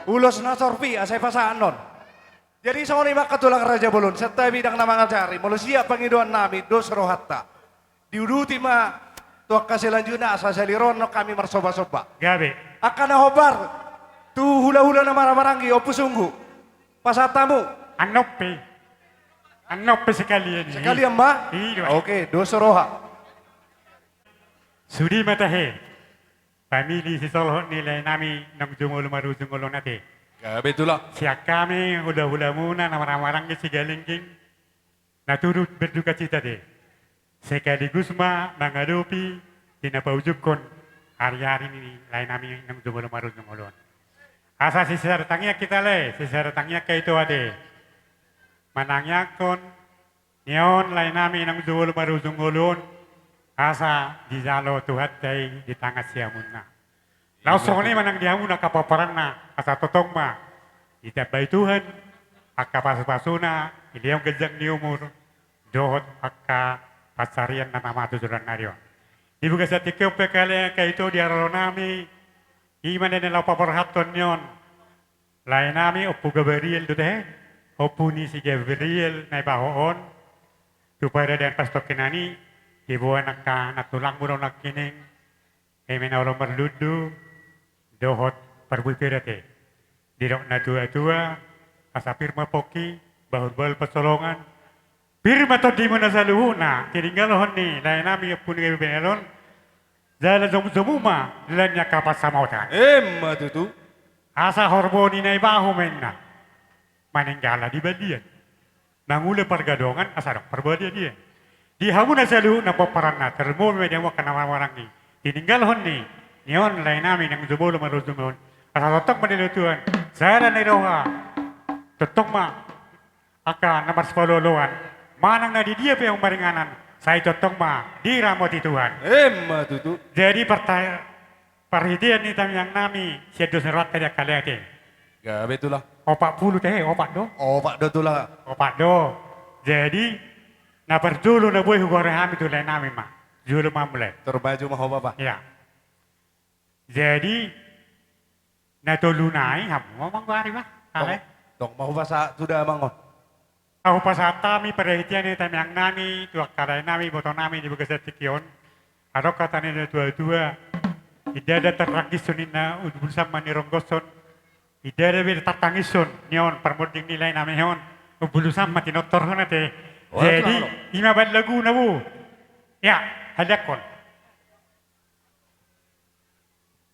Ulos na sorpi, asa i pasahat non. Jadi songon i ma angka tulang raja bolon, santabi ndang na mangajari, molo siap pangidoannami, dos rohanta. Diuduti ma tu angka selanjutna asa saliron hami marsomba-somba. Gabe. Angka na hombar tu hulahula na marhahamaranggi, Ompu Sunggu. Pasahat hamu. Annon pe. Annon pe sekalian i. Sekalian ma? I do. Oke, dos roha. Sude ma tahe. Pamili sisolhot ni laenami naung jumolo marujung olo on ate. Gabe tulang. Sian hami hulahulamuna na marhahamaranggi Sigalingging. Na turut berdukacita ate. Sekaligus ma mangadopi di na paujungkon ari-ari ni laenami naung jumolo marujung olo on. Asa sisada tangiang hita lae, sisada tangiang hita ito ate. Manangiangkon ni on laenami naung jumolo marujung olo on, asa dijalo Tuhanta i di tangan siamunna. Laos songon i ma nang di hamu angka pomparanna, asa tongtong ma ditambai Tuhan angka pasupasuna, dilehon ganjang ni umur dohot angka pansarian na tama tu joloan ni ari on. Di bagasan tingki on pe kali angka ito di haroro nami, i ma na laho paborhathon ni on. Laenami Ompu Gabriel do tahe, Ompu ni si Gabriel Naibaho on, tu paradahan pastongkinan i, diboan angka nantulangmu do nangkining, eme na olo marlundu, dohot parbue pir ate. Didok na tua-tua, asa pir ma pongki, Bahulbahul pansalongan. Pir ma tondimuna saluhutna, tininggalhon ni laenami Ompu ni Gabe Benelon. Jala jomujomu ma di lae ni angka pansamotan. Emma tutu. Asa horbo ni na ibahu ma inna. Manenggala di balian. Mangula pargadongan asa adong parbadian. Di hamuna saluhutna pomparanna, tarlumobi ma di hamu angka na marhahamaranggi. Tininggalhon ni, ni on laenami nang jumolo marujung on. Asa tongtong ma dilehon Tuhan. Sada ni roha. Tongtong ma angka na marsipaolooloan. Manang na di dia pe hamu maringanan. Sai tongtong ma diramoti Tuhan. Emma tutu. Jadi parta-, Parhitean ni tangiangnami, sian dos ni rohanta di angka lae ate. Gabe tulang. Opat pulu tehe, opat do? Opat do tulang. Opat do. Jadi, na parjolo na boi hugoari hami tu laenami ma. Jolo ma mulai. Tor baju ma ho bapa. Iya. Jadi, na tolu nai, hamu ma manggoari ma. Kale. Tong, tong ma hupasahat tu damang on. Hupasahat hami parhitean ni tangiangnami tu angka laenami, ibotonami di bagasan tingki on. Adong hata ni natuatua. Ndada tartangiskon ninna, umbulusan ma nironggosson. Ndada be tartangiskon ni on parmonding ni laenami on. Umbulusan ma tinortorhon ate. Jadi, ima baen laguna bo. Ya, haliangkon.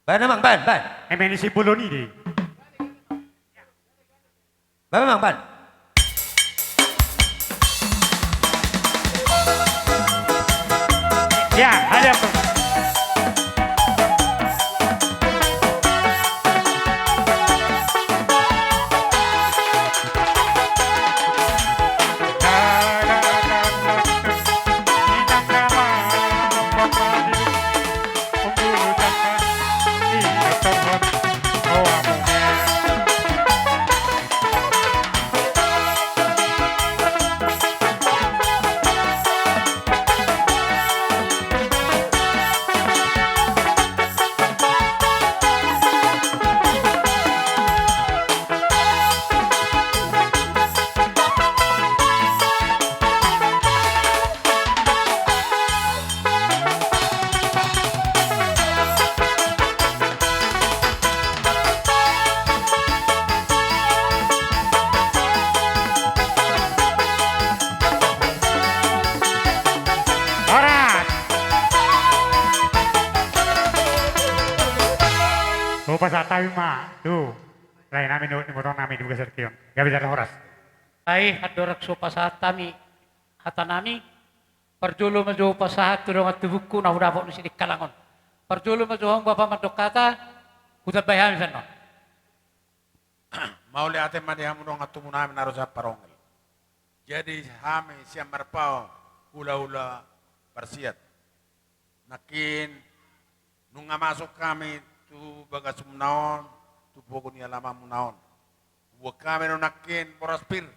Baen amang, baen, baen. Eme ni si bolon i de. Baen amang, baen. Ya, haliangkon. Horas. Hupasahat hami ma tu laenami dohot ibotonami di bagasan tingki on. Gabe jala horas. Ai andorang so pasahat hami hatanami, parjolo ma jo hupasahat tu dongan tubungku na hudapot di Sidikalang on. Parjolo ma jo hamu bapa mandok hata, hutambai hami sian on. Mauliate ma di hamu dongan tubunami na ro sian Parongil. Jadi hami sian Marpaung, hulahula Parsiat. Nangkin nunga masuk hami tu bagasmuna on, tu pogu ni alamanmuna on. Huboan hami do nangkin boras pir.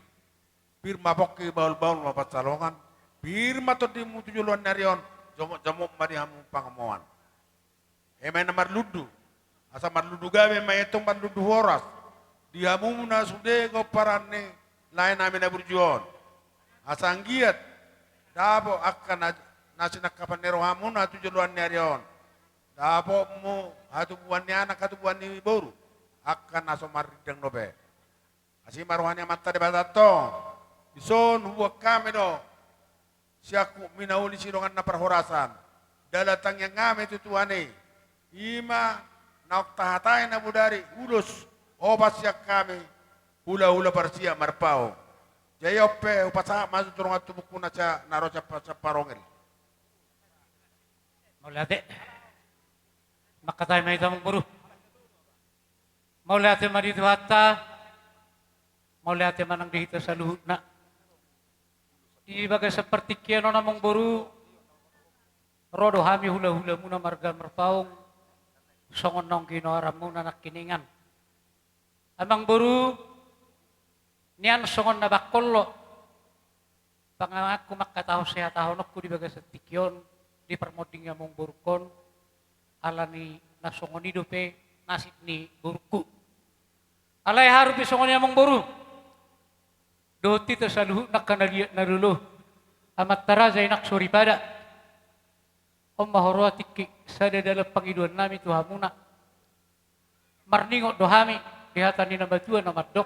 Pir ma pongki, bahulbahul ma pansalongan. Pir ma tondimu tu joloan ni ari on, jomotjomot ma di hamu pangomoan. Eme na marlundu. Asa marlundu gabe ma i, tong marlundu horas. Di hamu na sude pomparan ni laenami na burju on. Asa anggiat dapot angka na, na sinangkapan ni rohamuna tu joloan ni ari on. Dapotmu hatubuan ni anak, hatubuan ni boru. Angka na so marrindang dope. Asi ma roha ni Amanta Debata antong. Dison huboan hami do siangkup manauli sidongan na parhorasan. Dalan tangiangnami tu Tuhan i. Ima naung tahatai na bodari ulos opat sian hami hulahula Parsiat Marpaung. Jadi on pe hupasahat ma tu dongan tubungku na sa-, na ro sian Pa-, sian Parongil. Mauliate. Mangkatai ma hita amangboru. Mauliate ma di Tuhanta. Mauliate ma nang di hita saluhutna. Di bagasan partingkian on amangboru, ro do hami hulahulamuna marga Marpaung, songon naung ginoaranmuna nangkiningan. Amangboru, nian songon na bangkon lo pangalangku mangkatahon sihatahononku di bagasan tingki on, di parmonding ni amangborungkon, ala ni na songon i dope nasib ni borungku. Alai harupi songon i amangboru. Dohot hita saluhutna angka na liat na lolo. Amanta raja, inang soripada. On ma huroha tingki sada dalan pangidoannami tu hamuna. Marningot do hami di hata ni na matua na mandok.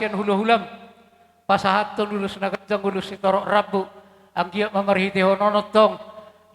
sian hulahulam. Pasahathon ulos na ganjang, ulos sitorop rambu. Anggiat ma marhitehon on tong,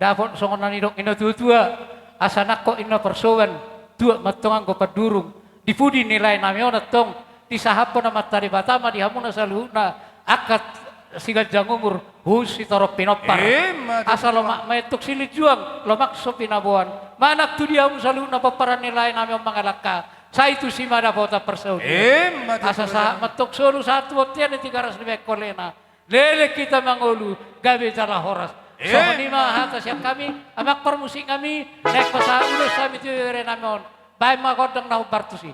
dapot songon na nidok ni na tuatua: Asa nangkok inna parsoban, tuat ma tong anggo pandurung. Di pudi ni laenami on tong, disahaphon Amanta Debata ma di hamuna saluhutna angka siganjang umur, huhut sitorop pinompar. Emma tutu. Asa lomak ma antong silinjuang, lomak so pinaboan. Manang tu dia hamu saluhutna pomparan ni laenami on mangalangka, sai tusi ma dapotan parsaulian. Emma tutu. Asa sahat ma antong solu, sahat tu bontean ni Tigaras ni Baengkolena. Leleng hita mangolu, gabe jala horas. Emma. Songon i ma hata sian hami, amang parmusiknami, naeng pasahat ulos hami tu berenami on. Baen ma gondang na hombar tusi.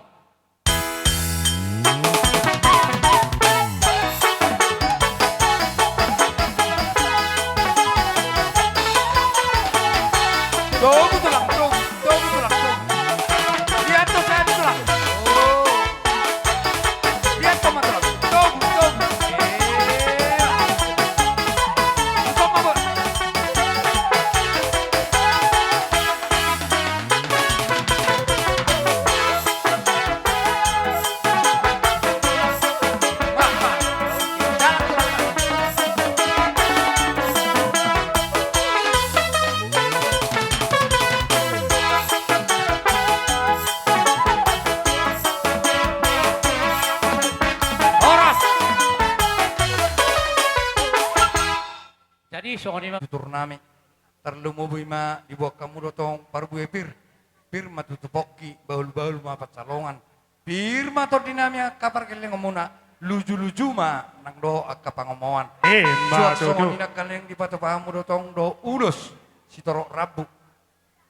Togu tulang, togu, togu tulang, togu. Lihat tuh, saya tulang. Oh. Lihat tuh, tulang. Togu, togu. Eh. Stop, Pak. Horas. Jadi songon i ma tutur nami. Tarlumobi ma diboan hamu do tong parbue pir. Pir ma tutu pongki, bahul-bahul ma pansalongan. Pir ma tondi nami angka pargellengon muna, luju-luju ma nang dohot angka pangomoan. Emma tutu. Suang songon i nangkin naeng dipatupa hamu do tong dohot ulos sitorop rambu.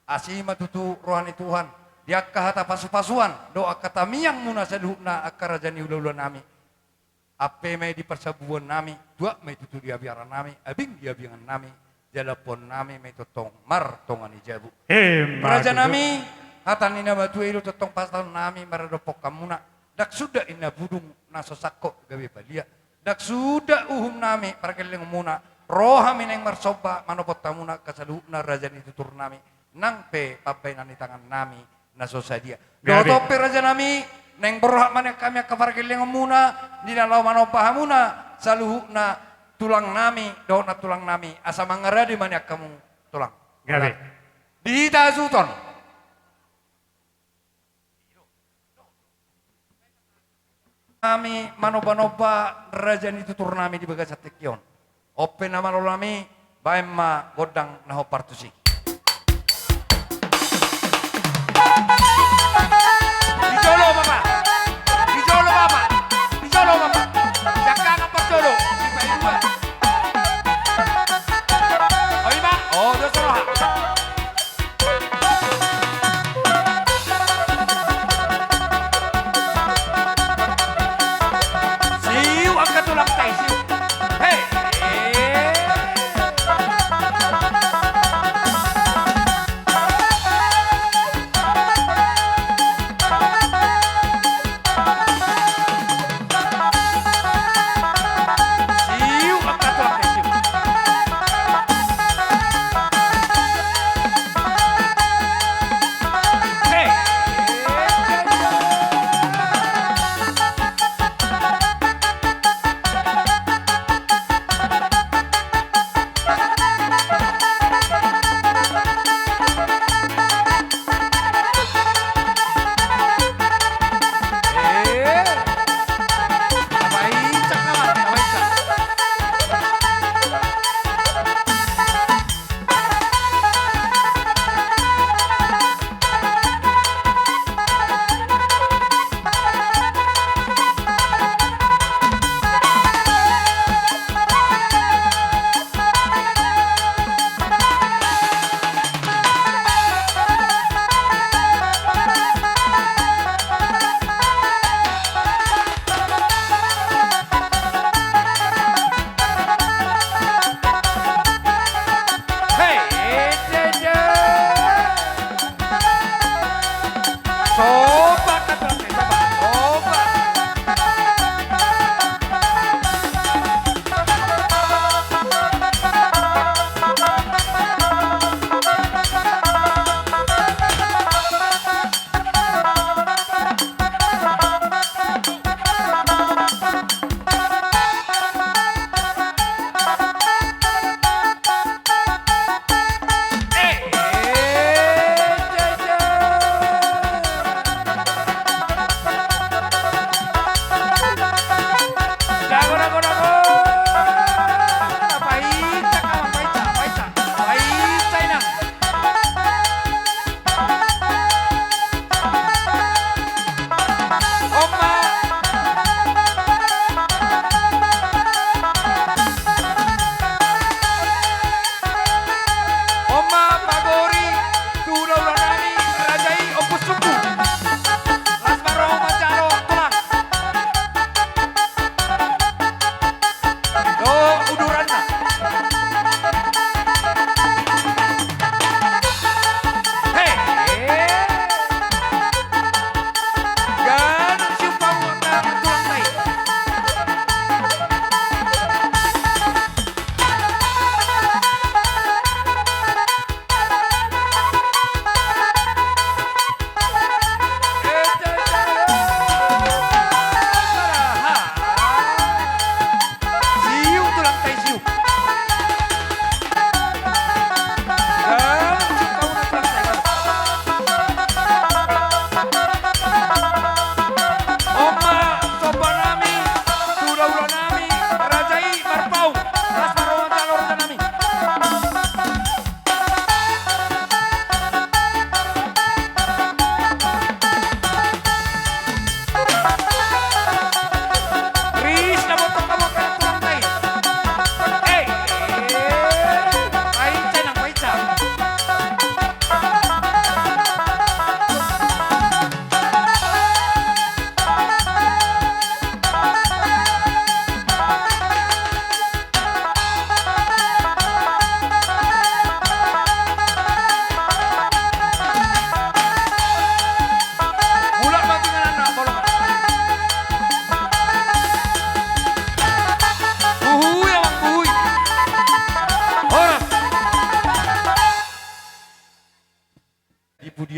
Asi ma tutu roha ni Tuhan di angka hata pasu-pasuan dohot angka tangiang muna saluhutna angka raja ni hula-hula nami. Ampe ma i di parsabubuan nami, tuat ma i tutu di abiaran nami, abing di abingan nami, jala ampuon nami ma i tongtong martonga ni jabu. Emma tutu. Raja nami, hata ni na matua i do tongtong pasahaton nami maradophon hamuna. Ndang suda inna pudung na so sangkot gabe palia. Ndang suda uhum nami pargellengon muna. Ro hami naeng marsomba manopot hamuna angka saluhutna raja ni tutur nami. Nang pe pambahenan ni tangan nami na so sadia. Gabe. Dohot on pe raja nami, naeng borhat ma nian hami angka pargellengon muna, di na laho manomba hamuna, saluhutna tulang nami, dohot nantulang nami, asa mangarade ma nian hamu tulang. Gabe. Di hita hasuhuton. Hami manomba-nomba raja ni tutur nami di bagasan tingki on. On pe na malo nami, baen ma gondang na hombar tusi. Di jolo, Bapak. Di jolo, Bapak. Di jolo, Bapak. Jangka na parjolo. Sipa i dua. O, ima. O, dos roha. Siu angka tulang tai, siu. Hei.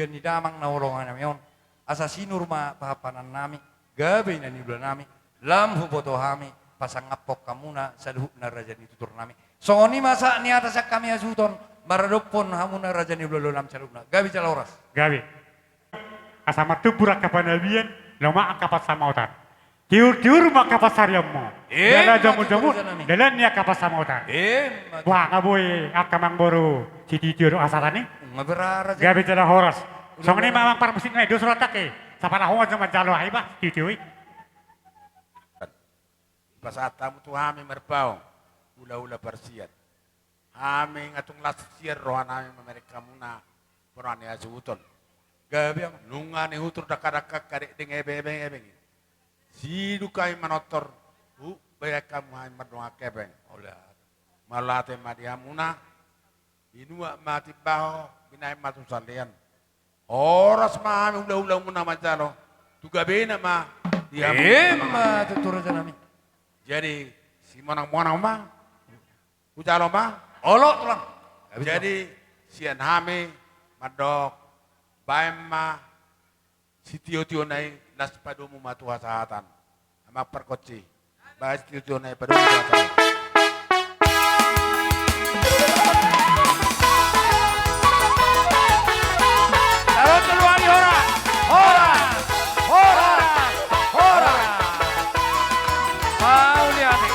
ni damang na olo nami on, asa sinur ma pahanpahanan nami, gabe ina ni ula nami, lam huboto hami pasangaphon hamuna saluhutna raja ni tutur nami. Songon i ma sahat ni hata sian hami hasuhuton maradophon hamuna raja ni ula nami saluhutna. Gabe jala horas. Gabe. Asa martumbur angka panabian, lomak angka pansamotan. Tiur-tiur ma angka pansarianmu. Emma tutu, raja nami. Dalan ni angka pansamotan. Emma tutu. Wah, nga boi angka amangboru sitio-tio dohot hasahatan i. Nga berara. Gabe jala horas. Songon i ma amang parmusik nai, dos roha tangke. Sapala ho ma jolo manjalo, ai ba sitio-tio i. Pasahat hamu tu hami marpaung, hula-hula parsian. Hami nga tung las sian roha nami mamereng hamuna, pola ni hasuhuton. Gabe amang, nunga nihutur dakka-dakka, kadekdeng, ebeng-ebeng, ebeng. Sidung hami manortor, hubahen hamu hami mardongan hepeng. Mauliate ma di hamuna, binuat ma timbaho, binahen ma tu salean. Horas ma hami hula-hulamuna manjalo, tu gabena ma di hamuna. Emma tutu raja nami. Jadi, simonang-monang ma. Hujalo ma. Olo, tulang. Jadi, sian hami mandok, bahen ma sitio-tio nai, las padomu ma tu hasahatan. Amang pargonsi, bahen sitio-tio nai, padomu tu hasahatan. Taruhon jolo hami horas. Horas. Horas. Horas. Mauliate.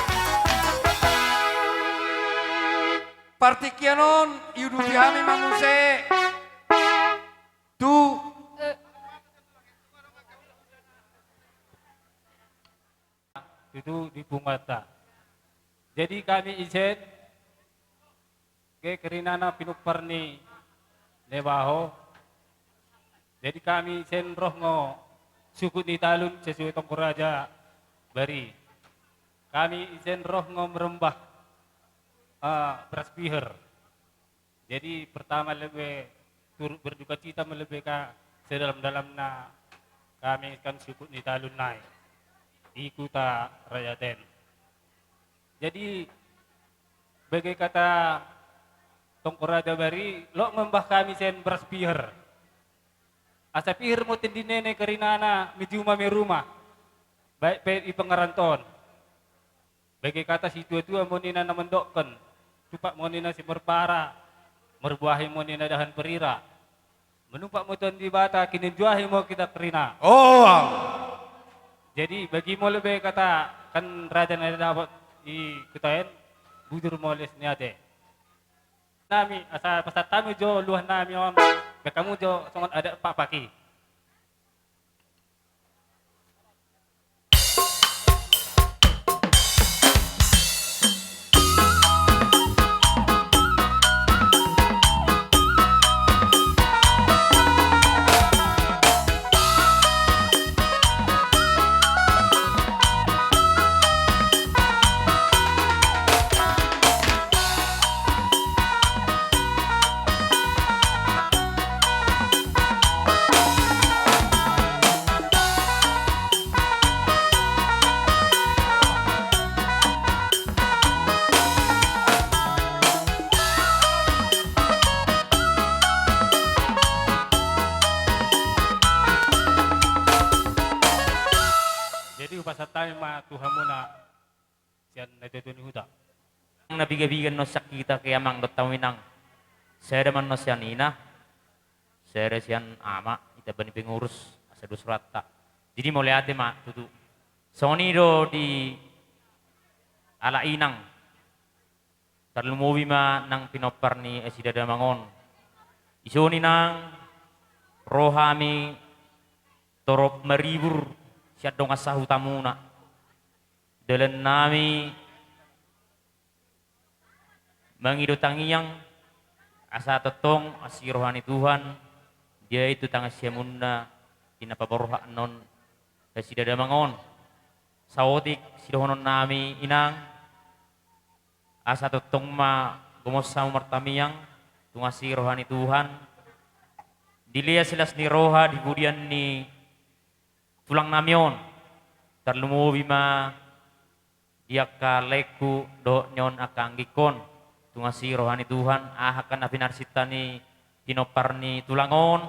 Partingkian on, iudupi hami ma muse tu tutu di punguanta. Jadi hami isen, gabe kerinana pinompar ni Nebaho. Jadi hami isen roh ngo sukut ni talun sesuai tongko raja bari. Hami isen roh ngo merembah, eh, beras piher. Jadi pertama lebe turut berduka cita ma lebe ka sedalam-dalamna hami kan sukut ni talun nai di Kuta Raja Ten. Jadi bege hata tongko raja bari, loas membah hami sian beras piher. Asa piher ma tendinene kerinana, mi juma mi ruma. Baik pe i pangarantoan. Bege hata situa-tua ma ninna na mandokken, tupa ma ninna simarpara, marbuahi ma ninna dahan perira. Manumpak ma Tuhan Debata, kinunjuahi ma hita kerina. Oh. Jadi bagi ma lebe hata kan raja na dapot i kuta en, bujur ma les ni ate. Nami, asa pasahat hami jo luah nami on, bahen hamu jo songon adat pakpak i. Jadi hupasahat hami ma tu hamuna sian na tuatua ni huta. Na piga-piga annon sian hita, ke amang dohot hamu inang. Sada ma annon sian ina, sada sian ama, hita bani pengurus, asa dos rohanta. Jadi mauliate ma tutu. Songon i do di halak inang. Tarlumobi ma nang pinompar ni asi Dadamang on. Dison inang, ro hami torop maribur sian dongan sahutamuna. Dalan nami mangido tangiang, asa tongtong asi roha ni Tuhan, dia i tu tangan siamunna, di na paborhat annon asi Dadamang on. Saotik sidohonon nami inang, asa tongtong ma gomos hamu martangiang, tung asi roha ni Tuhan, dilea silas ni roha di pudian ni tulang nami on, tarlumobi ma di angka laengku dohot nion angka anggingkon, tung asi roha ni Tuhan, aha angka na pinarsinta ni pinompar ni tulang on,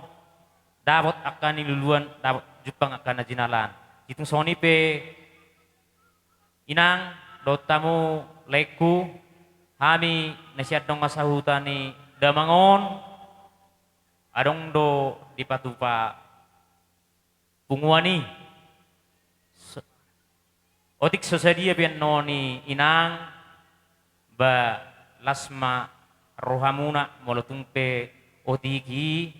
dapot angka niluluan, dapot jumpang angka na jinalaan. Tung songon i pe inang dohot hamu laengku, hami na sian dongan sahuta ni damang on, adong do dipatupa punguan i. So-, otik so sadia pe annon ni inang, ba las ma rohamuna molo tung pe otik i,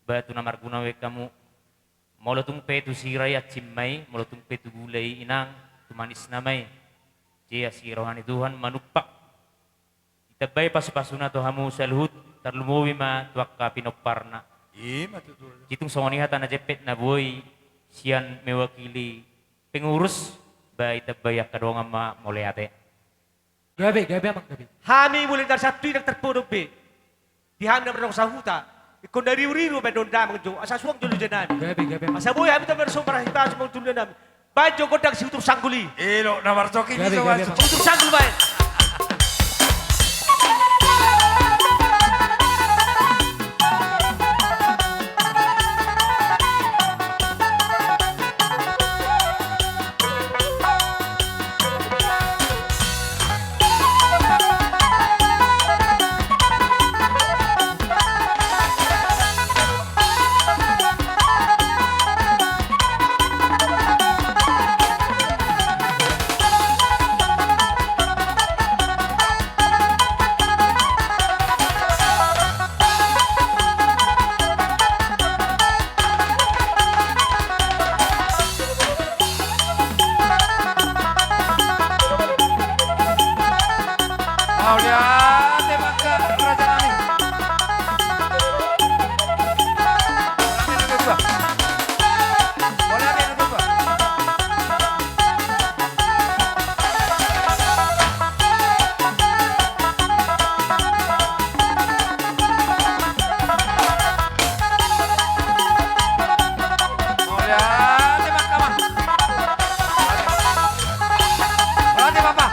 ba tu na marguna be hamu. Molo tung pe tu sira i, ansim ma i, molo tung pe tu gula i inang, tu manis nama i. Jea si roha ni Tuhan manumpak. Ditambai pasupasuna tu hamu saluhut, tarlumobi ma tu angka pinomparna. Ima tutu. Tung songon i hata na jempek na boi sian mewakili pengurus, ba ditambai angka dongan ma mauliate. Gabe, gabe amang, gabe. Hami mulai dari Sabtu i ndang tarpodom be. Di hami na mardongan sahuta. Ingkon na riuriu baen dongan damang jo. Asa suang jolo ija nami. Gabe, gabe amang. Asa boi hami tamba so marhita so mangtunda nami. Baen jo gondang si Utup Sanggul i. Elo, na marjoki. Gabe, gabe amang. Utup Sanggul baen. Mauliate ma angka raja nami. Mauliate na tua. Mauliate na tua. Mauliate ma angka amang. Mauliate bapa.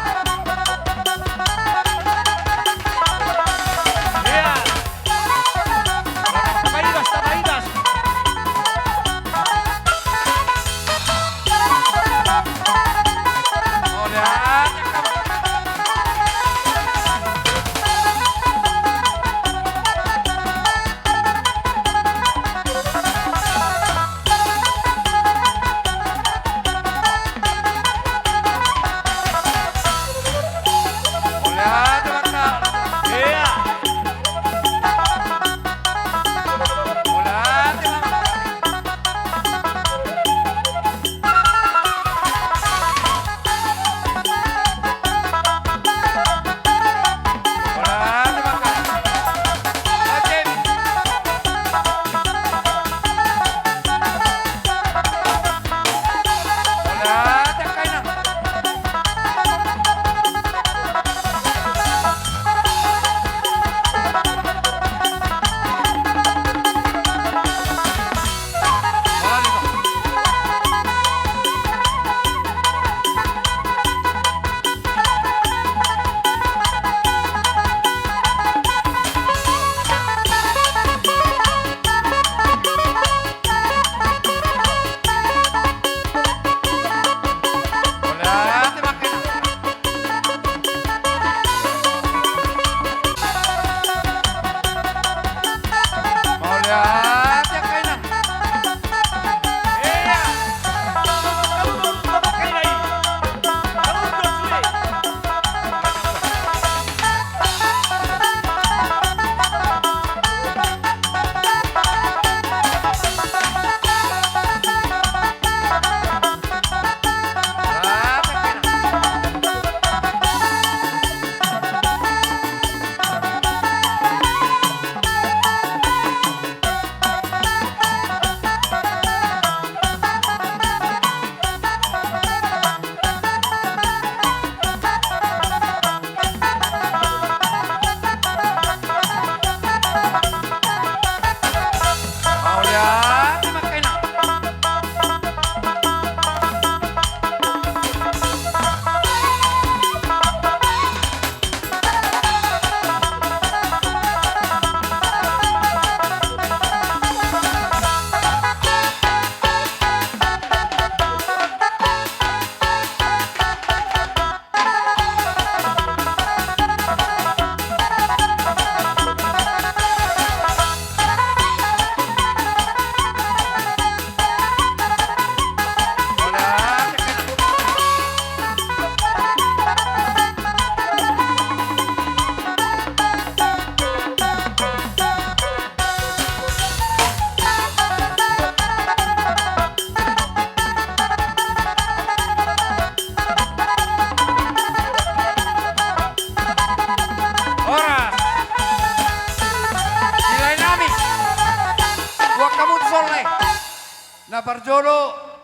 Jolo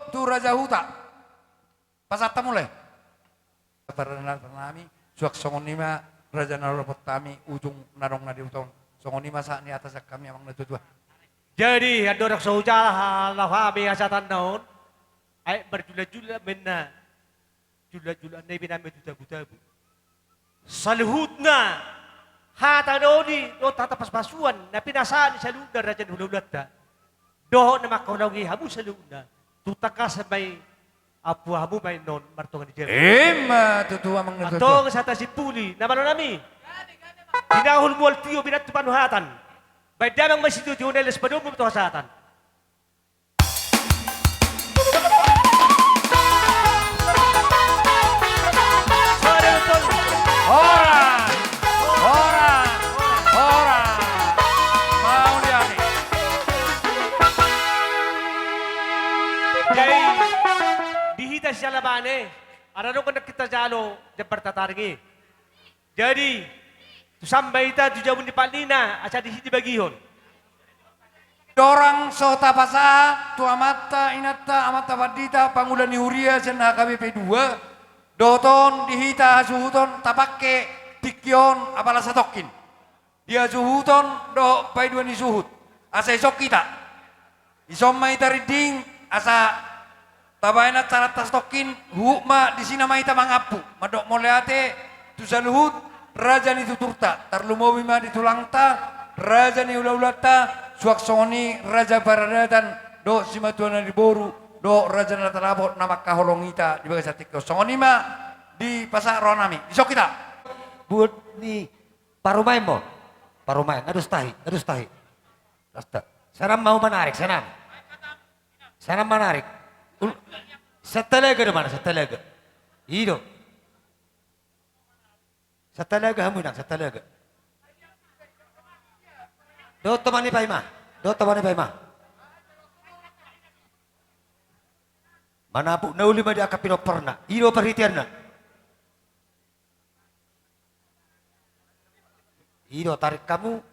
tu raja huta. Pasahat hamu lae. Paradatanami, suang songon i ma raja na lolopot hami, ujung na adong na di huta on. Songon i ma sahat ni hata sian hami amang na tuatua. Jadi andorang so hujaha laho hami hasahatanna on, aek marjulak-julak ma inna. Julak-julak na i pe nami tu tabu-tabu. Saluhutna hata doli dohot hata pasu-pasuan na pinasahat ni saluhutna raja ni hula-hulanta dohot na mangkaholongi hamu saluhutna, tung tangkas ma i ampua hamu ma inna on martonga ni jabu. Ima tutu amang na tuatua. Antong sahat hasimpuli na malo nami. Pinahul mual tio binantu panuhatan. Baen damang ma situtu na ilas padomu tu hasahatan. Horas! Horas! Horas! Mauliate. Jadi di hita siala bane, ala adong na hita jalo jambar tataring i. Jadi tu samba hita tu jabu ni palina asa di hita bagihon. Dorang so tapasahat tu amanta inanta amanta pandita pangula ni huria sian H K B P dua. Dohot on di hita hasuhuton tapangke tingki on apala satongkin. Di hasuhuton dohot paidua ni suhut asa ison hita. Ison ma hita rinding asa tabaen acaranta satongkin, huhut ma disi nama hita mangampu mandok mauliate tu saluhut raja ni tuturta, tarlumobi ma di tulangta raja ni hula-hulanta, suang songon i raja paradatan dohot simatua na di boru dohot raja na tardapot na mangkaholongi hita di bagasan tingki on. Songon i ma dipasahat rohanami. Ison hita. Buat ni parumaen ma on. Parumaen, nga dos tahi, nga dos tahi. Lasta. Sanang ma hamu manarik, sanang. Sanang manarik. Ul-, Santalaga do mana, Santalaga. I do. Santalaga hamu inang, Santalaga. Dohot ma ni paima. Dohot ma ni paima. Manapuk na uli ma di angka pinomparna. I do parhiteanna. I do, tarik hamu.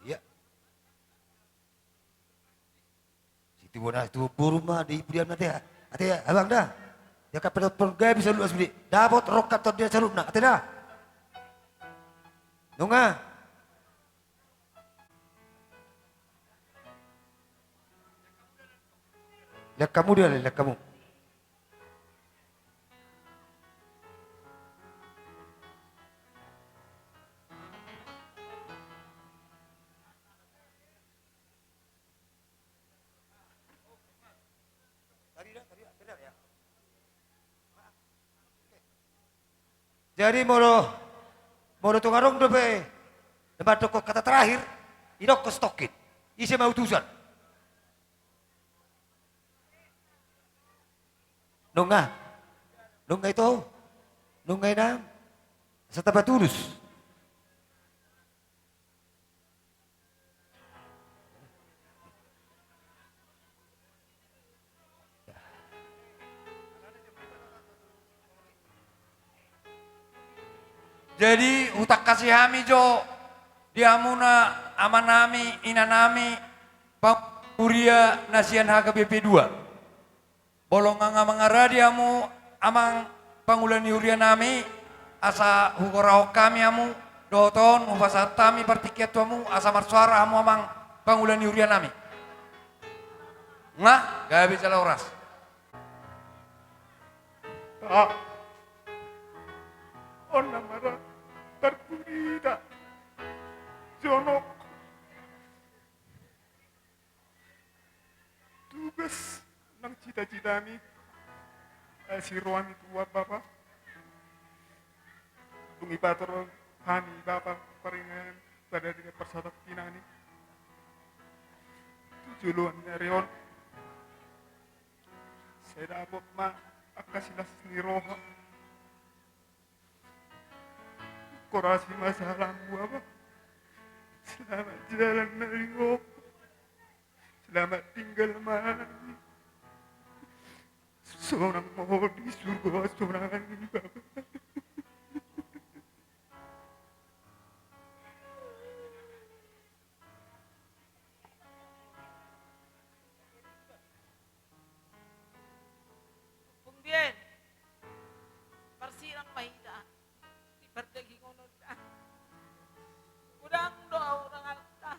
Ia. Situan na situan boru ma di pudian na tea. Ate abang da. Dia kapedot pon gabe saluhutna sude. Dapot rongkap tu dia saluhutna. Ate da. Nunga. Lihat kamu dia, lihat kamu. Jadi molo, molo tung adong dope na mandokkon kata terakhir, idokkon satongkin. Ise ma utusan? Nunga. Nunga ito. Nunga inang. Asa tapatulus. Jadi hutangkasi hami jo di hamuna amanami, inanami, pangula ni huria na sian H K B P dua. Molo nga mangaradi hamu amang pangula ni huria nami, asa hugorahon hami hamu, dohot on hupasahat hami partingkian tu hamu asa marsoara hamu amang pangula ni huria nami. Nga gabe jala horas. Ah. On na mara tarpudida jonok. Tugas nang cita-citami, eh, siroami tua bapa. Dung ipator hami bapa paringan pada dengan persatap kinani. Tujoloan ni ari on. Sai dapot ma angka silas ni roha. Horas i ma salammu, Bapa. Selamat jalan, Mario. Selamat tinggal, Mami. Sonang ma ho di surgo, sonang i, Bapa. Ompung Bien, marsirang ma hita di pardagingononta. Godang do hahuranganta,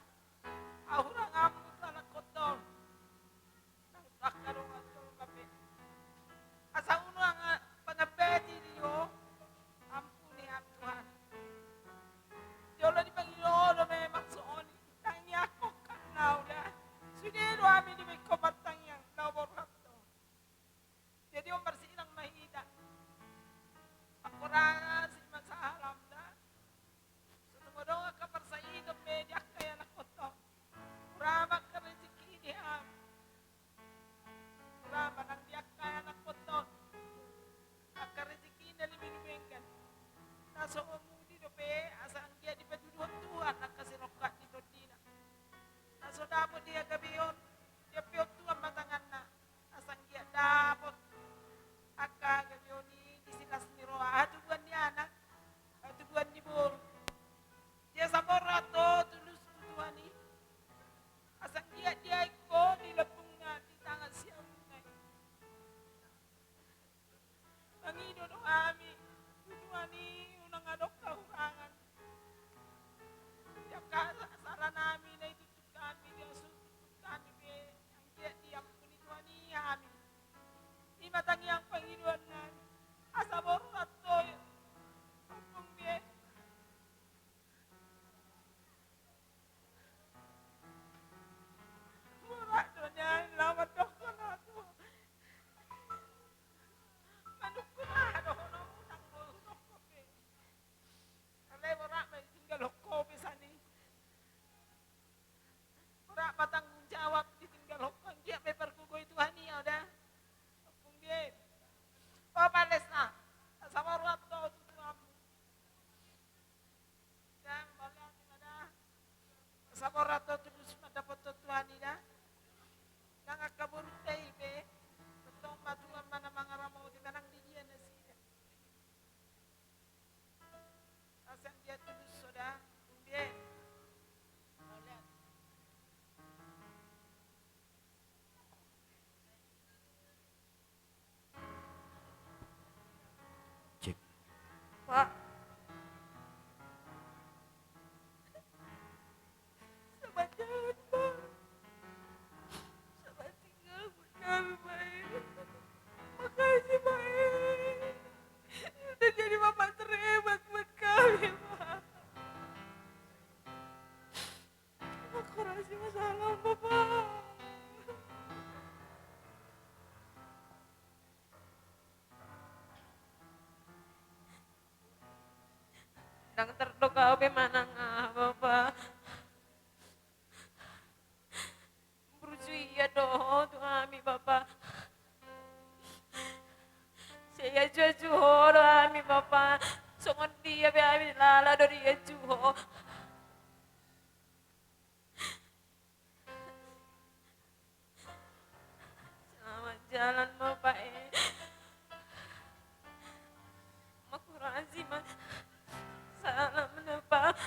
hahuranganmu tu anakhonta on. Nang tu angka dongan jolma pe. Asa unang pangambati di ho, ampuni hami Tuhan. Jolo dipangido ho do memang songon i, tangiangkon kan na ula. Sude do hami dibaen ho martangiang, laho borhat do. Jadi on marsirang ma hita. Anggo rasa i ma salam da. So tung adong angka parsaiton be di angka anakhonta on. Hurang ma angka rezeki ni hami. Hurang ma nang di angka anakhonta on. Angka rezeki na lebih denggan. Na so mudi dope asa anggiat dipatuduhon Tuhan angka sirongkap ni tondina. Na so dapot di hagabeon, diampe on Tuhan ma tanganna. Asa anggiat dapot angka hagabeon i di silas ni roha, hatubuan ni anak, hatubuan ni boru. Dia saborhat ho tulus tu Tuhan i. Asa anggiat diaek ho di lambungna di tangan siamunna i. Mangido do hami tu Tuhan i unang adong hahurangan. Di angka saranami na itutu hami, di asu tuntun hami pe, anggiat diampuni Tuhan i hami. I ma tangiang pangidoannami. Asa borhat ho, Ompung Bien. Borhat do nian laho mandokkon ho tu ho. Manungkun aha dohononmu, ndang boi hudokkon be. Alai borhat ma ditinggalhon ho be sian i. Borhat ma tanggung jawab ditinggalhon ho, anggiat ma dipargogoi Tuhan i, da. Ompung Bien. O Palesna, asa borhat ho tu tuanmu. Da, mauliate ma da. Asa borhat ho tulus mandapothon Tuhan i da. Nang angka borunta i pe, tongtong ma Tuhan ma na mangaramoti manang di dia nasida. Asa anggiat tulus ho da, Ompung Bien. Mauliate. Cek. Pak. Selamat jalan, Pak. Selamat tinggal buat kami, Pak. Makasih, Pak. Sudah jadi bapak terhebat buat kami, Pak. Makasih, masalah, Bapak. Ndang tardok au be manang aha, Bapa. Burju ia do ho tu hami, Bapa. Sai diajuaju ho do hami, Bapa. Songon dia pe hami dilala do diajuaju ho. Selamat jalan ma, Pak, e. Makurasi ma. Salam na, Pak.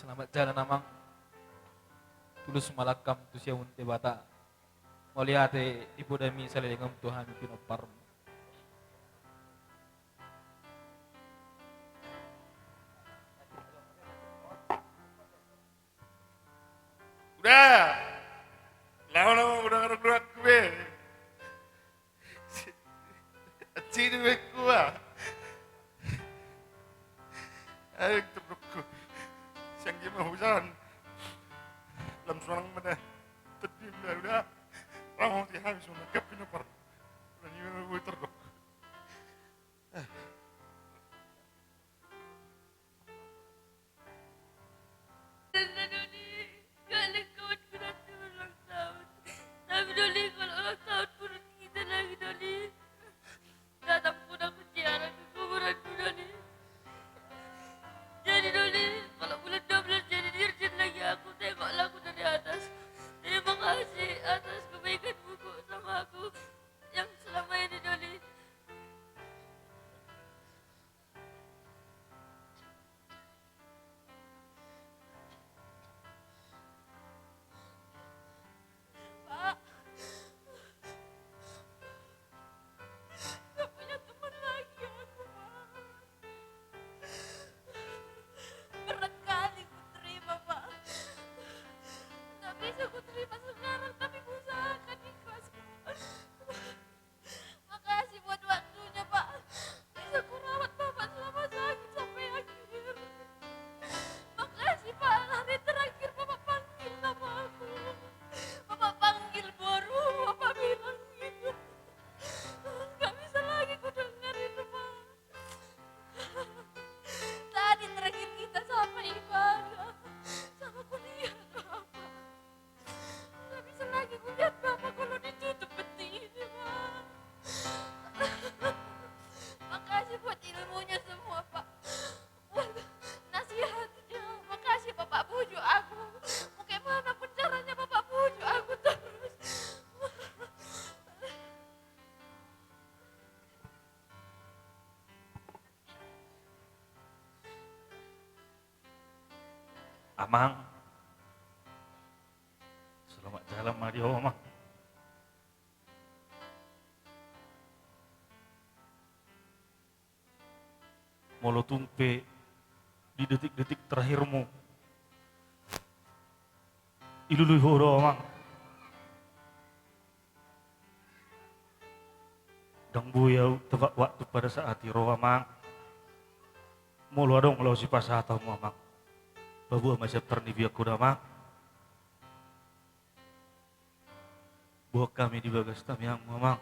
Selamat jalan, Amang. Tulus ma langkam tu siamun Debata. Mauliate dipodami saleleng on tu hami pinomparmu. Udah. Laho, laho, udah ngarang doakku be. Sini be gua. Ayo terdokku. Siang dia mau hujan. Lam suang mana? Tedim dah udah. Langsung si habis mau ke pinapar. Udah ni mau terdok. Doli, gale kawan ku nanti ulang tahun. Tapi Doli, kalau ulang tahun pun kita lagi Doli. Datang pun aku ziarah ke kuburanmu Doli. Jadi Doli, kalau bulan dua belas jadi dirjen lagi aku, tengoklah aku dari atas. Terima kasih atas kebaikanmu, Bu, sama aku yang selama ini Doli. Pak, nggak punya teman lagi aku, Pak. Berat kali ku terima, Pak. Nggak bisa ku terima sekarang, tapi ku usahakan ikhlas, Pak. Makasih buat waktunya, Pak. Bisa kurawat Bapak selama sakit sampai akhir. Makasih, Pak. Hari terakhir Bapak panggil nama aku. Bapak panggil boru, Bapak bilang gitu. Nggak bisa lagi ku dengar itu, Pak. Tadi terakhir kita sama ibadah, sama kuliah, Bapak. Nggak bisa lagi kulihat Bapak kalau ditutup peti ini, Pak. Makasih buat ilmunya semua, Pak. Buat nasihatnya. Makasih Bapak bujuk aku. Mau kayak mana pun caranya Bapak bujuk aku terus. Amang. Selamat jalan ma di ho, Amang. Molo tung pe di detik-detik terakhirmu, ilului ho do, Amang. Ndang boi ahu tepat waktu pada saat i ro, Amang. Molo adong laho sipasahatonmu, Amang, paboa ma sian parnipianku da, Amang. Boan hami di bagas tangiangmu, Amang.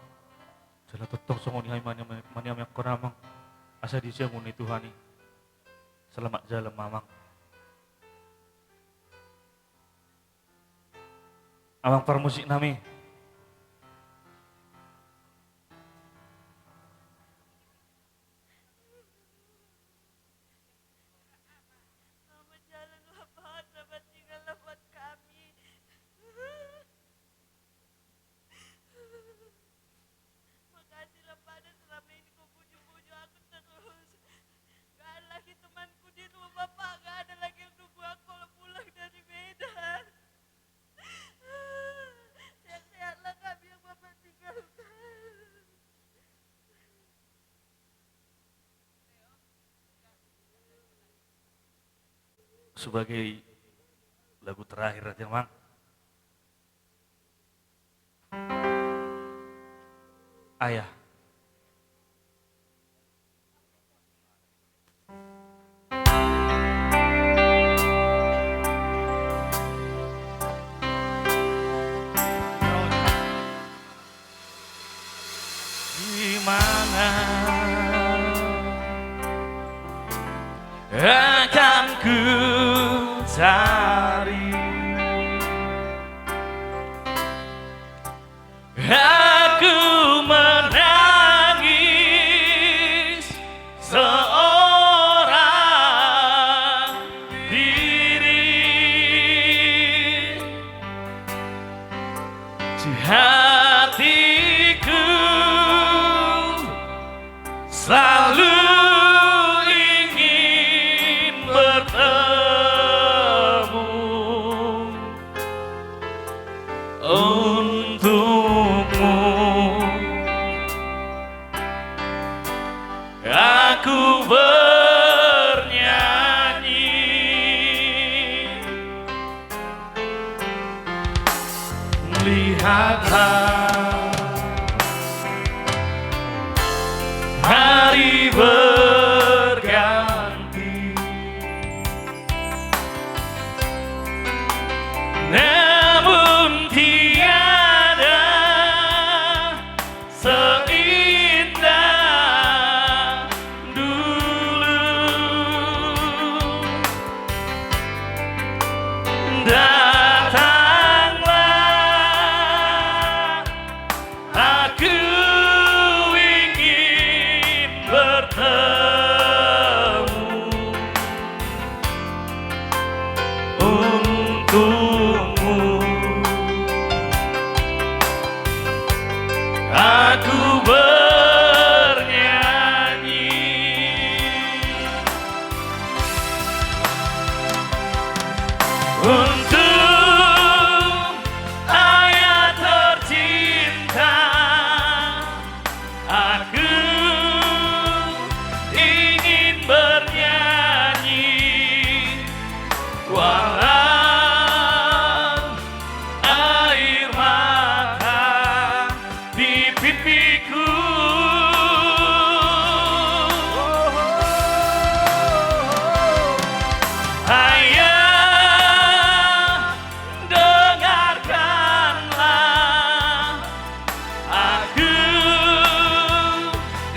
Jala tongtong songon i hami maniam-, maniamiangkon, Amang, asa disi hamu ni Tuhan i. Selamat jalan ma, Amang. Amang parmusik nami. Selamat jalan lah, Pak. Selamat tinggal lah buat kami. Makasih lah, Pak, dah selama ini kau bujuk-bujuk aku terus. Gak ada lagi temanku di rumah, Pak. Gak ada lagi yang nunggu aku kalau pulang dari Medan. Sehat-sehatlah kami yang Bapak tinggalkan. Sebagai lagu terakhir aja, Mang. Ayah. Di mana akan ku cari? Aku menangis seorang diri. Di hatiku selalu ingin bertemu. Lihatlah, hari berganti, namun tiada seindah dulu. Datanglah, aku ingin bertemu untukmu. Aku bernyanyi untuk ayah tercinta. Aku ingin bernyanyi walau air mata di pipiku. Ayah, dengarkanlah, aku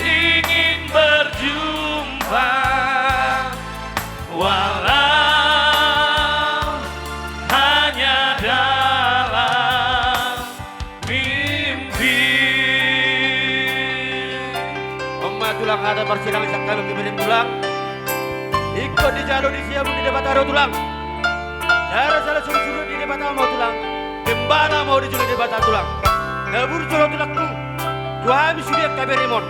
ingin berjumpa walau hanya dalam mimpi. On ma tulang, hata parsirangan sian hami, kebereng tulang. Ingkon dijalo, dijalo di Debata do tulang. Jala sala surusuruan di Debata ma tulang. Dambana ma dijalo Debata tulang. Na burju do tulangku tu hami sude angka berem on.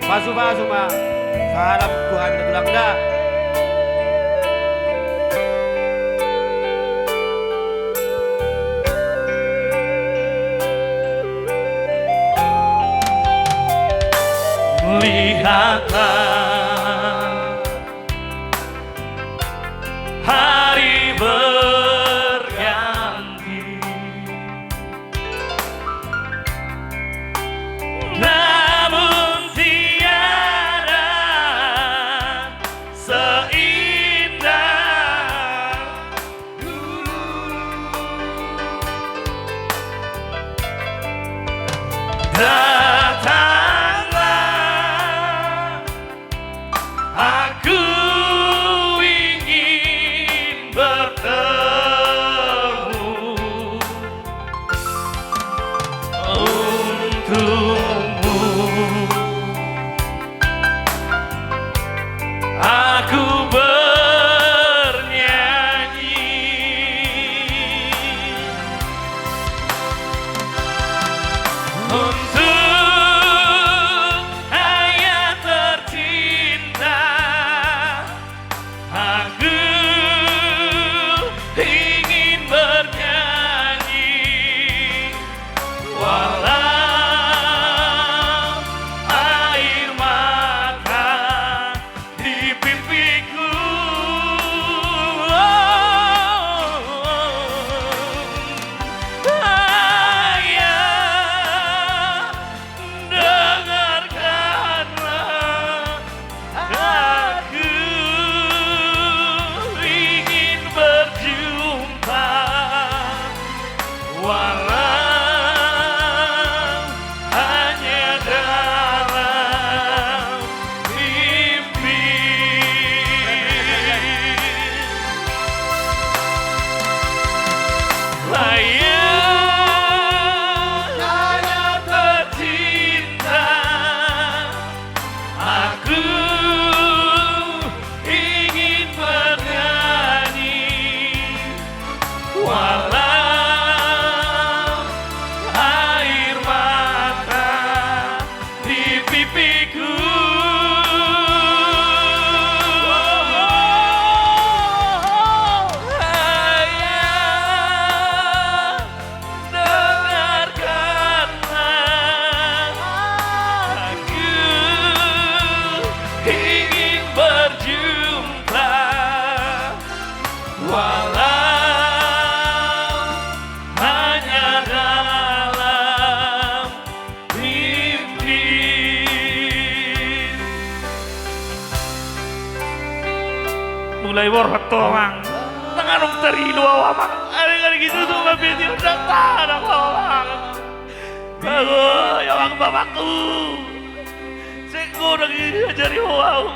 Pasupasu ma sahalak tu hami da tulang da. Lihatlah, hari berganti, namun tiada seindah dulu. Datanglah, Ai borhat ho amang. Nang adong tarilu au amang. Ai gari gitu tu mabeti udah tanang ho amang. Ago ya amang bapakku. Sengko lagi ajari ho au.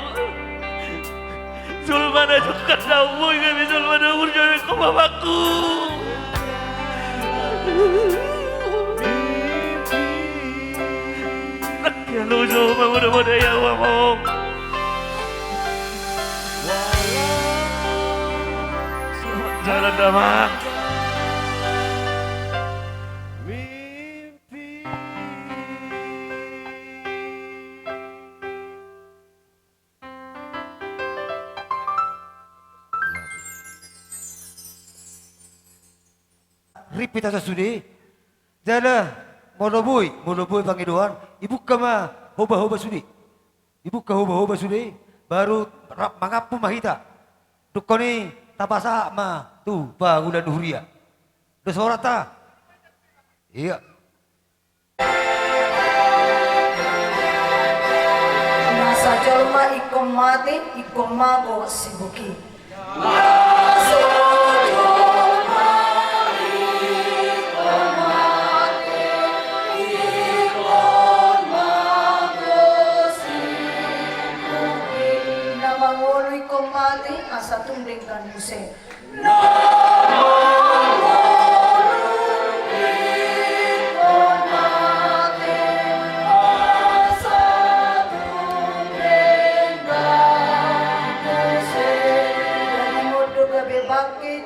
Sulmana jokkan dau boi kami sulmana burjo ko bapakku. Nak ya lu jo mangona-ngona ya amang. Jalan damang. Rip hita sude. Jala molo boi, molo boi pangidoan, ibuka ma hoba-hoba sude. Ibuka hoba-hoba sude, baru rap mangampu ma hita. Dungkon i tapasahat ma tu pangulan huria. Dos horta. Iya. Nasa jolma ingkon mate, ingkon mago sibuki. Na mangolu ingkon mate, asa tung denggan muse.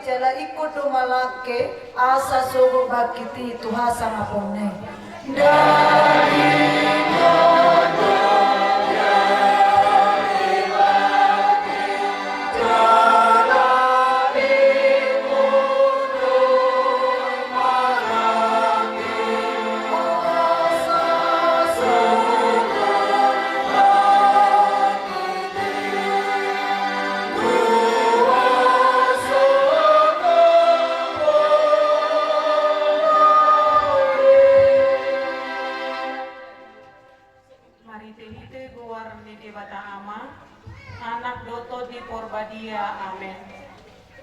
Jala ingkon do malangke, asa sogot bangkit i tu hasangaponna i. Marhite-hite goar ni Debata Ama, Anak dohot Tondi Porbadia. Amen.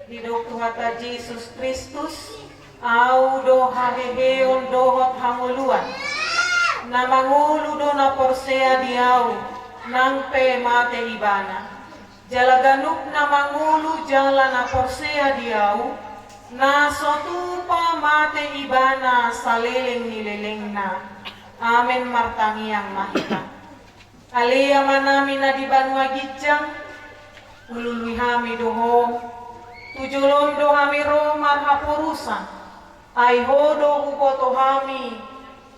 Didok Tuhanta Jesus Kristus, Au do haheheon dohot hangoluan. Na mangolu do na porsea di Au, nang pe mate ibana. Jala ganup na mangolu jala na porsea di Au, na so tupa mate ibana saleleng ni lelengna. Amen. Martangiang ma hita. Ale Amanami na di banua ginjang, hulului hami do Ho, tu jolom do hami ro marhaporusan, ai Ho do huboto hami,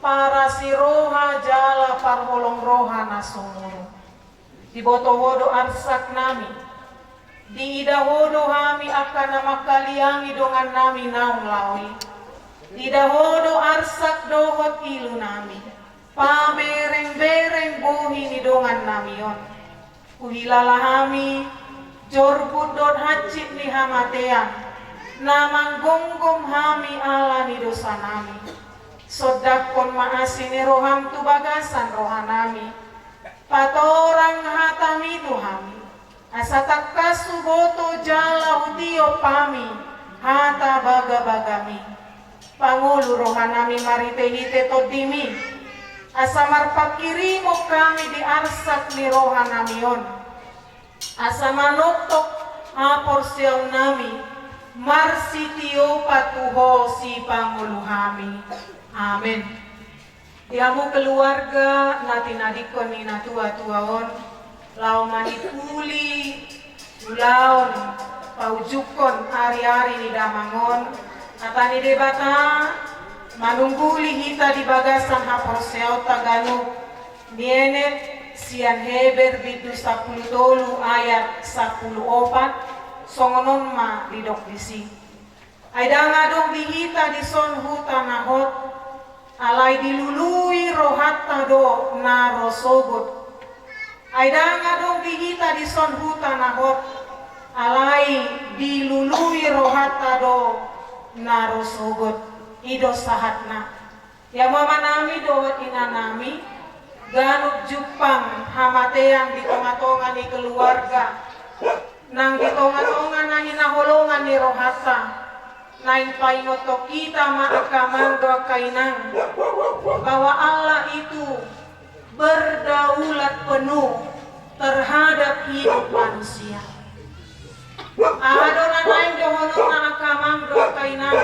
parasi roha jala parholong roha na sumurung. Diboto Ho do arsaknami, diida Ho do hami angka na manghaliangi dongannami naung laho i. Ida Ho do arsak dohot ilunami, pabereng-bereng bohi ni dongannami on. Huhilala hami, jorbut dohot hansit ni hamatean, na manggomgom hami ala ni dosanami. Sondanghon ma asi ni roham tu bagasan rohanami. Patorang hatami tu hami, asa tangkas huboto jala hutiop hami hata bagabagami. Pangolu rohanami marhitehite Tondimi, asa marpanghirimon hami di arsak ni rohanami on, asa manongtong haporseaonnami marsitiopan tu Ho Sipangolu hami. Amen. Di hamu keluarga na tinadingkon ni natuatua on, laho manipuli ulaon paujunghon ariari ni damang on, hata ni Debata manungguli hita di bagasan haporseaonta ganup. Dienet sian Heber bindu sampulu tolu ayat sampulu opat, songon on ma didok disi. Ai ndang adong di hita dison huta na hot, alai dilului rohanta do na ro sogot. Ai ndang adong di hita dison huta na hot, alai dilului rohanta do na ro sogot. I do sahatna. Ia amanami dohot inanami, ganup jumpang hamatean di tongatonga ni keluarga, Nang di tonga-tonga na hinaholongan ni rohanta, naeng paingothon hita ma angka amang dohot angka inang, bahwa Allah itu berdaulat penuh terhadap hidup manusia. Aha do na naeng dohononna angka amang dohot angka inang?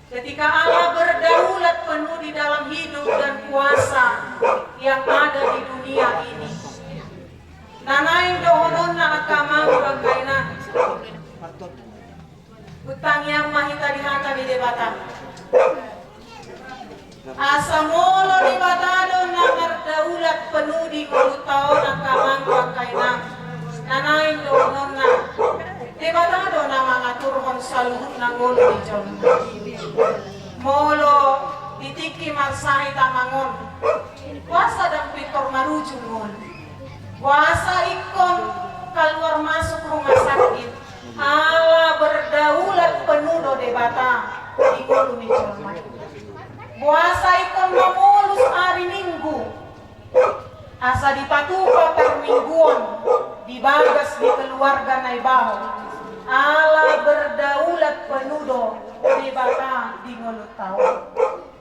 Ketika Allah berdaulat penuh di dalam hidup dan kuasa yang ada di dunia ini, na naeng dohononna angka amang dohot angka inang, hutangiang ma hita di hata ni Debata. Asa molo Debata do na mardaulat penuh di ngolunta on angka amang dohot angka inang, na naeng dohononna, Debata do na mangaturhon saluhutna ngolu ni jolma. Molo di tingki marsahit amang on, boasa ndang pintor marujung ngolu? Boasa ingkon kaluar masuk rumah sakit? Ala berdaulat penuh do Debata di ngolu ni jolma. Boasa ingkon mamolus ari Minggu, asa dipatupa parmingguon di bagas ni keluarga na ibaho? Ala berdaulat penuh do Debata di ngolunta on.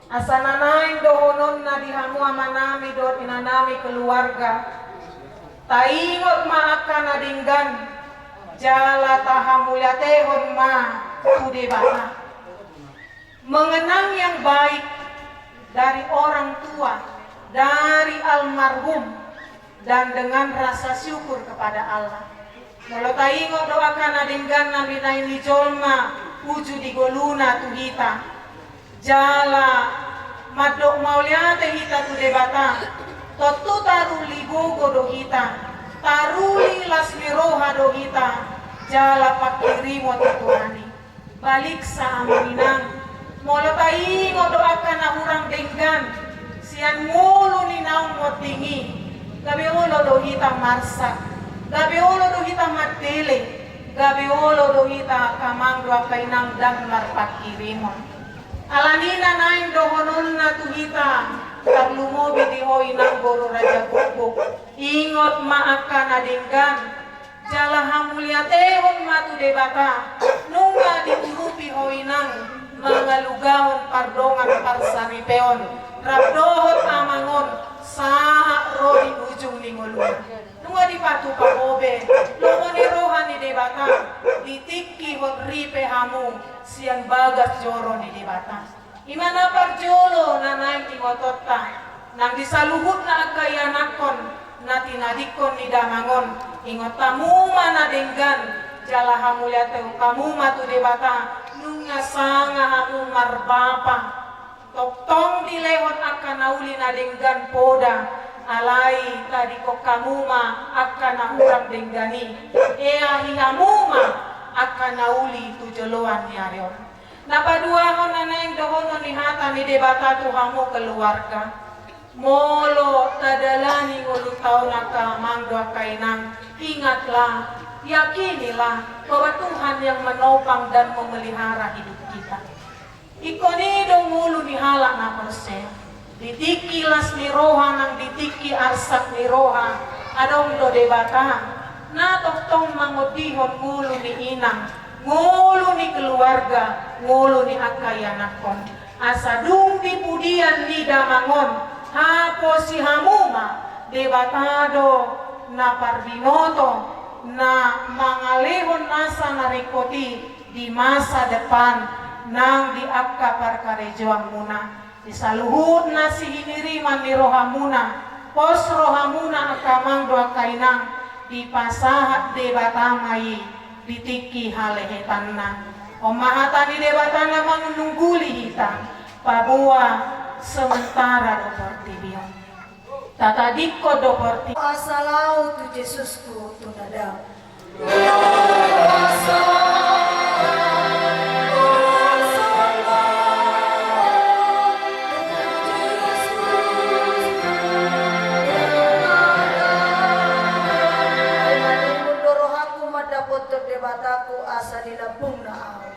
Asa na naeng dohononna di hamu amanami dohot inanami keluarga, taingot ma angka na denggan, jala tahamuliatehon ma tu Debata. Mengenang yang baik dari orang tua, dari almarhum, dan dengan rasa syukur kepada Allah. Molo taingot do angka na denggan na binahen ni jolma uju di ngoluna tu hita, jala mandok mauliate hita tu Debata, tontu taruli gogo do hita, taruli las ni roha do hita, jala pangkirimon tu Tuhan i. Baliksa amang inang, molo taingot do angka na hurang denggan sian ngolu ni naung monding i, gabe olo do hita marsak, gabe olo do hita mandele, gabe olo do hita angka amang dohot angka inang ndang marpangkirimon. Alani na naeng dohononna tu hita, tarlumobi di ho inang boru raja gokgok, ingot ma angka na denggan, jala hamuliatehon ma tu Debata, nunga diurupi ho inang mangalugahon pardongan parsaripeon rap dohot amang on sahat ro di ujung ni ngoluna. Nunga dipatupa ho be lomo ni roha ni Debata di tingki hot ripe hamu sian bagas joro ni Debata. I ma na parjolo na naeng ingotonta, nang di saluhutna angka ianakhon na tinadingkon ni damang on, ingot hamu ma na denggan, jala hamuliatehon hamu ma tu Debata, nunga sanga hamu marbapa. Tongtong dilehon angka na uli na denggan poda, alai tadingkon hamu ma angka na hurang denggan i, eahi hamu ma angka na uli tu joloan ni ari on. Na paduahon na naeng dohonon ni hata ni Debata tu hamu keluarga. Molo tadalani ngolunta on angka amang dohot angka inang, ingatlah, yakinilah bahwa Tuhan yang menopang dan memelihara hidup kita. Ingkon i do ngolu ni halak na porsea. Di tingki las ni roha nang di tingki arsak ni roha, adong do Debata na tongtong mangondihon ngolu ni inang, ngolu ni keluarga, ngolu ni angka ianakhon. Asa dung di pudian ni damang on, haposi hamu ma, Debata do na parbinoto, na mangalehon nasa na ringkot i di masa depan nang di angka parkarejoanmuna. Di saluhutna sihiniriman ni rohamuna, pos rohamuna angka amang dohot angka inang, dipasahat Debata ma i di tingki halehetanna. On ma hata ni Debata na manungguli hita, paboa sementara do portibi on. Tatadingkon do portibi. Asa laho tu Jesus tu na dao. Ai mandok rohangku mandapothon Debataku asa di lambungna ahu.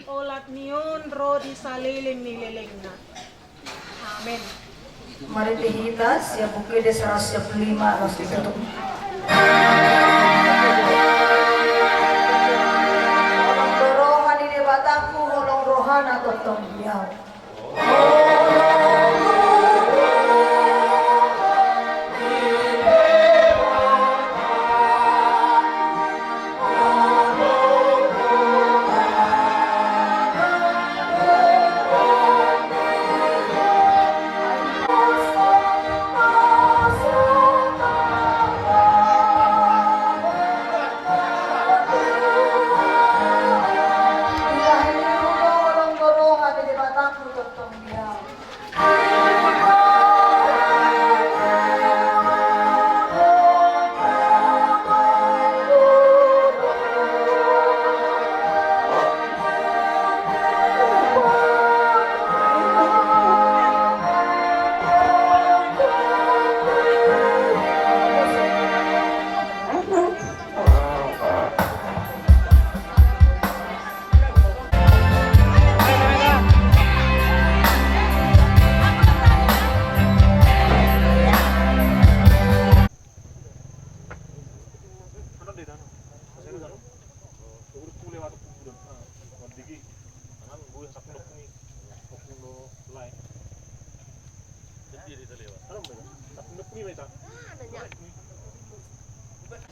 Olat ni on ro di saleleng ni lelengna. Amen. Marende hita sian Buku Ende seratus siap lima, laos ditutup. Holong do roha ni Debatangku, holong rohana tongtong di au.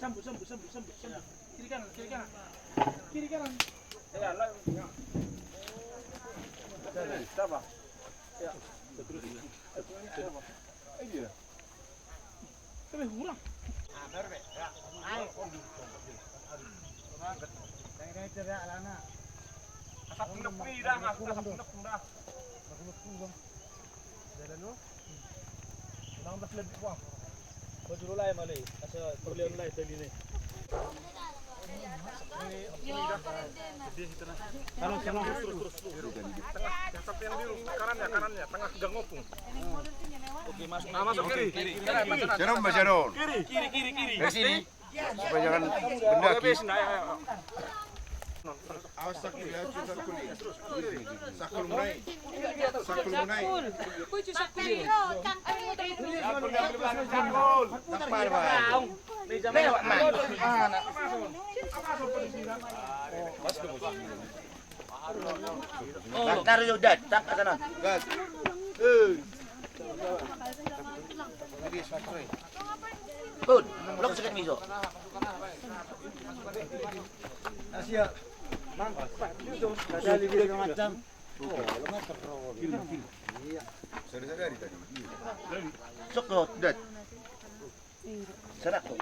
Sambut, sambut, sambut, sambut, sambut. Kiri kanan, kiri kanan. Kiri kanan. Ya, lah. Siapa? Ya. Siapa? Eh, dia. Tapi kurang. Asap pendek ni dah, asap pendek dah. Jalan lu. Enam belas lebih, Bang. Kau dulu lah, Mali. Asal kuliah online tadi ni. Tengah, tengah, kanan ya, kanan ya, tengah gang opung. Oke, masuk. Ah, masuk kiri. Kiri. Jarum, Mas Jarum. Kiri, kiri, kiri, kiri. Dari sini. Supaya jangan benda ki. Awas sakul ya, sakul. Sakul mulai. Sakul mulai. Sakul. Sakul. Sakul. Lewat, Mas. Anak. Taruh jauh, Dad. Tangkap sana. Gas. Eh. Good. Blok sedikit, Miso. Asia. Mang. Ada lagi segala macam. Oh, lu mah terus. Iya. Sadari-sadari tadi. Sok, Dad. Serak tu.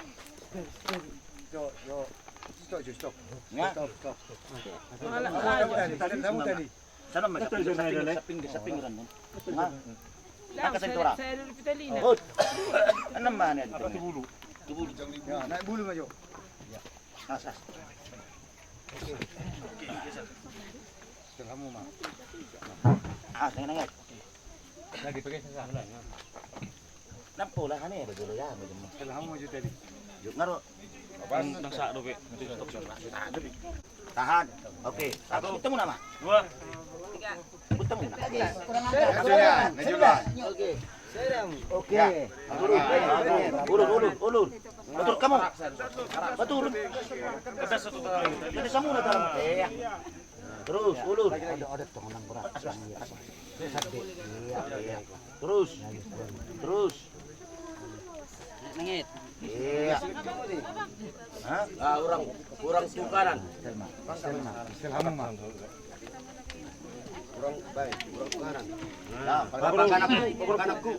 Stop, stop. Stop, stop. Ya. Stop, stop, stop. Alah, alah. Tadi, tadi, tadi. Sana mah, saping, saping, saping, saping, ran, kan? Nah. Angkat saya, saya dulu kita lina. Oh. Enam mana di tengah? Bulu. Bulu. Ya, naik bulu maju. Ya. As, as. Oke. Oke, geser. Setelahmu, Mang. Ah, saya nengok. Lagi pakai sasa. Nampo lah kan ya, betul ya, betul. Setelahmu maju tadi. Yuk, ngaro. Nang sa dope. Tahan. Oke. Satu. Ketemu nama. Dua. Ketemu nama. Maju lah, maju lah. Oke. Oke. Ulur, ulur, ulur. Betul kamu. Betul. Kita semua dalam. Iya. Terus, ulur. Ada, ada, tong nang berat. Iya, iya. Terus. Terus. Nengit. Iya. Hah? Ah, orang, orang tu kanan. Setelahmu, Mang. Orang baik, orang kanan. Nah, pakai anakku, pakai anakku.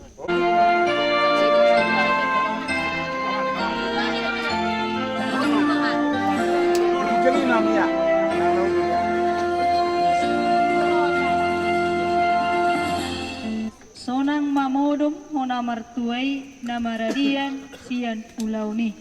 Sonang ma modom hona martua i na maradian sian ulaon i.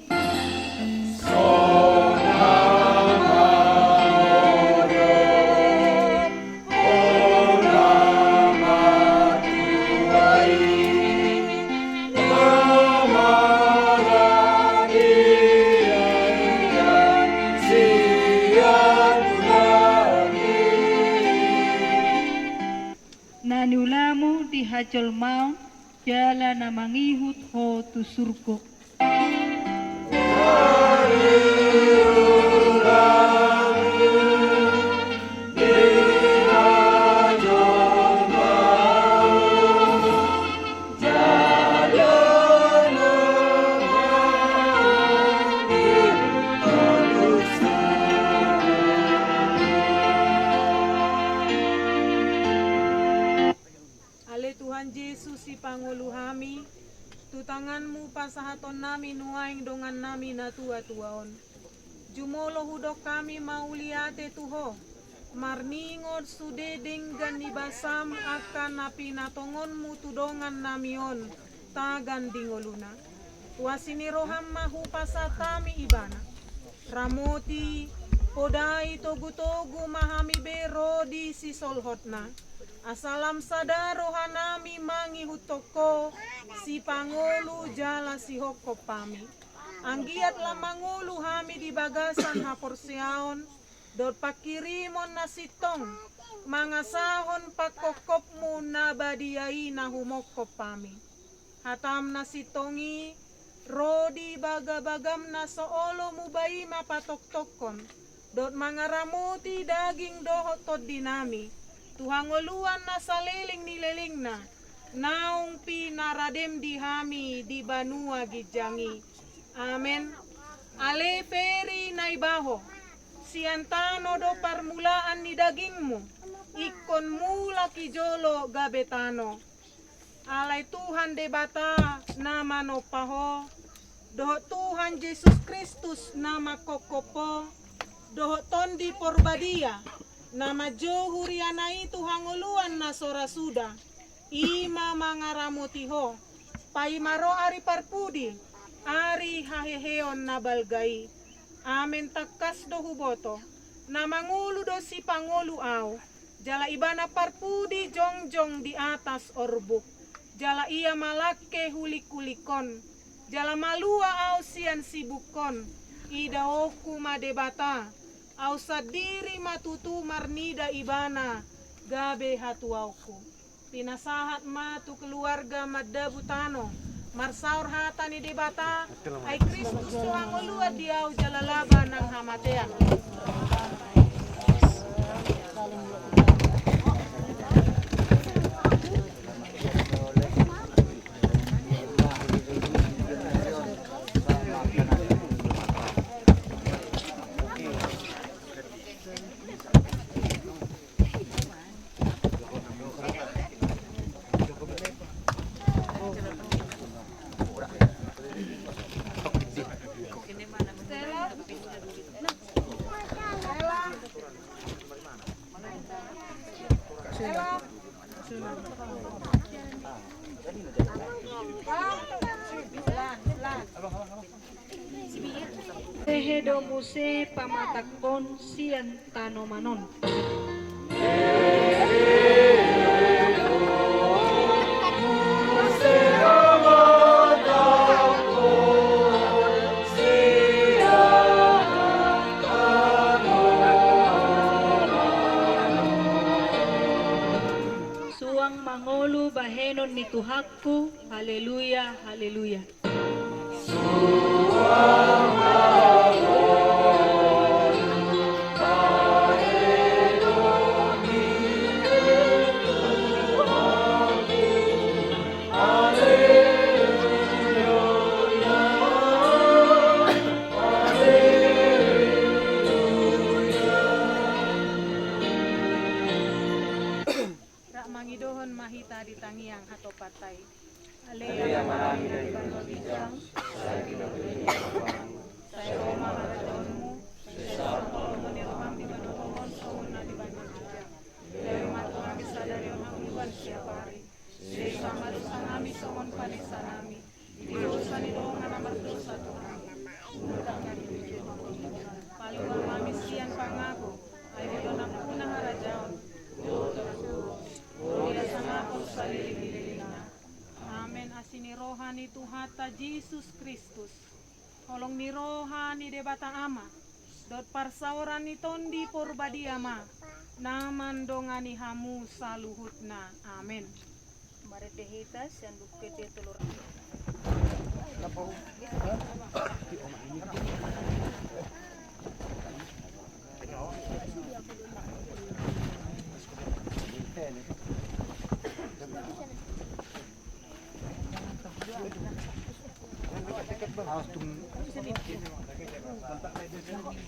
hajolmaon, jala na mangihut ho tu surgo. Ale Tuhan Jesus, sipangolu hami, tu tanganmu pasahatonnami nuaeng dongannami na tuatua on. Jumolo hudok hami mauliate tu ho, marningot sude denggan ni basam angka na pinatongonmu tu dongannami on tagan di ngoluna. Tu asi ni roham ma hupasahat hami ibana. Ramoti, podai togutogu ma hami be ro di sisolhotna. Asa lam sada rohanami mangihuthon ho, sipangolu jala sihophop hami. Anggiat lam mangolu hami di bagasan haporseaon, dohot pangkirimon na sintong, mangasahon panghophopmu na badia i na humophop hami. Hatam na sintong i, ro di bagabagam na so olo muba i mapatoktokkon, dohot mangaramoti daging dohot tondinami, tu hangoluan na saleleng ni lelengna, naung pinaradem di hami di banua ginjang i. Amen. Ale Feri na iba ho, sian tano do parmulaan ni dagingmu, ingkon mulak i jolo gabe tano. Alai Tuhan Debata na manompa ho, dohot Tuhan Jesus Kristus na manghophop ho, dohot Tondi Porbadia, na manjou huriana i tu hangoluan na so ra suda, i ma mangaramoti ho, paima ro ari parpudi, ari haheheon na balga i. Amen. Tangkas do huboto, na mangolu do sipangolu ahu, jala ibana parpudi jongjong di atas orbuk, jala ia malangke hulihulik on, jala malua ahu sian sibuk on. Idaonku ma Debata, ahu sandiri ma tutu marnida ibana gabe hatuaonku. Pinasahat ma tu keluarga mandabu tano, marsaor hata ni Debata, ai Kristus do hangoluan di ahu jala laba nang hamatean. Hehe do muse pamatangkon sian tanoman on. Suang mangolu bahenon ni Tuhanku. Haleluya, haleluya. Rap mangidohon ma hita di tangiang hatopanta i. Ale Ama nami na di banua ginjang, sai pinangidoan ni rohamu, sai ro ma harajaonmu, sai saut ma lomo ni roham di banua tonga on songon na di banua ginjang. Bere ma tu hami sadari on hangoluan siapari. Sesa ma dosa nami songon panesa nami di dosa ni dongan na mardosa tu hami. Unang tangkas di ujian, paluahon hami sian pangago, ai Ho do nampuna harajaon, dohot hagogoon, dohot hasangapon saleleng ni lelengna. Amen. Asi ni roha ni Tuhanta Jesus Kristus, holong ni roha ni Debata Ama, dohot parsaoran ni Tondi Porbadia ma na mandongani hamu saluhutna. Amen. Marende hita sian Luke dia telur.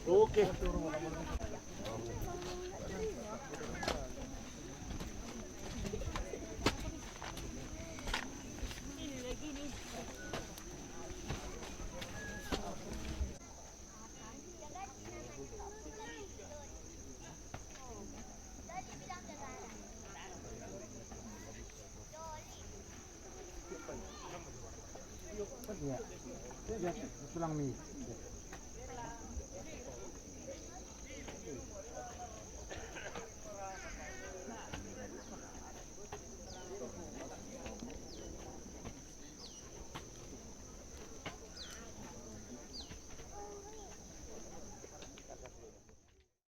Oke. Tulang mi.